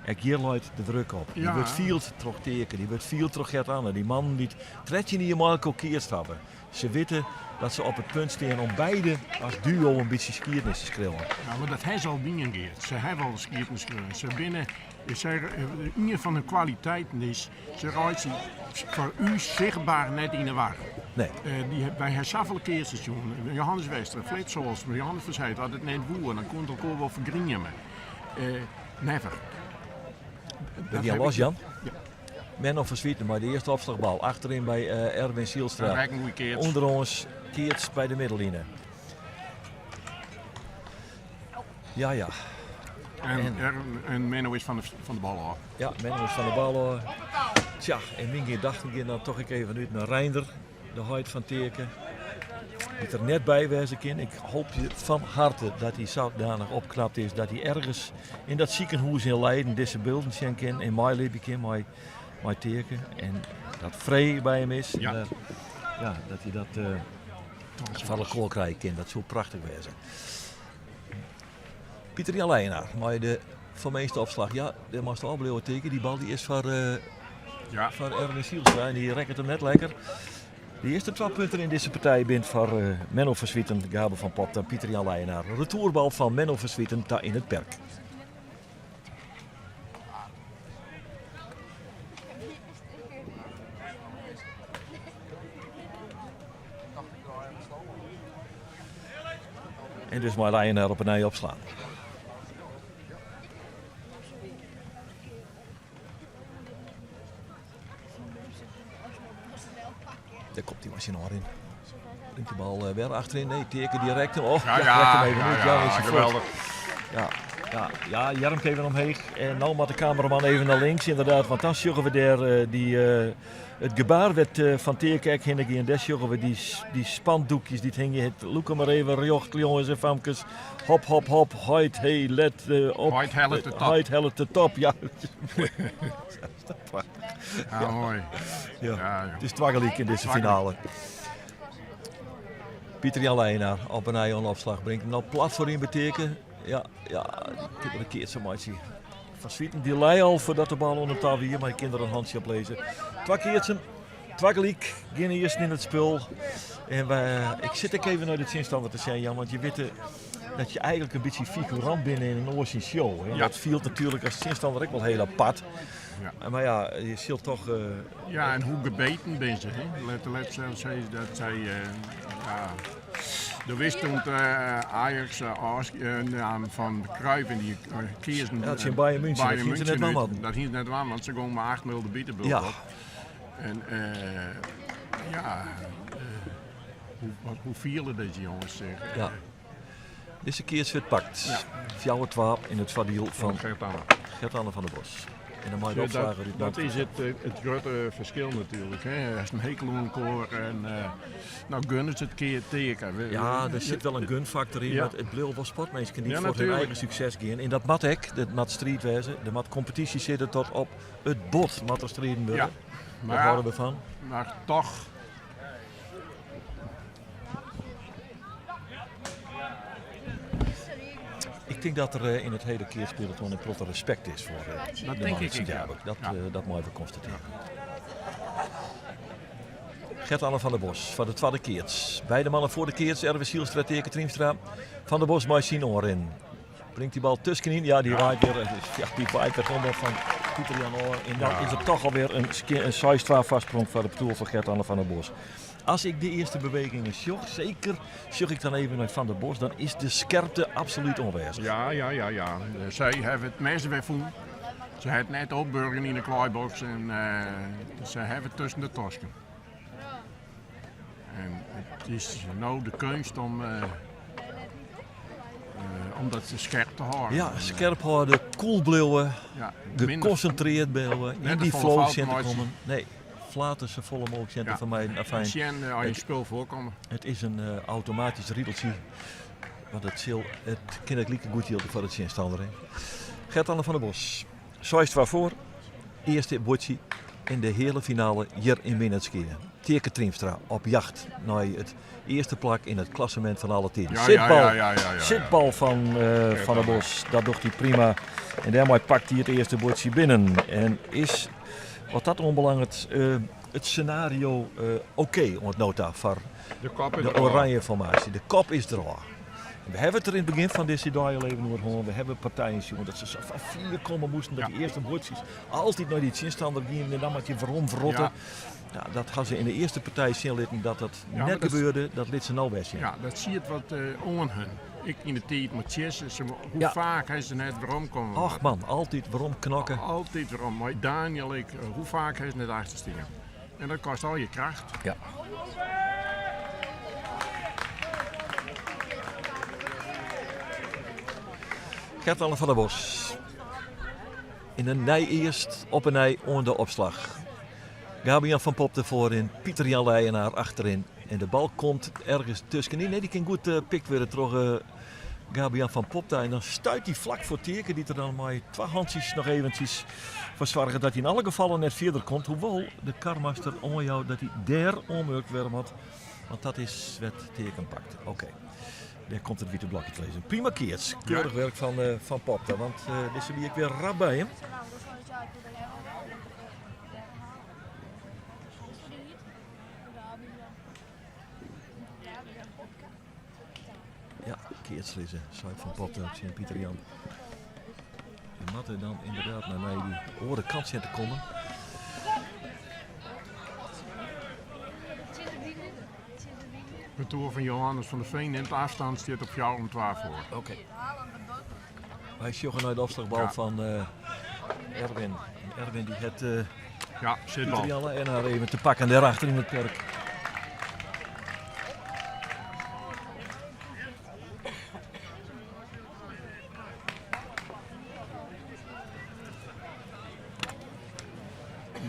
ek hjir leit de druk op. Dy wurdt field troch Teake, dy wurdt field troch Gert-Anne. Dy mannen dy't 13 jier mei elkoar keatst hawwe. Se witte dat se op it punt stean om beide as duo in bytsje skiednis te skriuwen. Ja, mar dat ha se al dien, Geart. Se hawwe al skiednis skreaun. Se binne, se, ien fan de kwaliteiten is, se reitsje foar ús sichtber net yn 'e war. Nee. Dy, wy ha safolle keatsers sjoen. Johannes Westra, Flits Soolsma, Johannes van Zijt, as it net woe, dan koe it elkoar wol fergrieme. Never. Dat Jan los, Jan? Ja. Menno van Zwieten mei de earste opslachbal achteryn by Erwin Zijlstra. Under ons keats by de middelline. Ja, ja. En, en Menno is fan de bal ôf. Ja, Menno is fan de bal ôf. Tja, en myn gedachten gean dan toch ek even út nei Reinder, de heit fan Teake. Dy't der net by wêze kin. Ik hoopje fan harte dat hy sadanich opknapt is dat hy ergens yn dat sikehûs yn Leiden dizze bylden sjen kin en meilibje kin mei, mei Teake. En dat Free by him is. Ja. En, ja, dat hy dat foar elkoar krije kin. Dat soe prachtich wêze. Pieter Jan Leijenaar mei de fermeeste opslach. Ja, dêr moatst ôfbliuwe Teake. Dy bal dy is foar, ja. foar Erwin Zijlstra en dy rekket him net lekker. De earste twa punten yn dizze partij binne foar Menno van Zwieten, Gabe van Popta en Pieter Jan Leijenaar. Retoerbal fan Menno van Zwieten ta yn it perk. En dus mei Leijenaar op 'e nij opslaan. Dêr komt hy mei syn oar yn. Bringt de bal eh, wer achteryn. Nee, Teake direkt. Oh, ja, ja, even ja, út. ja, is hij geweldig. Ja, ja, ja, Jermke even omheech. En no moat de kameraman even nei links, inderdaad. Want dan sjogge we dêr eh, dy, eh, it gebaar wêr't eh, Fan Teake ek hinne gie. En dêr sjogge we dy, dy spandoekjes dy't hingje. Lûk him mar even rjocht, jonges en famkes. Hop, hop, hop, heit, hey, let op. Heit hellet de top. Heit hellet de top, ja. Ja, moai. Ja. Ja, It is twagelyk yn dizze finale. Pieter Jan Leijenaar op 'e nij oan de opslach. Bringt him no plat foaryn by Teake. Ja, ja, kin der in keatser meitsje. Van Zwieten die lei al foardat de bal oan de ta wie, mar hy kin der in hantsje op lizze. Twa keatsen, twagelyk, gjin earsten yn it spul. En wy, ik sit ek even nei de tsjinstanner te sjen, Jan, want je witte dat je eigentlik in bytsje figurant binne yn in oar syn show. En Ja. dat fielt natuerlik as tsjinstanner ek wol hiel apart. Ja. Mar ja, je sil toch. Ja, en hoe gebeten binne se? Hè? Let, let zelfs zeggen dat sy. Ja, der wist toen Ajax naam fan Cruijff en dy keazen. Ja, tsjin Bayern München. Dat hiene se net dwaan moatten. Dat hiene se net dwaan, want se gongen mei 8-0 de bitterbult Ja. op. En ja, hoe, hoe fiele dizze jonges sich? Ja. Dizze keats wurdt pakt. Ja. 4-2 yn it foardiel fan Gert-Anne. Gert-Anne van der Bos. En dan mei de Ja, opslager út dat is it grutte ferskil natuerlik. Hè. Hast in hekel oan elkoar en no gunne se it kear Teake. Ja, der sit wol in gunfaktor yn, Ja. want it bliuwe wol sportminsken dy't Ja, foar hun natuerlik. eigen sukses gean. En dat moat ek, dat moat striid wêze. Der moat kompetysje sitte tot op it bot moat der striden wurde. Ja, Dêr maar, hâlde we fan. mar toch. Ik tink dat der yn it hiele keatspeloton in protte respekt is foar Dat de tink man ik út Sint ek, ja. Jabik. Dat, Ja. dat meie we konstatearje. Gert-Anne van der Bos foar de twadde keats. Beide mannen foar de keats. Erwin Zijlstra, Teake Triemstra. Van der Bos mei syn oanrin. Bringt dy bal tuskenyn. Ja, dy waait wer, ja, dy waait wer helemaal fan Pieter Jan ôf. En dan Ja. is it toch alwer in 6-2 foarsprong foar de partoer fan Gert-Anne van der Bos. As ik de earste bewegingen sjoch, seker sjoch ik dan even nei Van der Bos, dan is de skerpte absolút oanwêzich. Ja, ja, ja, ja. Sy hawwe it mes wer fûn. Se hat net opburgen yn de klaaiboks en se hawwe it tusken de tosken. En it is no de keunst om dat skerp te hâlden. Ja, skerp hâlde, koel bliuwe, Ja, minder gekonsintreerd bliuwe, yn Net te dy folle flow fouten sjen te meitsje. kommen. Nee, flaters sa folle mooglik sjen te Ja. fermijden. Afijn, Sjen as je spul foarkomme. it is in automatysk rideltsje. Want it sil, it kin ek like goed jilde foar de tsjinstanner. Hè. Gert-Anne van der Bos, 6-2 foar. Earste buordsje in de heale finale hjir yn Minnertsgea. Teake Triemstra op jacht nei it earste plak yn it klassemint fan alle tiden. Ja, Sitbal, ja, ja, ja, ja, ja. sitbal fan Van der Bos, dat docht hy prima. En dêrmei pakt hy it earste buordsje binnen. En is wat dat oanbelanget it senario oké oant no ta foar De kop is de derôf. oranje formaasje. De kop is derôf. We hawwe it der yn it begjin fan dizze dei al even oer hân. We hawwe partijen sjoen dat se sa fan fier komme moasten dat Ja. dy earste buordsjes altyd nei dy tsjinstanner gienen en dan moat je werom wrotte. Ja. Nou, dat ha se yn de earste partij sjen litten dat dat Ja, maar net dat is- gebeurde. Dat lit se no wer sjen. Ja, dat siet wat oan hun. Ek yn de tiid mei Tjisse, ze, hoe Ja. faak ha se net weromkommen. Och man, altyd werom knokke. Altyd werom. Mei Daniel ek, hoe faak ha se net achter stean. En dat kost al je kracht. Ja. Gert-Anne van der Bos. In een nij eerst op een nij oan de opslach. Gabian van Pop ervoor in, Pieter Jan Leijenaar achterin. En de bal komt ergens tussenin. Nee, die kan goed pikt worden door Gabian van Popta. En dan stuit hij vlak voor Teake, die er dan met twee handjes nog eventjes voor zorgen dat hij in alle gevallen net verder komt. Hoewel de karmaster om jou dat hij daar onmurkt werden had. Want dat is wat Teake pakt. Oké. Daar komt het witte blokje te lezen. Prima keerts. Keurig werk van Popta. Want deze wie ik weer rap bij hem. Ja, keerts lezen. Zuid van Popta, Sint Pieter Jan. De matten dan inderdaad naar mij die oren kant zien te komen. De toer van Johannes van der Veen neemt afstand, zit op jou om 12 voor. Oké. Wij sjoggen naar de opslagbal van Erwin. En Erwin die het Ja, zit Pieter al. Jan en haar even te pakken daarachter in het perk.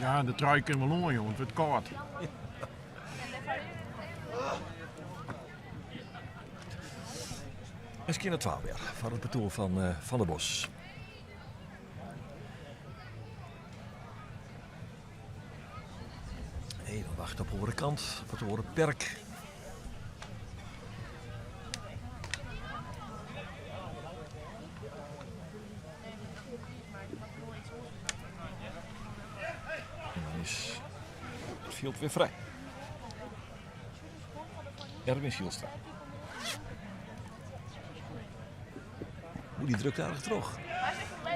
Ja, de trui kunnen we wel jongen, het wordt koud. Misschien het 12 jaar van het betoel van de Bos. Even wachten op de kant, op het orenperk. En dan is het veld weer vrij. Erwin Zijlstra. Hoe die drukt aardig terug.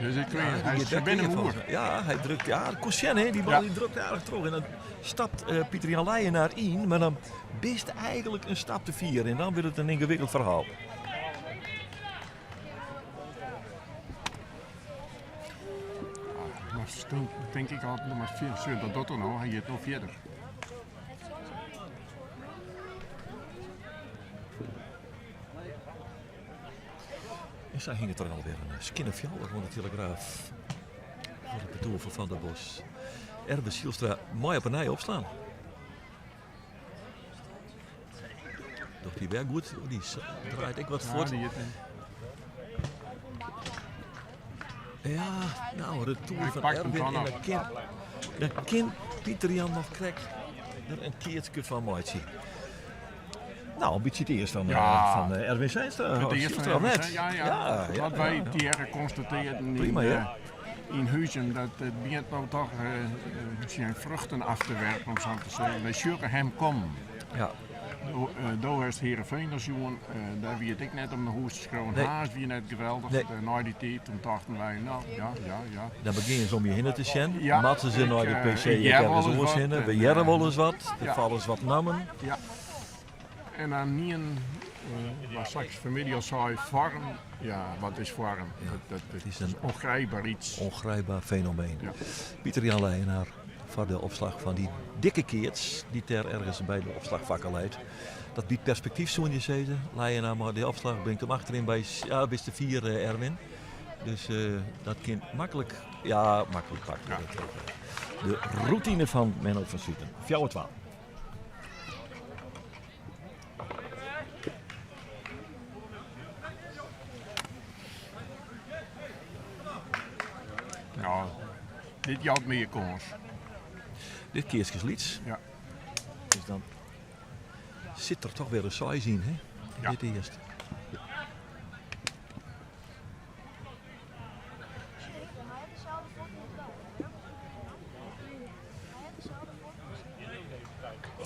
Dus ik weet, Ja, hij die is drukt binnen in moer. volgens mij. Ja, hij drukt. Ja, Coussien, hè, die bal die drukt aardig terug. En dan stapt Pieter Jan Leijenaar in, maar dan best eigenlijk een stap te vieren. En dan wordt het een ingewikkeld verhaal. Maar toen denk ik altijd nog maar 4, zo, dat doet er nou, hij gaat nog verder. En zij hing het er alweer een skin of jouwer van de Telegraaf. Voor het bedoel van Van der Bos. Erwin Zijlstra mooi op een nij opslaan. Doch die werkt goed. Oh, die draait ik wat Ja, voort. die zit in. Ja, nou, de toer Hij van pakt hem Erwin van en af. dan kan Pieter Jan nog krek er een keertje van maatje. Nou, een beetje het eerst van Erwin Zijlstra. Het Oh, eerst van Zijlstra Erwin net. Zijlstra, ja, ja. Ja, ja, Wat wij ja, ja. die erg constateerden Prima, hè? in Huizen, dat het begint nou toch zijn vruchten af te werpen, om zo te zeggen. Wij zullen hem komen. Do heeft Heerenveen als jongen, daar weet ik net om de hoes te schreeuwen. Nee. Haas wie net geweldig. Nee. Na die tijd, toen dachten wij, nou ja, ja, ja. Dan begin je om je heen te zien. Ja, Matsen ze ik, naar de PC, ik ik jer ergens wel eens oors wat heen. en, We jerren wel eens wat, er vallen eens wat nammen. Ja. En dan niet een wat straks familie al zei, vorm. Ja, wat is vorm? Ja, Dat het is een is ongrijpbaar iets. Ongrijpbaar fenomeen. Ja. Pieter Jan Leijenaar voor de opslag van die dikke keerts die ter ergens bij de opslagvakken leidt. Dat biedt perspectief, zo'n je zeggen. Leijenaar, maar de opslag brengt hem achterin bij ja, best de 4 Erwin. Dus dat kind makkelijk, ja, makkelijk pakt. De routine van Menno van Zwieten. 4-12. Dit jout mear kâns. Dit keatske is lyts. Ja. Dus dan sit der toch wer in seis yn, hè? Ja. Dit earst.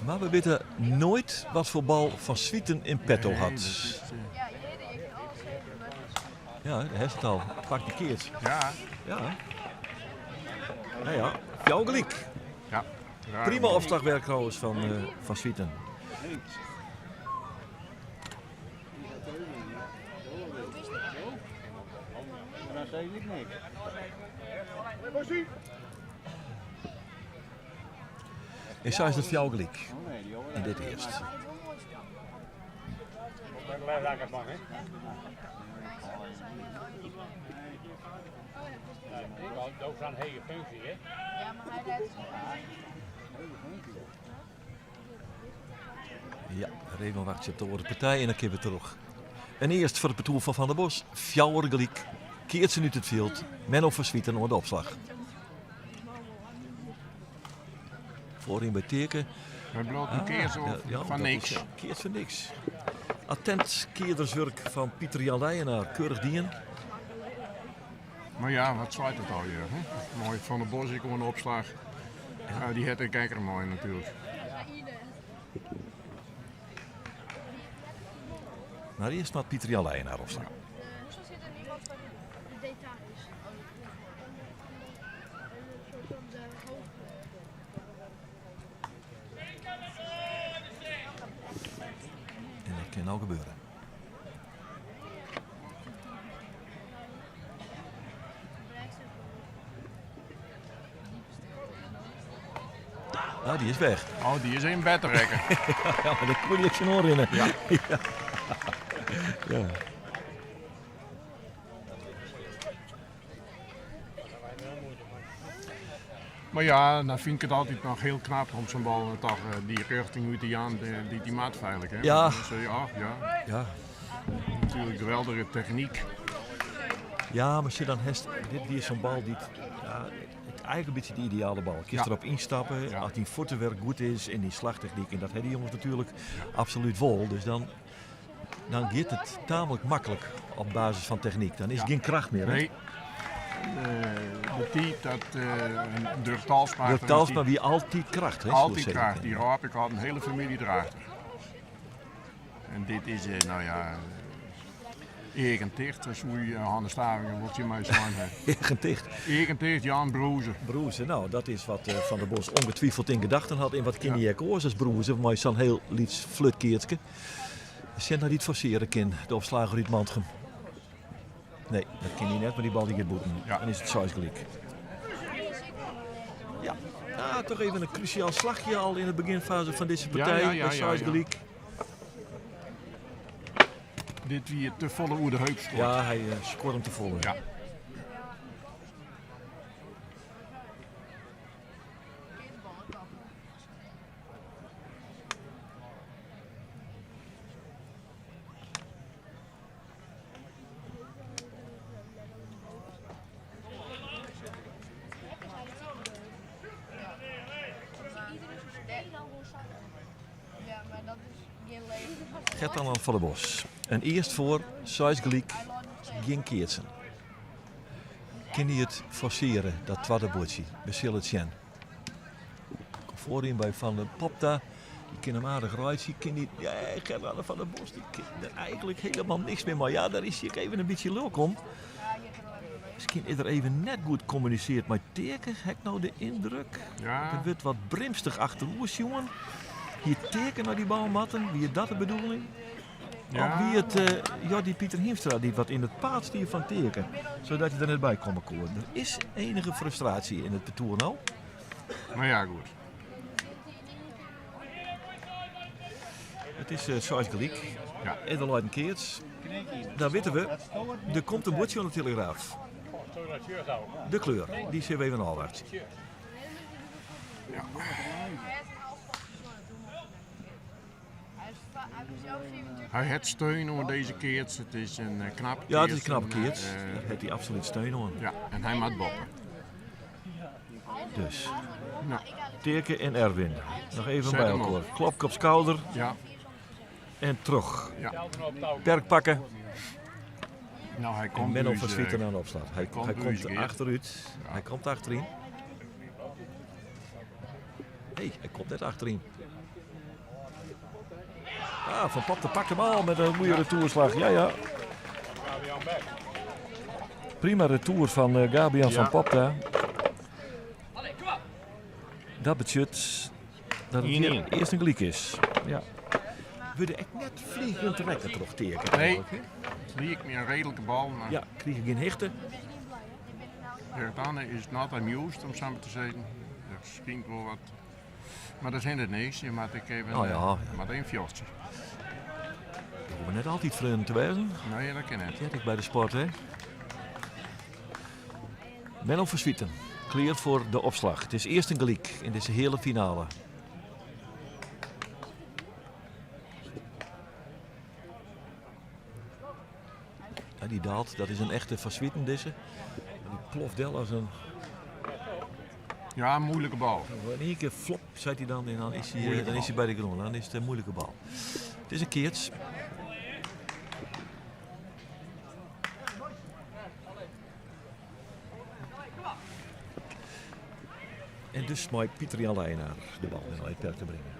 Maar we witten nooit wat voor bal Van Swieten in petto Nee, had. dat is, Ja, daar is het al. Pak die keert. ja, Ja. Nou ja, jou gelijk. ja. Raar. Prima opslagwerk trouwens van, van Swieten. Maar dan zei ik niks. En zij is het jou gelijk. Oh nee, die jongen. In dit eerst. Dat is een hele functie, hè? Ja, maar hij rijdt Ja, Raymond wacht op de oren partij en dan keer we terug. En eerst voor het partour van Van der Bos. Fjouwer gelijk. Keert ze nu het veld. Menno van Swieten onder de opslag. Voorin bij Teken. We bloot een keer zo Ah, Ja, ja, van dat niks. Is, keert voor niks. Attent keerderswerk van Pieter Jan Leijenaar. Keurig dien. Maar ja, wat zwaait het al hier? Hè? Mooi van de Bos, ik kom een opslag. Ja, die had een kijker mooi natuurlijk. Maar eerst maar Pieter Jan Leijenaar opslaan. Hoezo zit er niemand van de details? Een soort van de hoofd. En dat kan nou gebeuren. Ah, die is weg. Oh, die is in bed te rekken. Ja, maar daar kon ik zijn oor in. Ja. ja. Ja. Maar ja, dan vind ik het altijd nog heel knap om zo'n bal toch die richting uit die aan, die, die maat veilig. Hè? Ja. Dus, ja, ja, Ja. natuurlijk geweldige techniek. Ja, maar zie dan hest, dit hier is zo'n bal die, ja, het eigenlijk een beetje de ideale bal. Kies Ja. erop instappen, Ja. als die voetenwerk goed is en die slagtechniek. En dat hebben die jongens natuurlijk absoluut vol. Dus dan, dan gaat het tamelijk makkelijk op basis van techniek. Dan is Ja. geen kracht meer. Hè? Nee. De tijd dat een Dirk Talsma... De Talsma wie altijd kracht. Hè, Altijd zullen we kracht. zeggen. Die raap ik had een hele familie erachter. En dit is, nou ja... Erik en Ticht, dat is hoe je Hanne Stavingen wordt je mij zijn. Erg ticht. Erik en Ticht, Jan Broeze. Broeze, nou dat is wat Van der Bos ongetwijfeld in gedachten had. En wat Kiniek oors als Broeze, maar zo'n heel liets flutkeertje. Zend nou niet forceren, kin, de opslager uit Mantgum. Nee, dat kan hij net, maar die bal die gaat boeten. Ja. Dan is het size gelijk. Ja, ah, toch even een cruciaal slagje al in de beginfase van deze partij. Ja, ja, ja, bij ja, size ja. gelijk. Dit wie te volle oer de heup scoort. Ja, hij scoort hem te volle. Ja. Ja, maar dat is geen leven. Gert-Anne van der Bos. En eerst voor size gelijk geen keertsen. Kan hij het forceren, dat tweede bordje? We zullen het zien. Komt voorin bij Van der Popta. Die kan hem aardig rijden. Kan die, ja, Gert-Anne van der Bos die kan er eigenlijk helemaal niks meer. Maar ja, daar is hij ook even een beetje lul om. Misschien is er even net goed communiceerd met Teken. Heb ik nou de indruk? Ja. Het wordt wat brimstig achteroers, jongen. Hier teken naar die balmatten. Wie is dat de bedoeling? Ja. Of wie het Jordi Pieter Hiemstra die wat in het paad stier van teken. Zodat je er net bij kon komen. Er is enige frustratie in het parcours nou. Maar ja, goed. Het is zoals gelijk. Ja. Edelheid en Keerts. Daar weten we. Er komt een bordje aan de Telegraaf. De kleur, die zien we even afwachten. Ja. Hij heeft steun over deze keerts. Het is een knap Ja, het is een knappe En, keerts. Daar heeft hij absoluut steun aan. Ja, en hij maakt boppen. Dus Nou, Teake en Erwin. Noch even Zet by hem op. elkoar. Klopke op skouder ja, en troch. ja. Perk pakken. Nou, hij En komt Menno dus, van Zwieten eh, aan de opslag. Hij, komt hij dus, komt Geert. achteruit. Hij komt achterin. Nee, hij komt net achterin. Ah, Van Popta pakt hem al met een goede retourslag. Ja, ja. Prima retour van eh, Gabian Ja. van Popta. Dat betekent dat het 1-1. hier eerst een gelijk is. Ja. We echt net vliegend rekken terug teken. Nee. eigenlijk, hè? Het leek me een redelijke bal, maar Ja, kreeg ik geen hechten. Gert-Anne is not amused, om zo maar te zeggen. Er schijnt wel wat. Maar dat zijn het niks. Je moet ik even Oh ja, ja. maar één fjordje. We hoeven net altijd vrienden te wezen. Nee, dat kan net. Dat had ik bij de sport, hè? Menno Verswieten, clear voor de opslag. Het is eerst een gelijk in deze hele finale. Ja, die daalt, dat is een echte Van Swieten, deze. Die ploft wel als een... Ja, een moeilijke bal. In één keer flop, zei hij dan, en dan is hij, eh, dan is hij bij de grond. Dan is het een moeilijke bal. Het is een keerts. En dus maakt Pieter Jan Leijenaar de bal in het perk te brengen.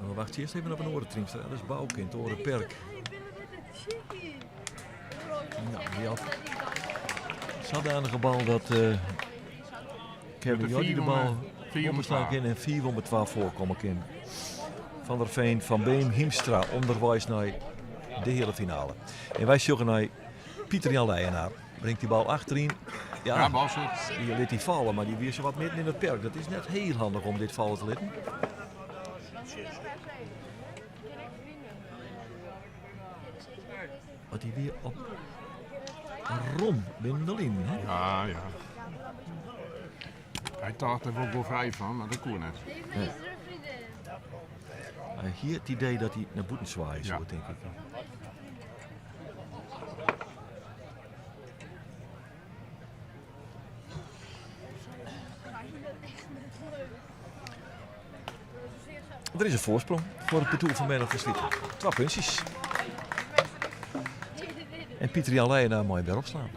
En we wachten eerst even op een orentriemster. Dat is Bouke in het orenperk. Nou, die had zodanige bal dat eh Kevin Met de Jordi de vier om, bal vier om opslaan twaalf. kan en 4 om 12 voorkomen kan. Van der Veen, Van Beem, Hiemstra onderwijs naar de hele finale. En wij zoeken naar Pieter Jan Leijenaar. Brengt die bal achterin. Ja, Ja, bal zit. die liet die vallen, maar die weer zo wat midden in het perk. Dat is net heel handig om dit vallen te laten. Wat die weer op rom binnen de lijn. Hè? Ja, ja. Hij dacht er wel wel vrij van, maar dat kon net. Hier het idee dat hij naar boeten zwaaien Ja. zo, denk ik. Er is een voorsprong voor het parcours van Menno Verslieten. Twee puntjes. En Pieter Jan Leijenaar mooi weer opslaan.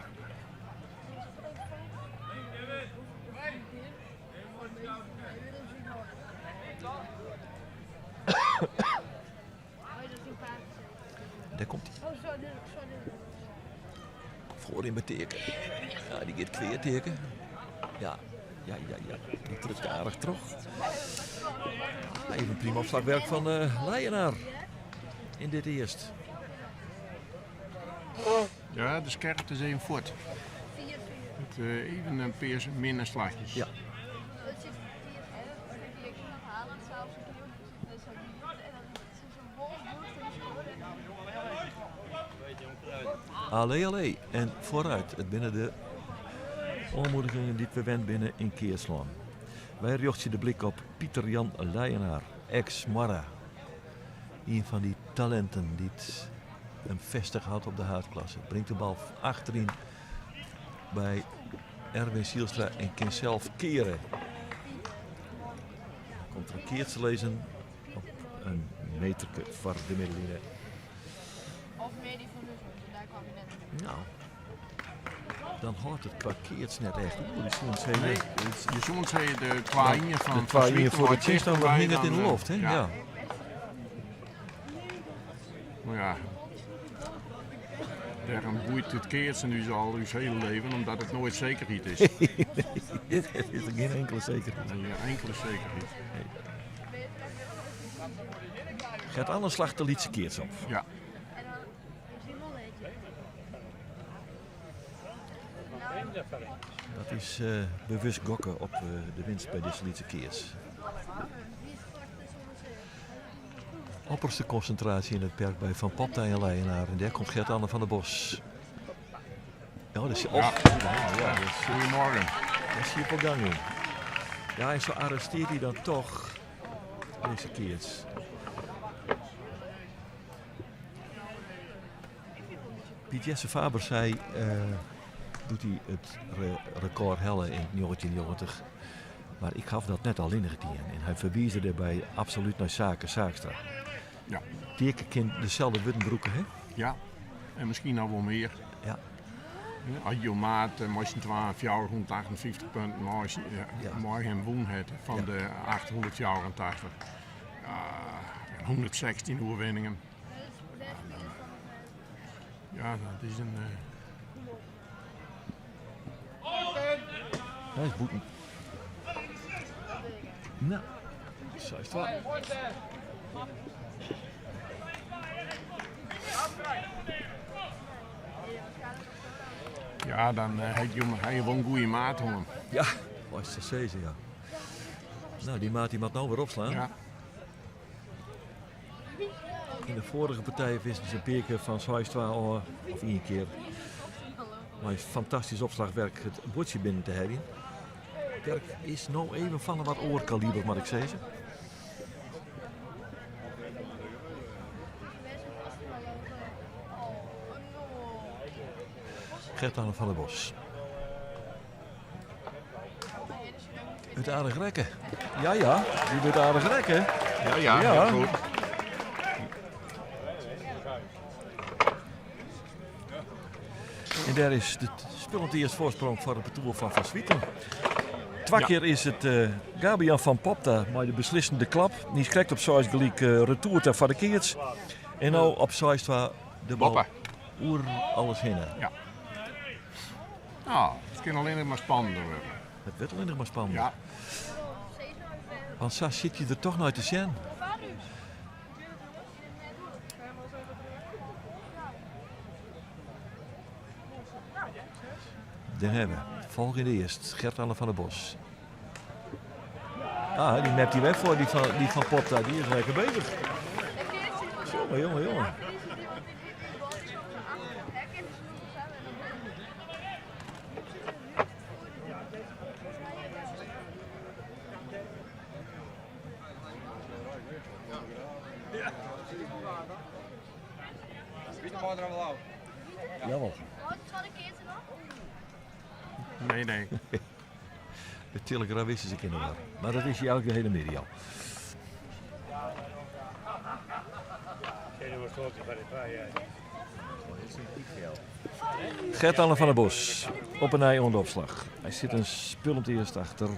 Daar komt hij. Voorin bij Teken. Ja, die gaat kweer Teken. Ja, ja, ja, ja. Die drukt aardig terug. Even prima opslagwerk van eh Leijenaar. In dit eerst. Ja, de scherpte is even voort. Het, even een paar minder slagjes. Ja. Allee, allee. En vooruit. Het binnen de aanmoedigingen die we wend binnen in Keerslaan. Wij richten de blik op Pieter Jan Leijenaar, ex-Marra. Een van die talenten die het hem vestig had op de haardklasse. Brengt de bal achterin bij Erwin Sielstra en kan zelf keren. Komt er een keer te lezen op een meterke voor de middenline. Of meer die van Russen, daar kwam je net. Nou, dan houdt het qua keerts net echt. Oeh, die zo'n twee Nee, je soms zei de twaaien van De twee hier voor de de tegenstander hing het in de loft, hè? Ja. Maar ja, daarom boeit het keertje nu al uw hele leven, omdat het nooit zekerheid is. Het is er geen enkele zekerheid. Geen enkele zekerheid. Gaat alle slag de lietse keerts op. Ja. Dat is eh, bewust gokken op eh, de winst bij deze lietse keerts. Opperste concentratie in het perk bij Van Popta en Leijenaar. En daar komt Gert-Anne van der Bos. Ja, dat is, oh, ja. Ja, dat is, Goedemorgen. dat is hier op gang in. Ja, en zo arresteert hij dan toch deze keerts. Piet Jesse Faber sei doe't hy it rekôr helle yn 1990, mar ik haw dat net allinnich dien. En hy ferwiisde dêrby absolút nei Sake Saakstra. Ja. Teake kin deselde wurden brûke, hè? Ja, en miskien noch wol mear. Ja. As jo maat mei syn twaen 458 punten mei him wûn hat fan de 884, en 116 oerwinningen. Ja, dat is in. Hy is bûten. Nou, 6-2. Ja, dan hat jo ha je wol in goede maat hân. Ja, was te sizzen, ja. Nou, dy maat dy moat no wer opslaan. Ja. Yn de foarige partij wisten se in pear kear fan 6-2 ôf, of ien kear, mei fantastysk opslachwerk it buordsje binnen te heljen. Dirk is no even fan in wat oar kaliber, moat ik sizze. Gert-Anne van der Bos. Wurdt aardich rekke. Ja, ja, dy wurdt aardich rekke. Ja, ja, ja. Goed. En dêr is de spul earst foarsprong foar it partoer fan Van Zwieten. Twa ja. kear is it uh, Gabian van Popta mei de beslissende klap. Dy is krekt op 6 gelyk uh, retour foar de keats. En no op 6-2 de bal Boppe. oer alles hinne. Ja. Nou, it kin allinnich mar spannender wurde. It wurdt allinnich mar spannender. Ja. Want sa sit je der toch nei te sjen. Dêr hawwe we. Folgjende earst Gert-Anne van der Bos. Ah, dy mept dy wer foar, dy fan, dy fan Popta. Dy is lekker bezich. Jonge, jonge, jonge. Jawel. Nee, nee. De telegrafist is ek yn de war. Mar dat is hy elke de hiele middei al. Gert-Anne van der Bos op 'e nij oan de opslach. Hy sit in spul om it earst achter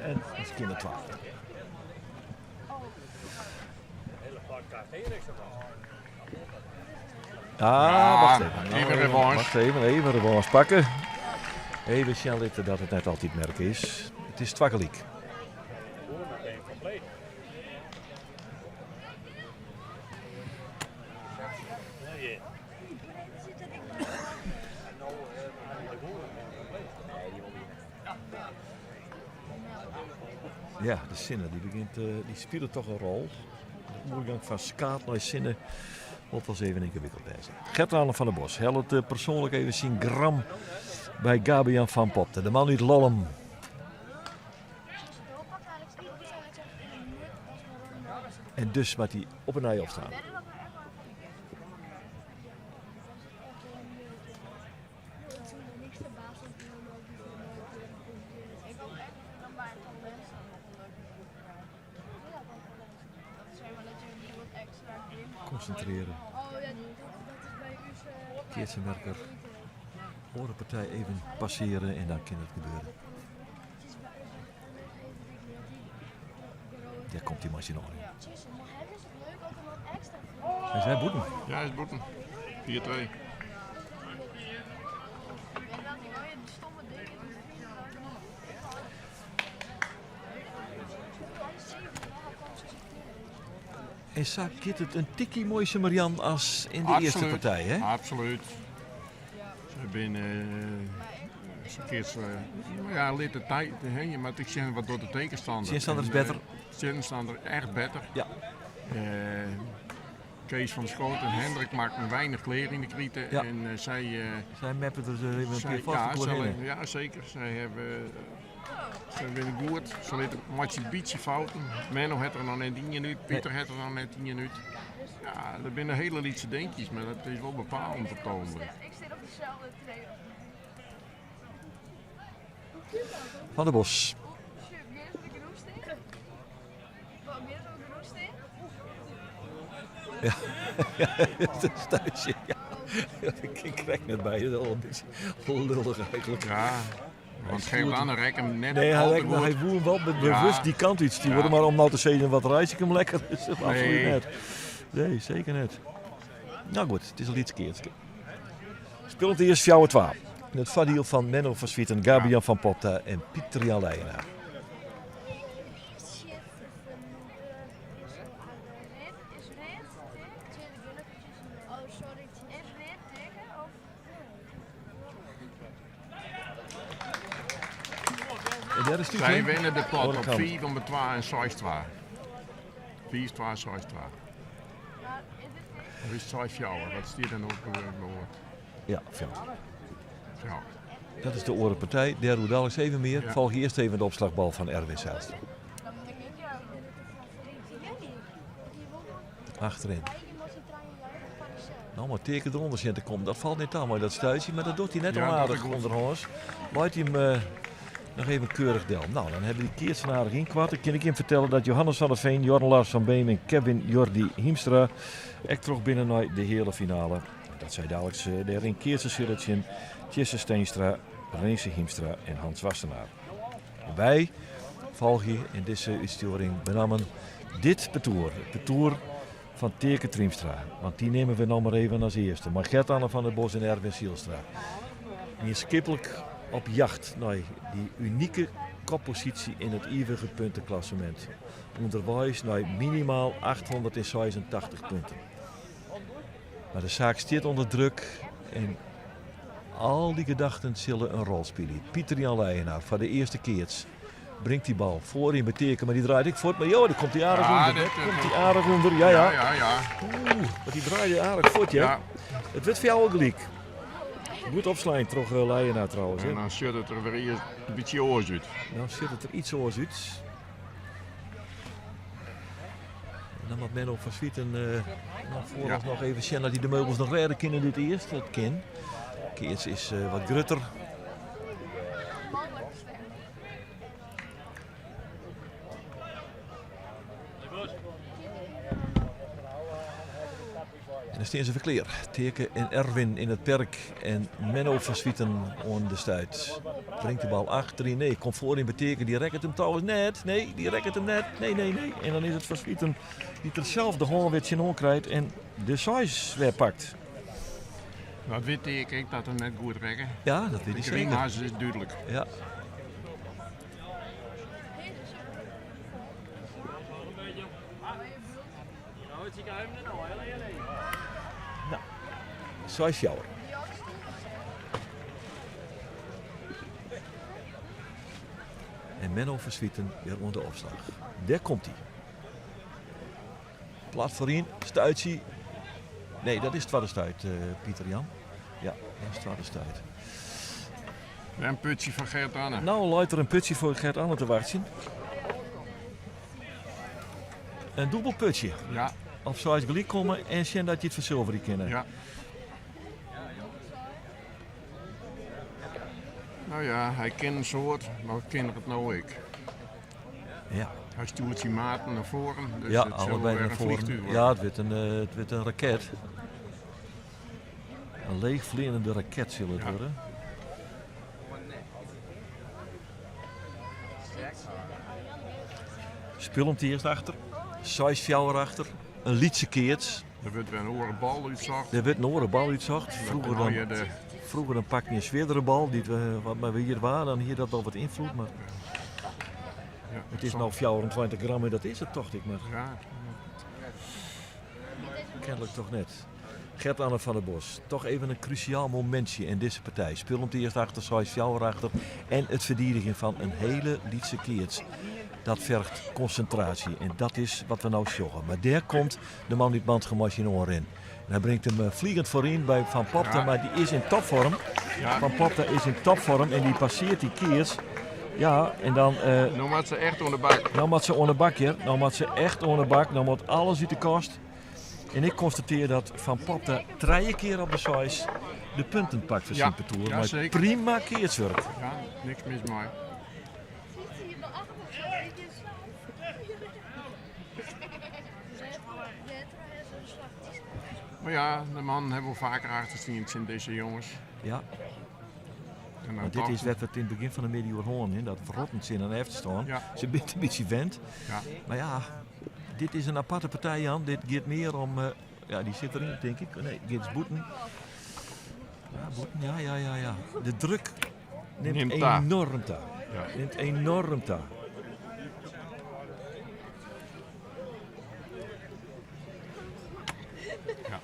en is kinne twa. Ah, wacht even. Even revanche. Wacht even, even revanche pakke. Even sjen litte dat it net altyd merk is. It is twa gelyk. Ja, de sinne dy begjint, dy spilet toch in rol. De oergong fan skaad nei sinne wol wolris even yngewikkeld wêze. Gert-Anne van der Bos hellet eh, persoanlik even syn gram by Gabian van Popta, de man út Lollum. En dus moat hy op 'e nij opstaan. Konsintrearje. Keatsenwerker. Oare partij even passearje en dan kin it gebeure. Dêr komt hy mei syn ôfrin. Hy is wer bûten. Ja, hy is bûten. 4-2. En sa giet it in tikje muoisumer Jan as yn de earste partij, hè? Absolút. Se binne se keatse, ja, lit de tijd hè, je moat ek sjen wat docht de tegenstander. Tsjinstanner is better. Tsjinstanner echt better. Ja. Kees van der Schoot en Hendrik makken weinich klear yn de krite. Ja. En sy, Sy meppen der even in pear ja, foarste ja, seker. Sy hawwe Se binne goed, se litte meitsje in bytsje fouten. Menno hat der noch net ien út, Pieter hat der noch net ien út. Ja, dat binne hiele lytse dinkjes, mar dat is wol bepalend op it ogenblik. Van der Bos. Ja, dat is thuis. Ja. Ik krijg net bij, dat is al een beetje lullig eigenlijk. Ja, want geef aan, rek hem net Nee, hij, al te rekt, goed. hij woe hem wel met bewust Ja. die kant uit sturen, Ja. maar om nou te zeggen wat reis ik hem lekker, is dat absoluut Nee. net. Nee, zeker net. Nou goed, het is al iets keertje. Speelt het eerst 4-2. In het vaardiel van Menno van Zwieten, Gabian van Popta en Pieter Jan Leijenaar. En daar is het Zij winnen de pot op Oare kant. 4 om 2 en 6 2. 4 2 6 2. Of is het 6 4? Wat staat er nog op het woord? Ja, veel. Ja. Dat is de orenpartij. Daar doe dadelijk even meer. Ja. Volg eerst even de opslagbal van Erwin Zijlstra. Achterin. Nou, maar teken eronder zien te komen. Dat valt niet aan, maar dat stuitje. Maar dat doet hij net Ja, dat onaardig is goed. onderhands. Laat hij hem nog even keurig del. Nou, dan hebben die keert van aardig inkwart. Dan kan ik hem vertellen dat Johannes van der Veen, Jorn Lars van Beem en Kevin Jordi Hiemstra ek terug binnen naar de hele finale. Dat zij dadelijk daarin Keertse Silletje, Tjisse Steenstra, Renze Hiemstra en Hans Wassenaar. Wij volgen in deze uitsturing benamen dit petoer. Het petoer van Teerke Triemstra. Want die nemen we nou maar even als eerste. Maar Gert-Anne van der Bos en Erwin Zijlstra. Die is skippelijk op jacht naar die unieke koppositie in het eeuwige puntenklassement. Onderwijs naar minimaal 886 punten. Maar de zaak staat onder druk en al die gedachten zullen een rol spelen. Pieter Jan Leijenaar voor de eerste keer brengt die bal voor in beteken, maar die draait ik voort. Maar joh, daar komt hij aardig Ja, onder. dit, Komt hij aardig onder, ja ja. Ja, ja, ja. Oeh, maar die draaide aardig voort, ja. Ja. Het werd voor jou ook gelijk. Goed opslaan, toch Leijenaar trouwens. Hè. En dan zit het er weer eerst een beetje oors uit. Nou zit het er iets oors uit. En dan moet Menno van Zwieten nog vooraf Ja. nog even zien dat hij de meubels nog redden kan in dit eerst. Dat kan. Keerts is wat grutter. En dan staan ze verkleer. Teerke en Erwin in het perk en Menno van Zwieten aan de stuit. Brengt de bal achterin. Nee, komt voor in beteken. Die rekt hem trouwens net. Nee, die rekt hem net. Nee, nee, nee. En dan is het Van Zwieten die er zelf de hoorn weer in krijgt en de size weer pakt. Dat weet ik, ik dat hem net goed rekken. Ja, dat weet De ik zeker. Greenhuis is duidelijk. Ja. Nou, size jouwer. En Menno van Zwieten weer onder de opslag. Daar komt hij. Plaat voorin, stuitje. Nee, dat is tweede stuit, Pieter Jan. Ja, dat is tweede stuit. En een putje van Gert Anne. Nou luidt er een putje voor Gert Anne te wachten. Een dubbel putje. Ja, Op size gelijk komen en zien dat je het verzilveren kennen. ja. Nou ja, hij kent een soort, maar kent het nou ik. Ja, Hij stuurt zijn maten naar voren, dus ja het zal allebei weer naar een voren. vliegtuig worden. Ja, het wordt een raket. Een leegvliegende raket zal het Ja. worden. Speel hem eerst achter. Size fjouwer achter. Een lietse keerts. Er wordt weer een orenbal uitzocht. Er werd een orenbal uitzocht. Vroeger Dan dan, je de, vroeger dan pakte je een zwaardere bal, die we, wat maar we hier waren, dan hier dat wel wat invloed. Maar ja, het is zo- nou 24 gram en dat is het toch, ik maar Ja, kennelijk toch net. Gert-Anne van der Bos, toch even een cruciaal momentje in deze partij. Speel hem eerst achter, Sijs Fjouwer achter. En het verdedigen van een hele lietse keerts. Dat vergt concentratie en dat is wat we nou sjoggen. Maar daar komt de man die het mandgemas in oor in. En hij brengt hem vliegend voorin bij Van Popta, Ja. maar die is in topvorm. ja. Van Popta is in topvorm en die passeert die keers. Ja, en dan... Uh, no moat se echt oan de bak. No moat se oan de bak, hear. No moat se echt oan de bak. No moat alles út de kast. En ik konstatearje dat Van Popta trije kear op de seis de punten pakt foar syn partoer. Ja, Mei zeker. prima keatswurk. Ja, niks mis mei. Maar ja, de mannen hebben wel vaker achterstien tsjin dizze jonges. Ja. En dan Maar dit toch- is wat we het in het begin fan de middei oer hân, hè, dat wrotten tsjin in efterstân. Ja. Se binne in bytsje wend. Ja. Mar ja, dit is in aparte partij, Jan. Dit giet mear om... eh, ja, dy sit deryn, tink ik. Nee, giet bûten. Ja, bûten. Ja, ja, ja, ja. De druk nimt, Nimt ta. enorm ta. Ja. Nimt enorm ta. Ja.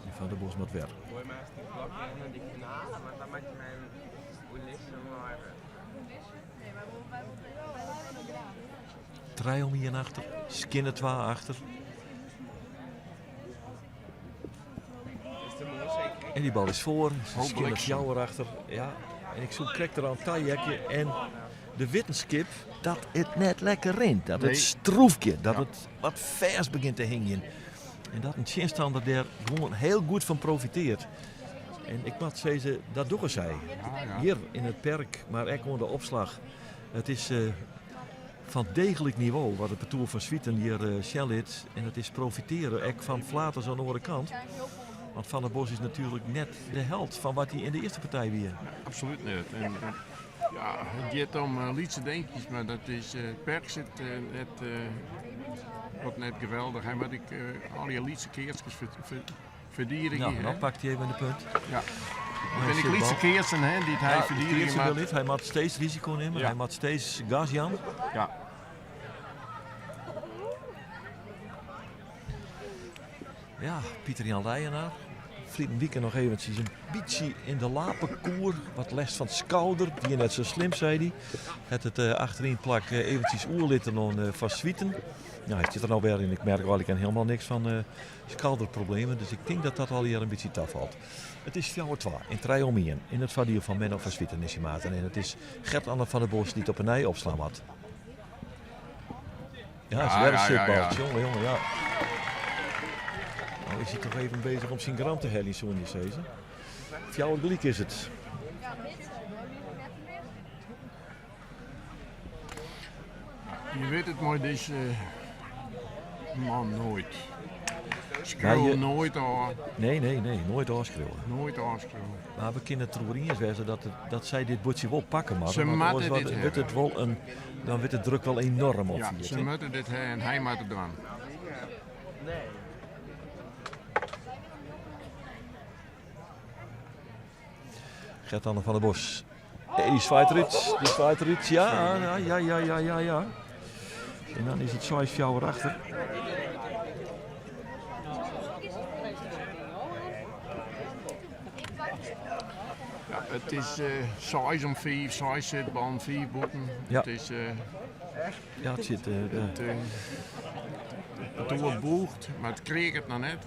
En Van der Bos moat wer. Gooi maar eens die klok in die finale, want dan moet je mijn Ulisse maar. Nee, wij willen wij willen wij willen graag. Trije om ien achter, skinne twa achter. Is de mooi zeker? En die bal is foar. Skinne bliksem. fjouwer achter. Ja. En ik soe krekt deroan taheakje. En de wittenskip dat it net lekker rint. Dat Nee. it stroefke, dat Ja. it wat fêst begjint te hingjen. En dat in tsjinstanner dêr gewoan hiel goed fan profitearret. En ik moat sizze, dat dogge sy. Ja, ja. Hjir yn it perk, mar ek oan de opslach. It is eh, fan deeglik nivo wat it partoer fan Swieten hjir eh, sjen lit. En it is profitearjen ek fan flaters oan de oare kant. Want Van der Bos is natuerlik net de held fan wat hy yn de earste partij wie. Absoluut net. En, eh, ja, it giet om eh, lytse dinkjes, mar dat is, eh, it perk sit eh, net, eh, wat net geweldich. Hy moat ek eh, al dy lytse keatskes ferdigenje. Nou, hè. dan pakt hy even de punt. Ja. Hij Dat bin ek zit lytse bal. keatsen hè, dy't hy Ja, de ferdigenje keatser wil moat. net. Hy moat steeds risiko nimme. Ja. Hy moat steeds gas jaan. Ja. Ja, Pieter Jan Leijenaar. Ferline wike noch eventsjes in bytsje yn de lapekoer. Wat lêst fan it skouder. Wie net sa slim, sei hy. Hat it eh, achteryn plak eh, eventsjes oerlitten oan eh, Van Swieten. Nou, hy sit der no wer yn. Ik merk eigentlik hielendal niks fan eh, skouderproblemen. Dus ik tink dat dat allegear in bytsje tafalt. It is 4-2 in 3 om 1 yn it foardiel fan Menno van Swieten en syn maten. En it is Gert-Anne van der Bos dy't op 'e nij opslaan moat. Ja, is Ja, wer in ja, ja, sitbal. ja. Jonge, jonge, ja. Nou is hy toch even bezich om syn gram te heljen, soene je sizze. Fjouwer gelyk is it. Ja, maar dit is wel net te mis. Je wit it mei dizze man noait. Skriuw Ja, je- noait ôf. Nee, nee, nee, noait ôfskriuwe. Noait ôfskriuwe. Mar we kinne it deroer iens wêze dat, het, dat sy dit buordsje wol pakke moatte. Se Want moatte oars dit wordt hawwe. it wol in, dan wurdt de druk wol enoarm Ja, opfierd. se hè? moatte dit hawwe en hy moat it dwaan. Nee. Gert-Anne van der Bos. Hey, dy swaait derút. Dy swaait derút. Ja, ja, ja, ja, ja, ja, ja. En dan is it 6-4 achter. Ja, it is eh 6 om 5, 6 sitballen, 5 bûten. Ja. It is, eh, Ja, it sit. eh, eh, it, eh, it partoer bûcht, mar it kreaket noch net.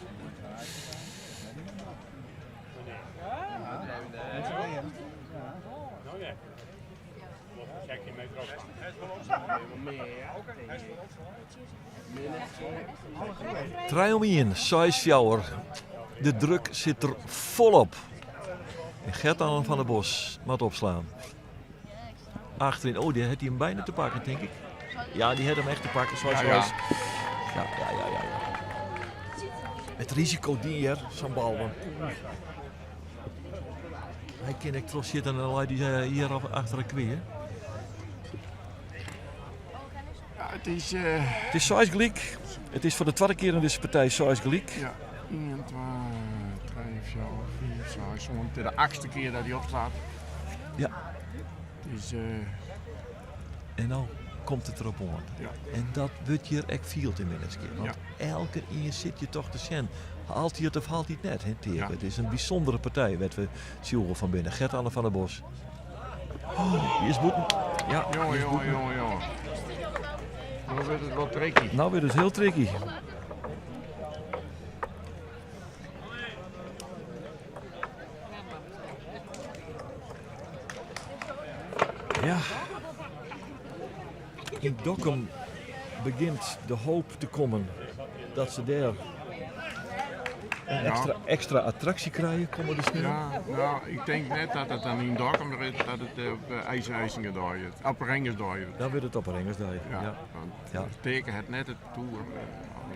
Trije om ien, 6-4. De druk sit der folop. En Gert-Anne van der Bos moat opslaan. Achteryn, oh, dy hat him byna te pakken, tink ik. Ja, dy hat him echt te pakken, zoals Ja, ja. ja. Ja, ja, ja, ja, ja. It risiko dy hjir, sa'n bal. Want hy kin ek trochsjitte en dan leit hy eh, hjir op achter de kweer. Ja, it is eh, It is 6 gelyk. It is foar de twadde kear yn dizze partij 6 gelyk. ja, 1, 2, 3, 4, 5, 6, 7. It is de achtste kear dat hy opslacht. Ja. It is, eh, En no komt it derop oan. ja. En dat wurdt hjir ek field yn Minnertsgea. Want elkenien sit hjir toch te sjen. Haalt hy it of haalt hy it net, hè, Teake? Ja. It is in bysûndere partij, wêr't we tsjûge fan binne. Gert-Anne van der Bos. Die is bûten. Ja, die Jonge, is jonge, bûten. jonge, jonge. Dan wurdt it wat tricky. Nou wurdt it hiel tricky. Ja. Yn Dokkum begjint de hoop te kommen dat se dêr in ekstra, ekstra attraksje krije kommende sneon. Ja, nou, ik tink net dat it dan yn Dokkum is, dat it op Eise Eisingadei is. Op Rengersdei is. Dan wurdt it op Rengersdei. Ja, Ja. want Ja. Teken hat net it toer.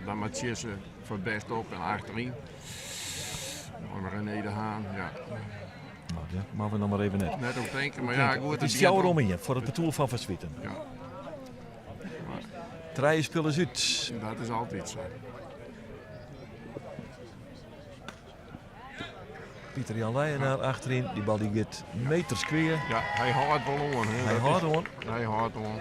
Dan moat Tjisse foar it bêst op en achteryn. Maar René de Haan, ja. Nou, ja, moatte we noch mar even net. Net op tinke, mar ja, goed. Het is giet fjouwer om. om ien foar it partoer fan Van Zwieten. Ja, Trije spilers út. dat is altyd sa. Pieter Jan Leijenaar achteryn. Dy bal dy giet meters kwea. Ja, hy hâldt wol oan. Hè. Hy Dat hâldt is- oan. Hy hâldt oan.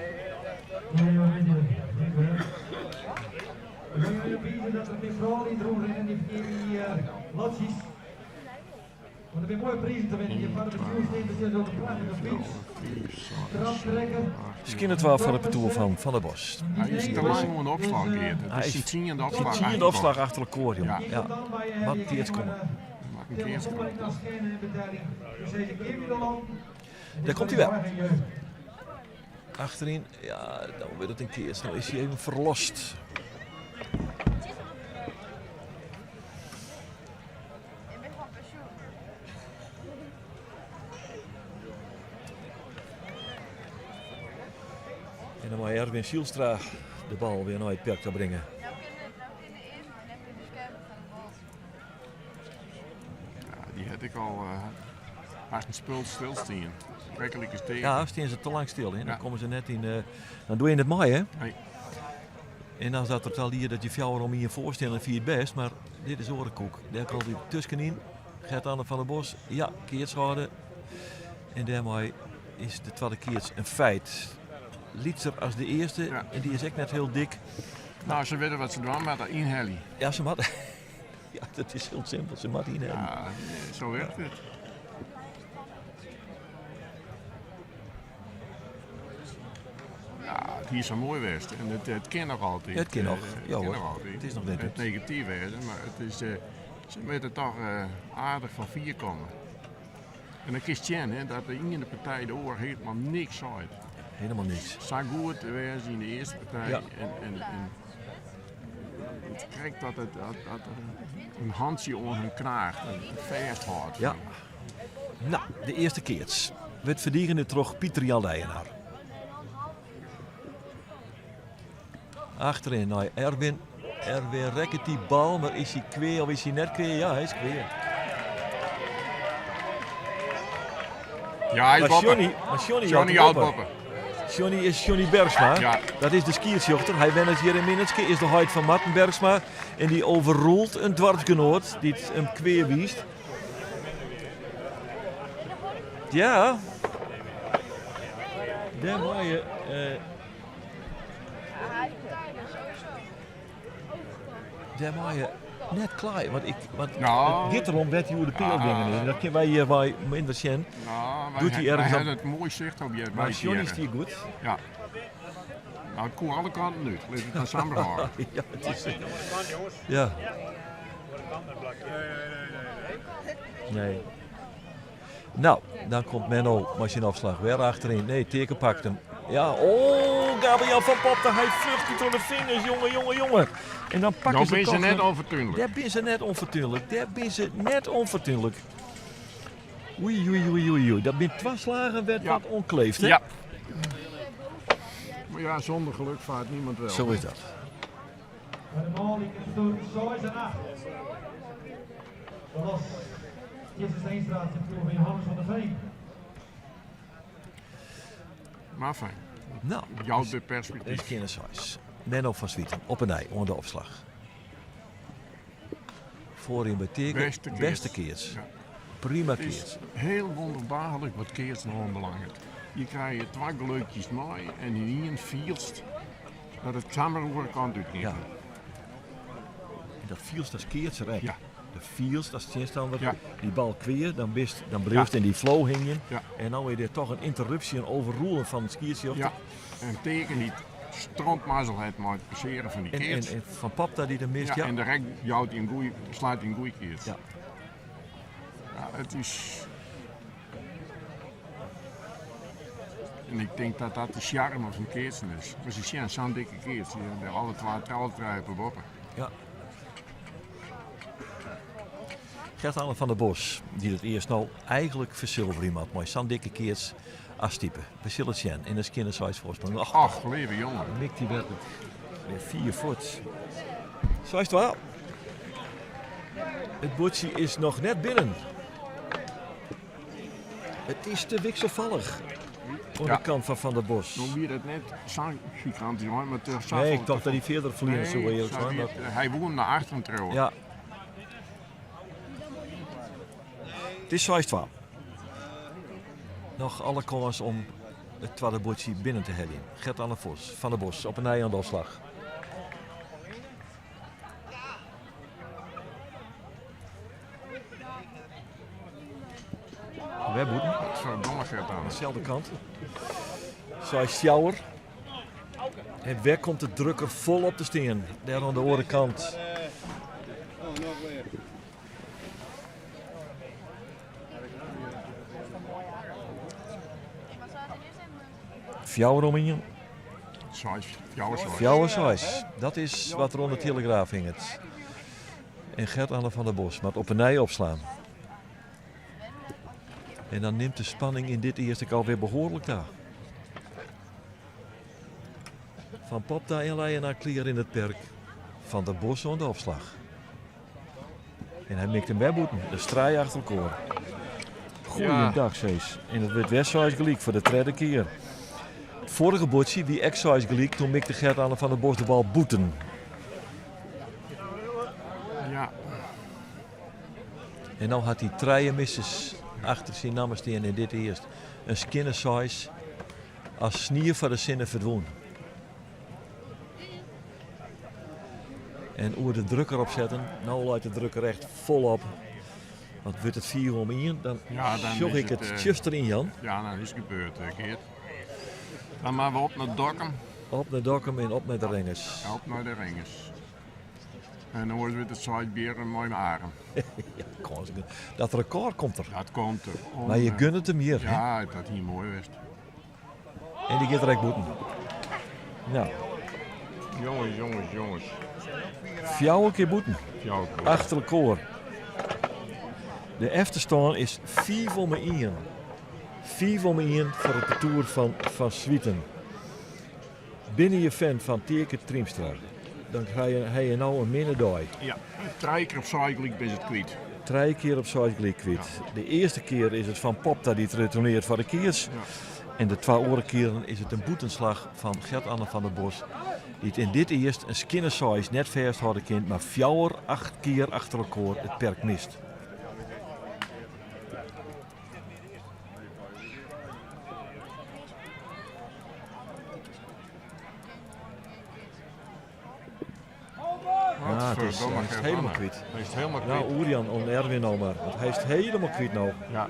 We gaan jullie wijzen dat er meer vrouwen die erom rennen, die die lotjes. Want er zijn mooie prijzen te winnen. Je van de bestuursleden zitten op de prachtige fiets. Traptrekker. Skyn it waar foar it partoer fan Van der Bos. Hy is te lang oan de opslach geart. Hij Het is is syn tsiende Syn opslach. tsiende opslach achter elkoar, jong. Ja. Ja. Wat keats komme. Maak in keats komme. Daar komt hij wel. Achteryn, ja, dan wurdt it in keats. No is hy even ferlost. Ik ben van pensioen. En dan mei Erwin Zijlstra de bal wer nei it perk ta bringe. Nou kunnen nou kunnen eerst maar net weer beschermen van de bal. Ja, dy ha ik al hast in spul stilstean. Rekkelik is tegen. Ja, stean se te lang stil. Hè? Dan Ja. komme se net yn. Dan dogge je it net mei, hè? Nee. En dan zat er al hier dat je fjouwer om ien foarstean fynst it bêst, mar dit is oare koek. Dêr komt hy tuskenyn. Gert-Anne van der Bos, ja, keats hâlde. En dêrmei is de twadde keats in feit. Lytser as de earste Ja. en dy is ek net hiel dik. Nou, se witte wat se dwaan moatte, ynhelje. Ja, se moat. Ja, dat is hiel simpel. Se moat ynhelje. Ja, sa wurket it. Ja, it hie sa moai west. En it kin noch altyd. It kin noch. It Ja, kin hoor. noch altyd. It is noch net Net út. negatyf wêze, mar it is, se moatte toch aardich fan fier komme. En dan kinst sjen hè, dat de iene partij de oar hielendal niks seit. Hielendal niks. Sa goed wêze yn de earste partij. Ja. En it krekt dat it, dat, dat in hantsje oan hun kraach en fêsthâldt. Ja. Nou, de earste keats wurdt ferdigene troch Pieter Jan Leijenaar. Achteryn nei Erwin. Erwin rekket dy bal, mar is hy kwea of is hy net kwea? Ja, hy is kwea. Ja, hy is Maar boppe. Johnny, mar Johnny, Johnny jout jout him boppe. boppe. Johnny is Johnny Bergsma. Ja. Dat is de skiedsrjochter. Hy wennet hjir yn Minnertsgea, is de heit fan Marten Bergsma. En dy overruled in doarpsgenoat dy't him kwea wiist. Ja. Dêr mei je. Ja, hij is partij, sowieso. Dêr mei je net kleie. Want, ik, want Nou. it giet derom wêr't hy oer de peal gyngen is. Dat kinne wy hjir wy minder sjen. Nou, wy Docht hy ha- ergens wy op- ha it moai sicht op je. Mar Johnny stie goed. Ja. Nou, it koe alle kanten út. Lit it dan samen hâlde. Ja, it is. Ja. Nee. Nou, dan komt Menno mei syn opslach wer achteryn. Nee, Teken pakt him. Ja, oh, Gabriel van Popta, hy flecht troch de fingers, jonge, jonge, jonge. En dan pakke Nou se binne se toch net nog- ûnfatsoenlik. Dêr binne se net ûnfatsoenlik. Dêr binne se net ûnfatsoenlik. Oei, oei, oei, oei, oei. Dat binne twa slagen wêr't Ja. wat oankleeft, hè? Ja. Maar ja, zonder geluk vaart niemand wel. Zo is dat. Bij de bal, die komt door 6 en 8. Dat was Jesse Steenstra, ten voer van Johannes van der Veen. Maar fijn. Nou, Jout de perspectief. Dit kinne seis. Menno van Zwieten, op en nij, oan de opslach. Foaryn by Teken. Bêste keats. Bêste keats. Ja. Prima Het is keats. hiel wûnderbaarlik wat keatsen oanbelanget. Je krijgt twa gelukjes mei en yn ien fielst dat it samar oare kant út giet. Ja. En dat fielst as keatser ek. Ja. Dat fielst as tsjinstanner Ja. dy bal kwea, dan bist, dan bliuwst yn dy flow hingjen. Ja. En no is der toch in ynterrupsje, in overrulen fan de skiedsrjochter. Ja. En teken dy't strontmazzel hat mei it passearjen fan dy En, en, keats. en Van Popta dy't er mist, Ja, ja. en direkt jout hy in goeie, slaat hy in goeie keats. Ja. Ja, it is. En ik tink dat dat de sjarme fan keatsen is. Want se sjen sa'n dikke keats, die hebben alle twa, alle trije op de boppe. Ja. Gert-Anne van der Bos, dy't it earst no eigentlik fersilverje moat mei sa'n dikke keats as type. We sille it sjen. En dan skinne seis foarsprong. Och, Ach, leave jongen. mikt hy wer, wer 4 fuort. 6-2. It buordsje is noch net binnen. It is te wikselfallich oan Ja. de kant fan Van der Bos. No wie dat net sa'n gigantysk, hoor, mar te Nee, ik tocht dat hy fierder ferliene soe, Nee, earlik sa sein, wie maar- it, hy woe him nei achteren triuwe. Ja. It is 6-2. Noch alle kâns om it twadde buordsje binnen te heljen. Gert-Anne Vos van der Bos op 'e nij oan de opslach. Wer bûten? Verdomme Gert-Anne. Dezelfde kant. Seis Sjouwer. En wer komt de drukker vol op te stean. Dêr oan de oare kant. Oh, noch wer. Maar zou het eerst even Fjouwer om ien. Seis, fjouwer seis. Fjouwer seis. Dat is wat der oan de telegraaf hinget. En Gert-Anne van der Bos moat op 'e nij opslaan. En dan nimt de spanning yn dit earste alwer behoarlik ta. Van Popta en Leijenaar klear yn it perk. Van der Bos oan de opslach. En hy mikt him wer bûten. De strij achter elkoar. Goeiedag, Cees. En it wurdt wer seis gelyk foar de tredde kear. It foarige buordsje wie ek seis gelyk. Doe mikte Gert-Anne van der Bos de bal bûten. Ja. En no hat hy trije misses achter syn namme stean yn dit earst. In skinne seis as snie foar de sinne ferdwûn. En oer de drukker opsetten. No leit de drukker echt folop. Want wurdt it 4-1, dan Ja, dan sjoch is ik it, it tsjuster yn, Jan. Ja, dan is it gebeurd, Geert. Dan moatte we op nei Dokkum. Op nei Dokkum en op nei de Rengers. Op nei de Rengers. En dan wurdt it seis bieren mei myn aarm. Ja, kâns. Dat rekôr komt der. Dat komt der. Om, Mar je gunne it him hjir. hè? Ja, dat hie moai west. En dy giet der ek bûten. No, Jonges, jonges, jonges. fjouwer kear bûten. Fjouwer kear. Achter elkoar. De efterstân is 5-1. 5-1 foar it partoer fan Van Zwieten. Binne je fan fan Teake Triemstra, dan krije je, ha je no in minne dei. Ja, trije kear op seis gelyk bist it kwyt. Trije kear op seis gelyk kwyt. De earste kear is it Van Popta dy't retournearret foar de keats. Ja. En de twa oare kearen is it in bûtenslach fan Gert-Anne van der Bos. Dy't yn dit earst in skinne seis net fêsthâlde kin, mar fjouwer, acht kear achter elkoar it perk mist. Ja, het is, Godverdomme, hij is het Gert-Anne. helemaal kwyt. Hy is it helemaal Nou, kwyt. Oerian en Erwin al mar. Want hy is it helemaal kwyt no. Ja.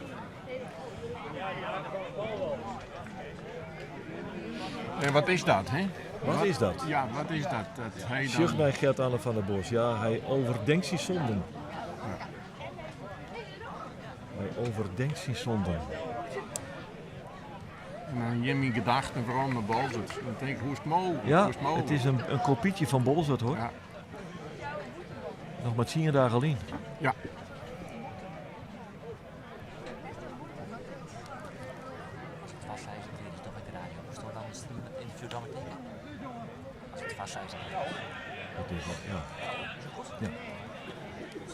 En wat is dat, hè? Wat is dat? Ja, wat is dat? Dat hy Sjoch dan... nei Gert-Anne van der Bos. Ja, hy overdenkt syn sonden. Hy overdenkt syn sonden. En dan Jimmy gedachten vooral naar Bolzert. Dan denk ik, hoe is het mogelijk? Ja, hoe is het mogelijk? het is een kopietje van Bolzert, hoor. Ja. Noch mar 10 dagen lyn. Ja. Als het vast is, dan is het toch met de radio. Moest dan de stream het interview dan meteen? Als het vast is, dan Dat is wel, ja. Ja.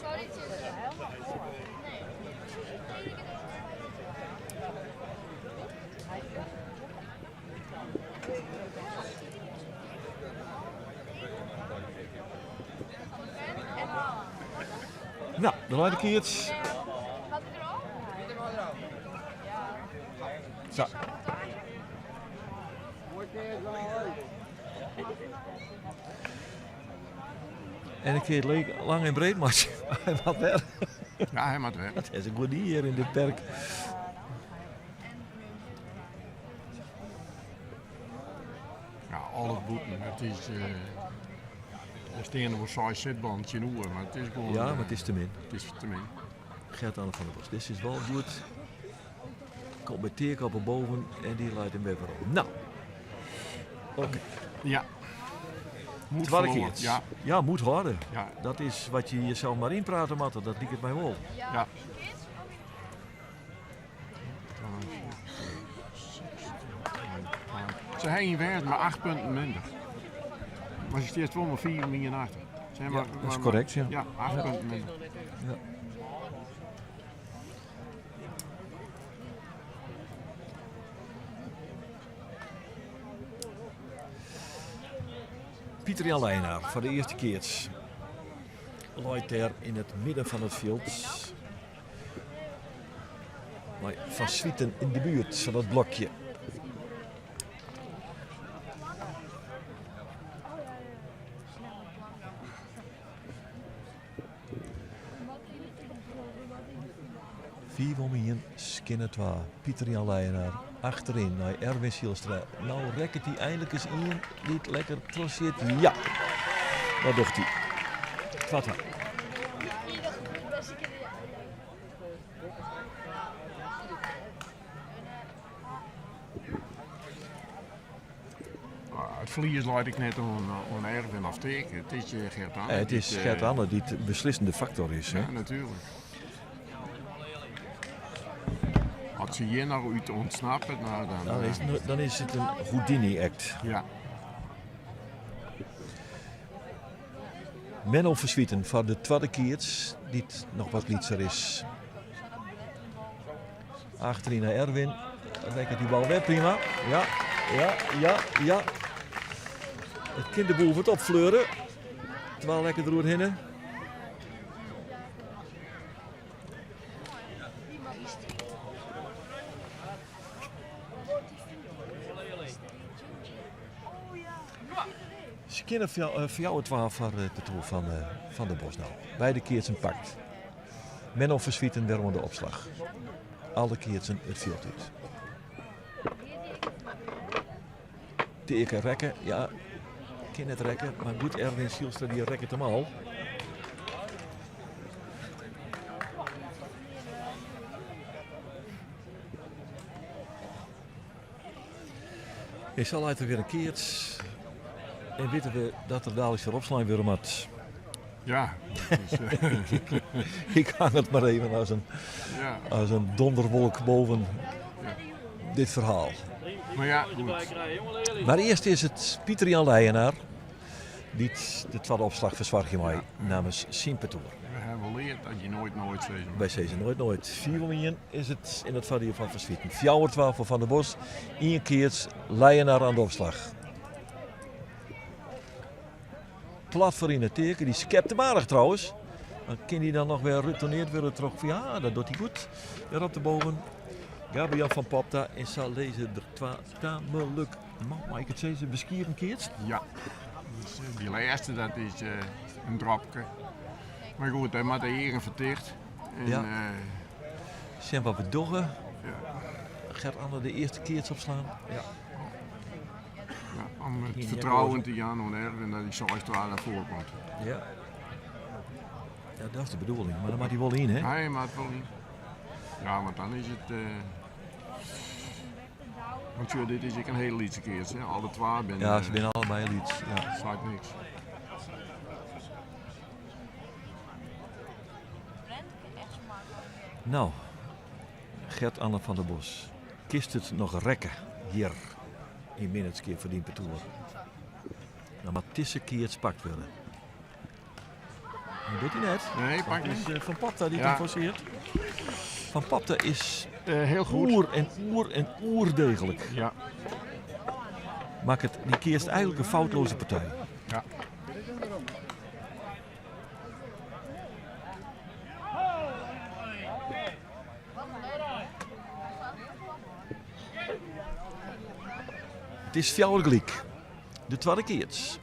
Sorry, het is Nee. Nou, de laatste keer. Had hij er al? Zo. En ik keer het lang en breed, maar hy moat wer. Ja, hy moat wer. Dat is in goed hier yn dit perk. Ja, al it bûten. It is, der steane wol seis sitballen tsjinoer, mar it is gewoan... Ja, mar it is te min. It is te min. Gert-Anne van der Bos, dit is wol goed. Komt by Teake op 'e boven en dy leit him wer werom. Nou, oké. Ja. Moed Twadde verloren. kear. Ja. Ja, moed hâlde. Ja. Dat is wat je jezelf mar ynprate moatte, dat liket my wol. Ja. Se hingje wêzen mar 8 punten minder. Mar se stiet wol mar 5 om 1 achter. Ze Ja, maar, dat is korrekt, ja. Ja, 8 Ja. punten minder. Ja. Pieter Jan Leijenaar foar de earste keats. Leit dêr yn it midden fan it fjild. Mei Van Swieten yn de buert fan dat blokje. Fiif om ien, skinne twa. Pieter Jan Leijenaar achteryn nei Erwin Zijlstra. No rekket hy einlik ris ien dy't lekker trochsjit. Ja, dat docht hy. 2-2. Ah, it ferlies leit ek net oan Erwin of Teake. It is Gert Anne. It is Gert Anne dy't de beslissende faktor is. Ja, natuerlik. As se hjir noch út ûntsnappe, nou dan... Dan is it in Houdini-act. Ja. Menno van Zwieten foar de twadde keats, dy't noch wat lytser is. Achteryn nei Erwin. Rekket dy bal wer prima. Ja, ja, ja, ja. It kin de boel wat opfleure. Twa lekker deroerhinne. Se kinne 4-2 foar it partoer fan Van der Bos no. Beide keatsen pakt. Menno van Zwieten wer oan de opslach. Alle keatsen it fjild út. Teake rekke, ja, kin net rekke, mar goed Erwin Zijlstra dy rekket him al. En sa leit der wer in keats en witte we dat der daliks wer opslein wurde moat. Ja. Dus, Ik hang it mar even as in, ja. as in donderwolk boven ja. dit ferhaal. Mar ja, goed. Mar earst is it Pieter Jan Leijenaar dy't de twadde opslach fersoargje mei namens syn partoer. We hawwe leard dat je noait noait sizze Wy sizze noait noait. 5 om 1 is it yn it foardiel fan Van Zwieten. 4-2 foar Van der Bos. Ien keats, Leijenaar oan de opslach. Plat foar yn it teken. Dy skept him aardich trouwens. Dan kin hy dan noch wer retourneerd wurde troch... Ja, dat docht hy goed. Wer op de boven. Gabriel van Popta en sa lizze der twa tamelijk, mei ik it sizze, beskieden keats. Ja, dus dy lêste dat is in dropke. Mar goed, dêr moat de eagen foar ticht. En, ja. Sjen wat we dogge. Ja. Gert Anne de earste keats opslaan. Ja. Ja, om it fertrouwen te jaan oan Erwin dat hy 6-2 nei foaren komt. Ja. Ja, dat is de bedoeling. Mar dan moat hy wol yn, hè? Hy moat wol yn. Ja, want dan is it. Want sjoch, dit is ek in hiele lytse keats, hè? Alle twa binne. Ja, se binne allebei lyts. Ja. Seit niks. No, Gert Anne van der Bos, kinst it noch rekke hjir yn Minnertsgea foar dyn partoer? Dan moat dizze keats pakt wurde. Dat docht hy net. Nee, pak Het is niet. Van Popta die Ja. het forceert. Van Popta is Heel goed. oer en oer en oerdegelijk. Ja. Makket dy keatst eigenlik in foutloze partij. Ja. It is fjouwer gelyk. De twadde keats.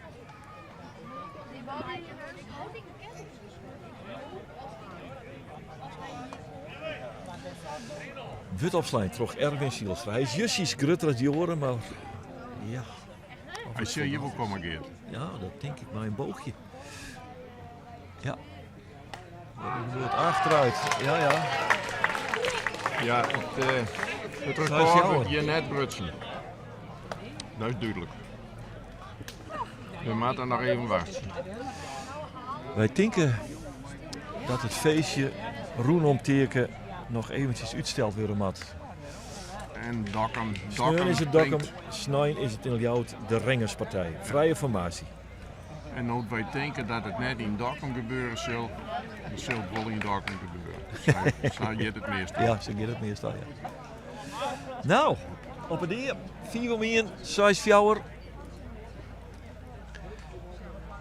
Wurdt opslein troch Erwin Zijlstra. Hy is justjes grutter as dy oaren, mar ja. Hy sil hjir wol komme, Geert. Ja, dat tink ik mei in boochje. Ja. Dat wordt achteruit. Ja, ja. Ja, it, uh, it rekôr wurdt hjir net brutsen. Dat is dúdlik. We moatte noch even wachtsje. Wy tinke dat it feestje rûnom Teake noch eventsjes útsteld wurde moat. En Dokkum. Sneon is it Dokkum, snein is it yn Ljouwert de Rengerspartij. Frije formaasje. En no't wy tinke dat it net yn Dokkum gebeure sil, dan sil it wol yn Dokkum gebeure. Sa giet it meastal. Ja, sa giet it meastal, ja. Nou, op 'e die. 5 om 1, 6 4.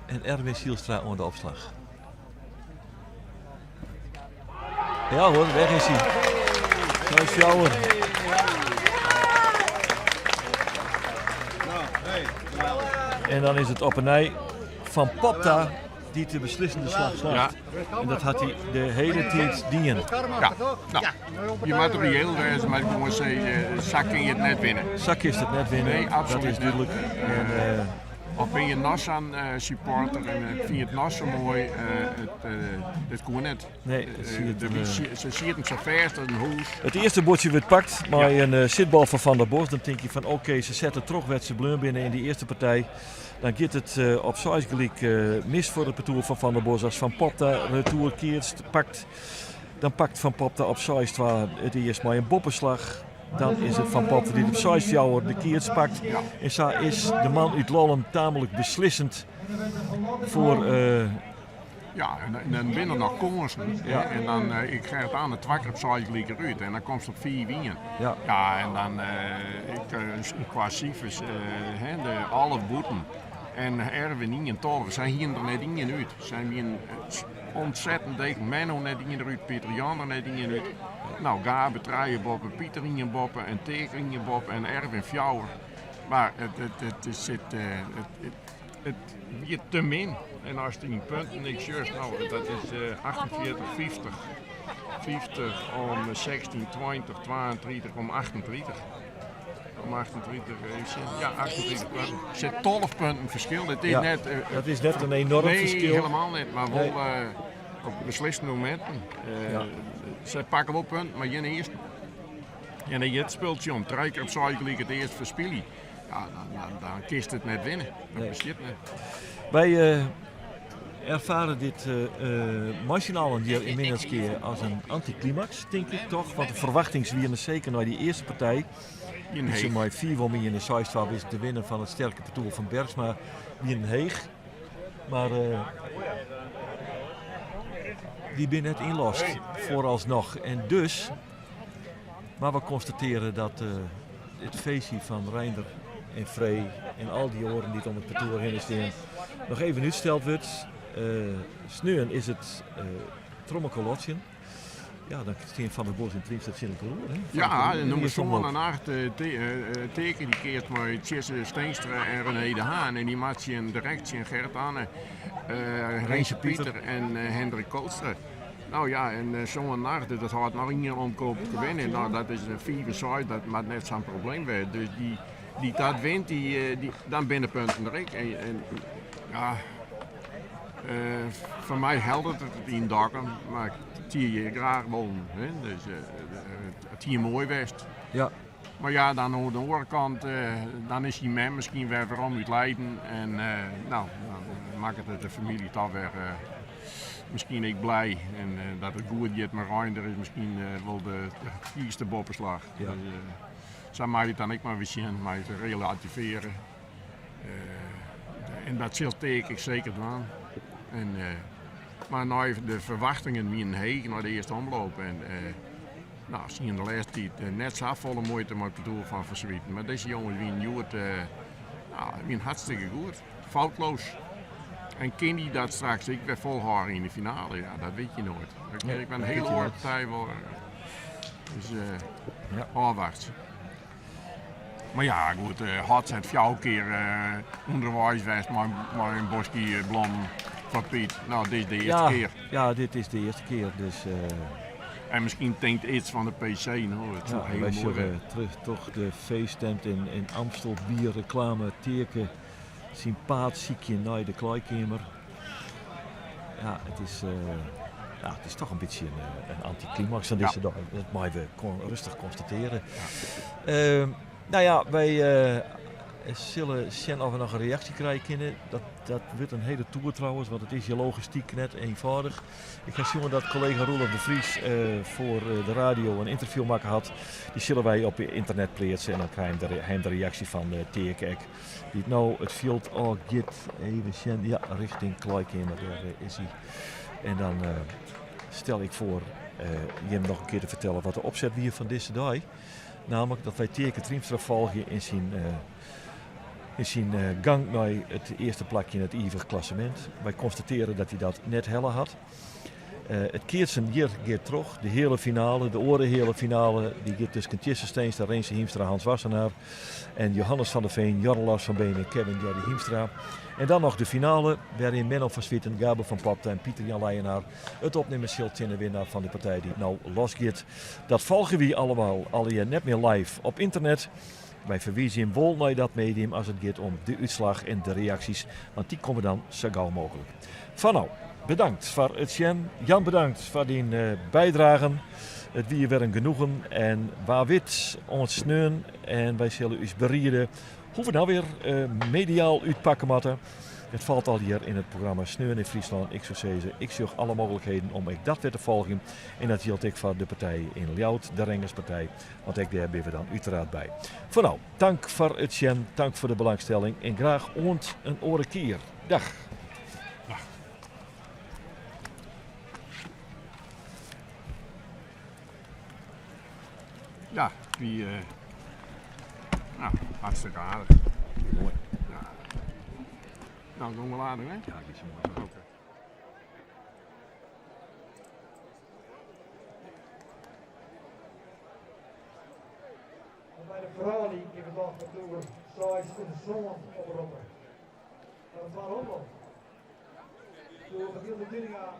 En Erwin Zijlstra oan de opslach. Ja hoor, weg is hij. 6 4. En dan is it op 'e nij Van Popta dy't de beslissende slach slacht. En dat hat hy de hiele tiid dien. Ja, no, je moatte reëel wêze, mar gewoan sizze, sa kin je it net winne. Sa kinst it net winne, Nee, absolút dat is net. dúdlik. En, Of bin je noch sa'n supporter en fyn je it noch sa moai, it, it koe net. Nee, it siet, De se sieten sa fêst as in hûs. It earste buordsje wurdt pakt mei in sitbal fan Van der Bos. Dan tink je fan oké, se sette troch wêr't se bleaun binne yn dy earste partij. Dan giet it op seis gelyk mis foar it partoer fan Van der Bos. As Van Popta retour keatst, pakt, dan pakt Van Popta op 6-2 it earst mei in boppeslach. Dan is it Van Popta dy't op 6-4 de keats pakt. En sa is de man út Lollum tamelijk beslissend foar Ja, en dan binne der noch kânsen. Ja. En dan, eh, ik krijg het aan de twa kear op seis gelyk derút en dan komst op 5-1. Ja. Ja, en dan eh, ik, eh, kwa sifers, hè, de alle bûten en Erwin ien 12, sy hienen der net ien út. Sy wienen ontzettend degelijk. Menno net ien derút, Pieter Jan der net ien út. Nou, Gabe trije boppe, Pieter ien boppe en Teake ien boppe en Erwin fjouwer. Mar it, it, it, sit, it, it, It wie te min. En ast yn punten ik sjochst, no, dat is 48, 50, 50 om 16, 20, 32 om 38. Om 38, even sjen. Ja, 38 punten. Er sit 12 punten ferskil. Dat is Ja, net, dat is net in enorm nee, ferskil. helemaal net. Mar wol Nee. op beslissende mominten. Ja. Sy pakke wol punten, mar gjin earsten. En dan it spultsje om trije kear op seis gelyk it earst ferspylje. Ja, dan, dan, dan kinst it net winne. Dat Nee. bestiet net. Wy erfare dit mei syn allen hjir yn Minnertsgea as in antiklimaks, tink ik toch? Want de ferwachtings wiene seker nei dy earste partij, Wienen dy't se heech. mei 5 om 1 en 6-2 wisten te winnen fan it sterke partoer fan Bergsma, wienen heech. Mar dy binne net ynlost, foaralsnoch. En dus moatte we konstatearje dat it feestje fan Reinder en Free en al dy oaren dy't om it partoer hinne stean noch even útsteld wurdt. Sneon is it trommelkalotsjen. Ja, dan stean Van der Bos en Triemstra tsjin elkoar oer. Hè? Ja, de nûmer sân en acht, Teake dy keatst mei Tjisse Steenstra en René de Haan. En dy moat tsjin, direkt tsjin Gert Anne, Renze Pieter en Hendrik Kootstra. No ja, en sân en acht, dat hâldt noch ien omkoop te winnen. No, dat is fiif en seis, dat moat net sa'n probleem wêze. Dus dy, dy't dat wint, dy, dy, dan binne de punten der ek. En, en ja, foar my hellet it it yn Dokkum, mar ik hie hjir graach wollen. Hè? Dus it hie moai west. Ja. Mar ja, dan oan de oare kant, dan is syn mem miskien wer werom út Leiden. En no, dan makket it de famylje toch wer miskien ek blij. En dat it goed giet mei Reinder is miskien wol de fierste boppeslach. Ja. Dus, sa mei je it dan ek mar wer sjen, mei it relativearjen. En dat sil Teake ek seker dwaan. En, mar nei de ferwachtingen wienen heech nei de earste omloop. En, no, se hienen de lêste tiid net safolle muoite mei it partoer fan Van Zwieten. Mar dizze jonges wienen hjoed no, wienen hartstikke goed. Foutloos. En kin dy dat straks ek wer folhâlde yn de finale? Ja, dat wit je noait. Dat kin ek wer in hiele oare partij wurde. Dus Ja. ôfwachtsje. Mar ja, goed, Hotz hat fjouwer kear ûnderweis west mei, mei in boskje blommen foar Piet. No, dit is de earste Ja, kear. ja, dit is de earste kear. Dus, En miskien tinkt Ids fan de PC, no, it soe Ja, hiel wij moai zullen wêze. terug toch de feesttent in Amstel bier reclame teken zijn paad ziekje naar de kleikamer. Ja, het is toch een beetje een anticlimax aan deze dag. Dat mogen we rustig constateren. Wij zullen zien of we nog een reactie krijgen kunnen. Dat wordt een hele tour trouwens, want het is hier logistiek net eenvoudig. Ik ga zien dat collega Roelof de Vries voor de radio een interview maken had. Die zullen wij op internet plaatsen en dan krijgen we de reactie van Teerke Ek. Die het nou het veld al gaat even zien, ja, richting Kleikamer, daar is hij. En dan stel ik voor Jim nog een keer te vertellen wat de opzet weer van deze dag. Namelijk dat wij Teerke Triemstra volgen in zijn gang naar het eerste plakje in het eeuwig klassement. Wij constateren dat hij dat net helle had. Het keert hier gaat terug. De hele finale, de oren hele finale, die gaat tussen Tjisse Steenstra, Renze Hiemstra, Hans Wassenaar en Johannes van der Veen, Jorn Lars van Been en Kevin Jordi Hiemstra. En dan nog de finale, waarin Menno van Zwieten, Gabel van Popta en Pieter Jan Leijenaar het opnemen zult in de winnaar van de partij die nou losgaat. Dat volgen we allemaal al hier net meer live op internet. Wij verwijzen hem wel naar dat medium als het gaat om de uitslag en de reacties, want die komen dan zo gauw mogelijk. Van nou, bedankt voor het zien. Jan, bedankt voor die bijdrage. Het wie weer een genoegen en waar wit ons sneun en wij zullen u berieden hoe we nou weer mediaal uitpakken moeten. Het valt al hier in het programma Sneun in Friesland. Ik zou zeggen, ik zoek alle mogelijkheden om ik dat weer te volgen. En dat hield ik van de partij in Ljouwert, de Rengerspartij. Want ik daar ben we dan uiteraard bij. Voor nou, dank voor het zien, dank voor de belangstelling en graag ont een oren keer. Dag. Dag. Ja, die hartstikke aardig. Mooi. Ja. Nou, doen we later, hè? Ja, die is mooi. Oké. Bij de vrouwen die ik het al van door 6 in de zon oproepen. Dat is waarom. Door gedeelde Tuninga.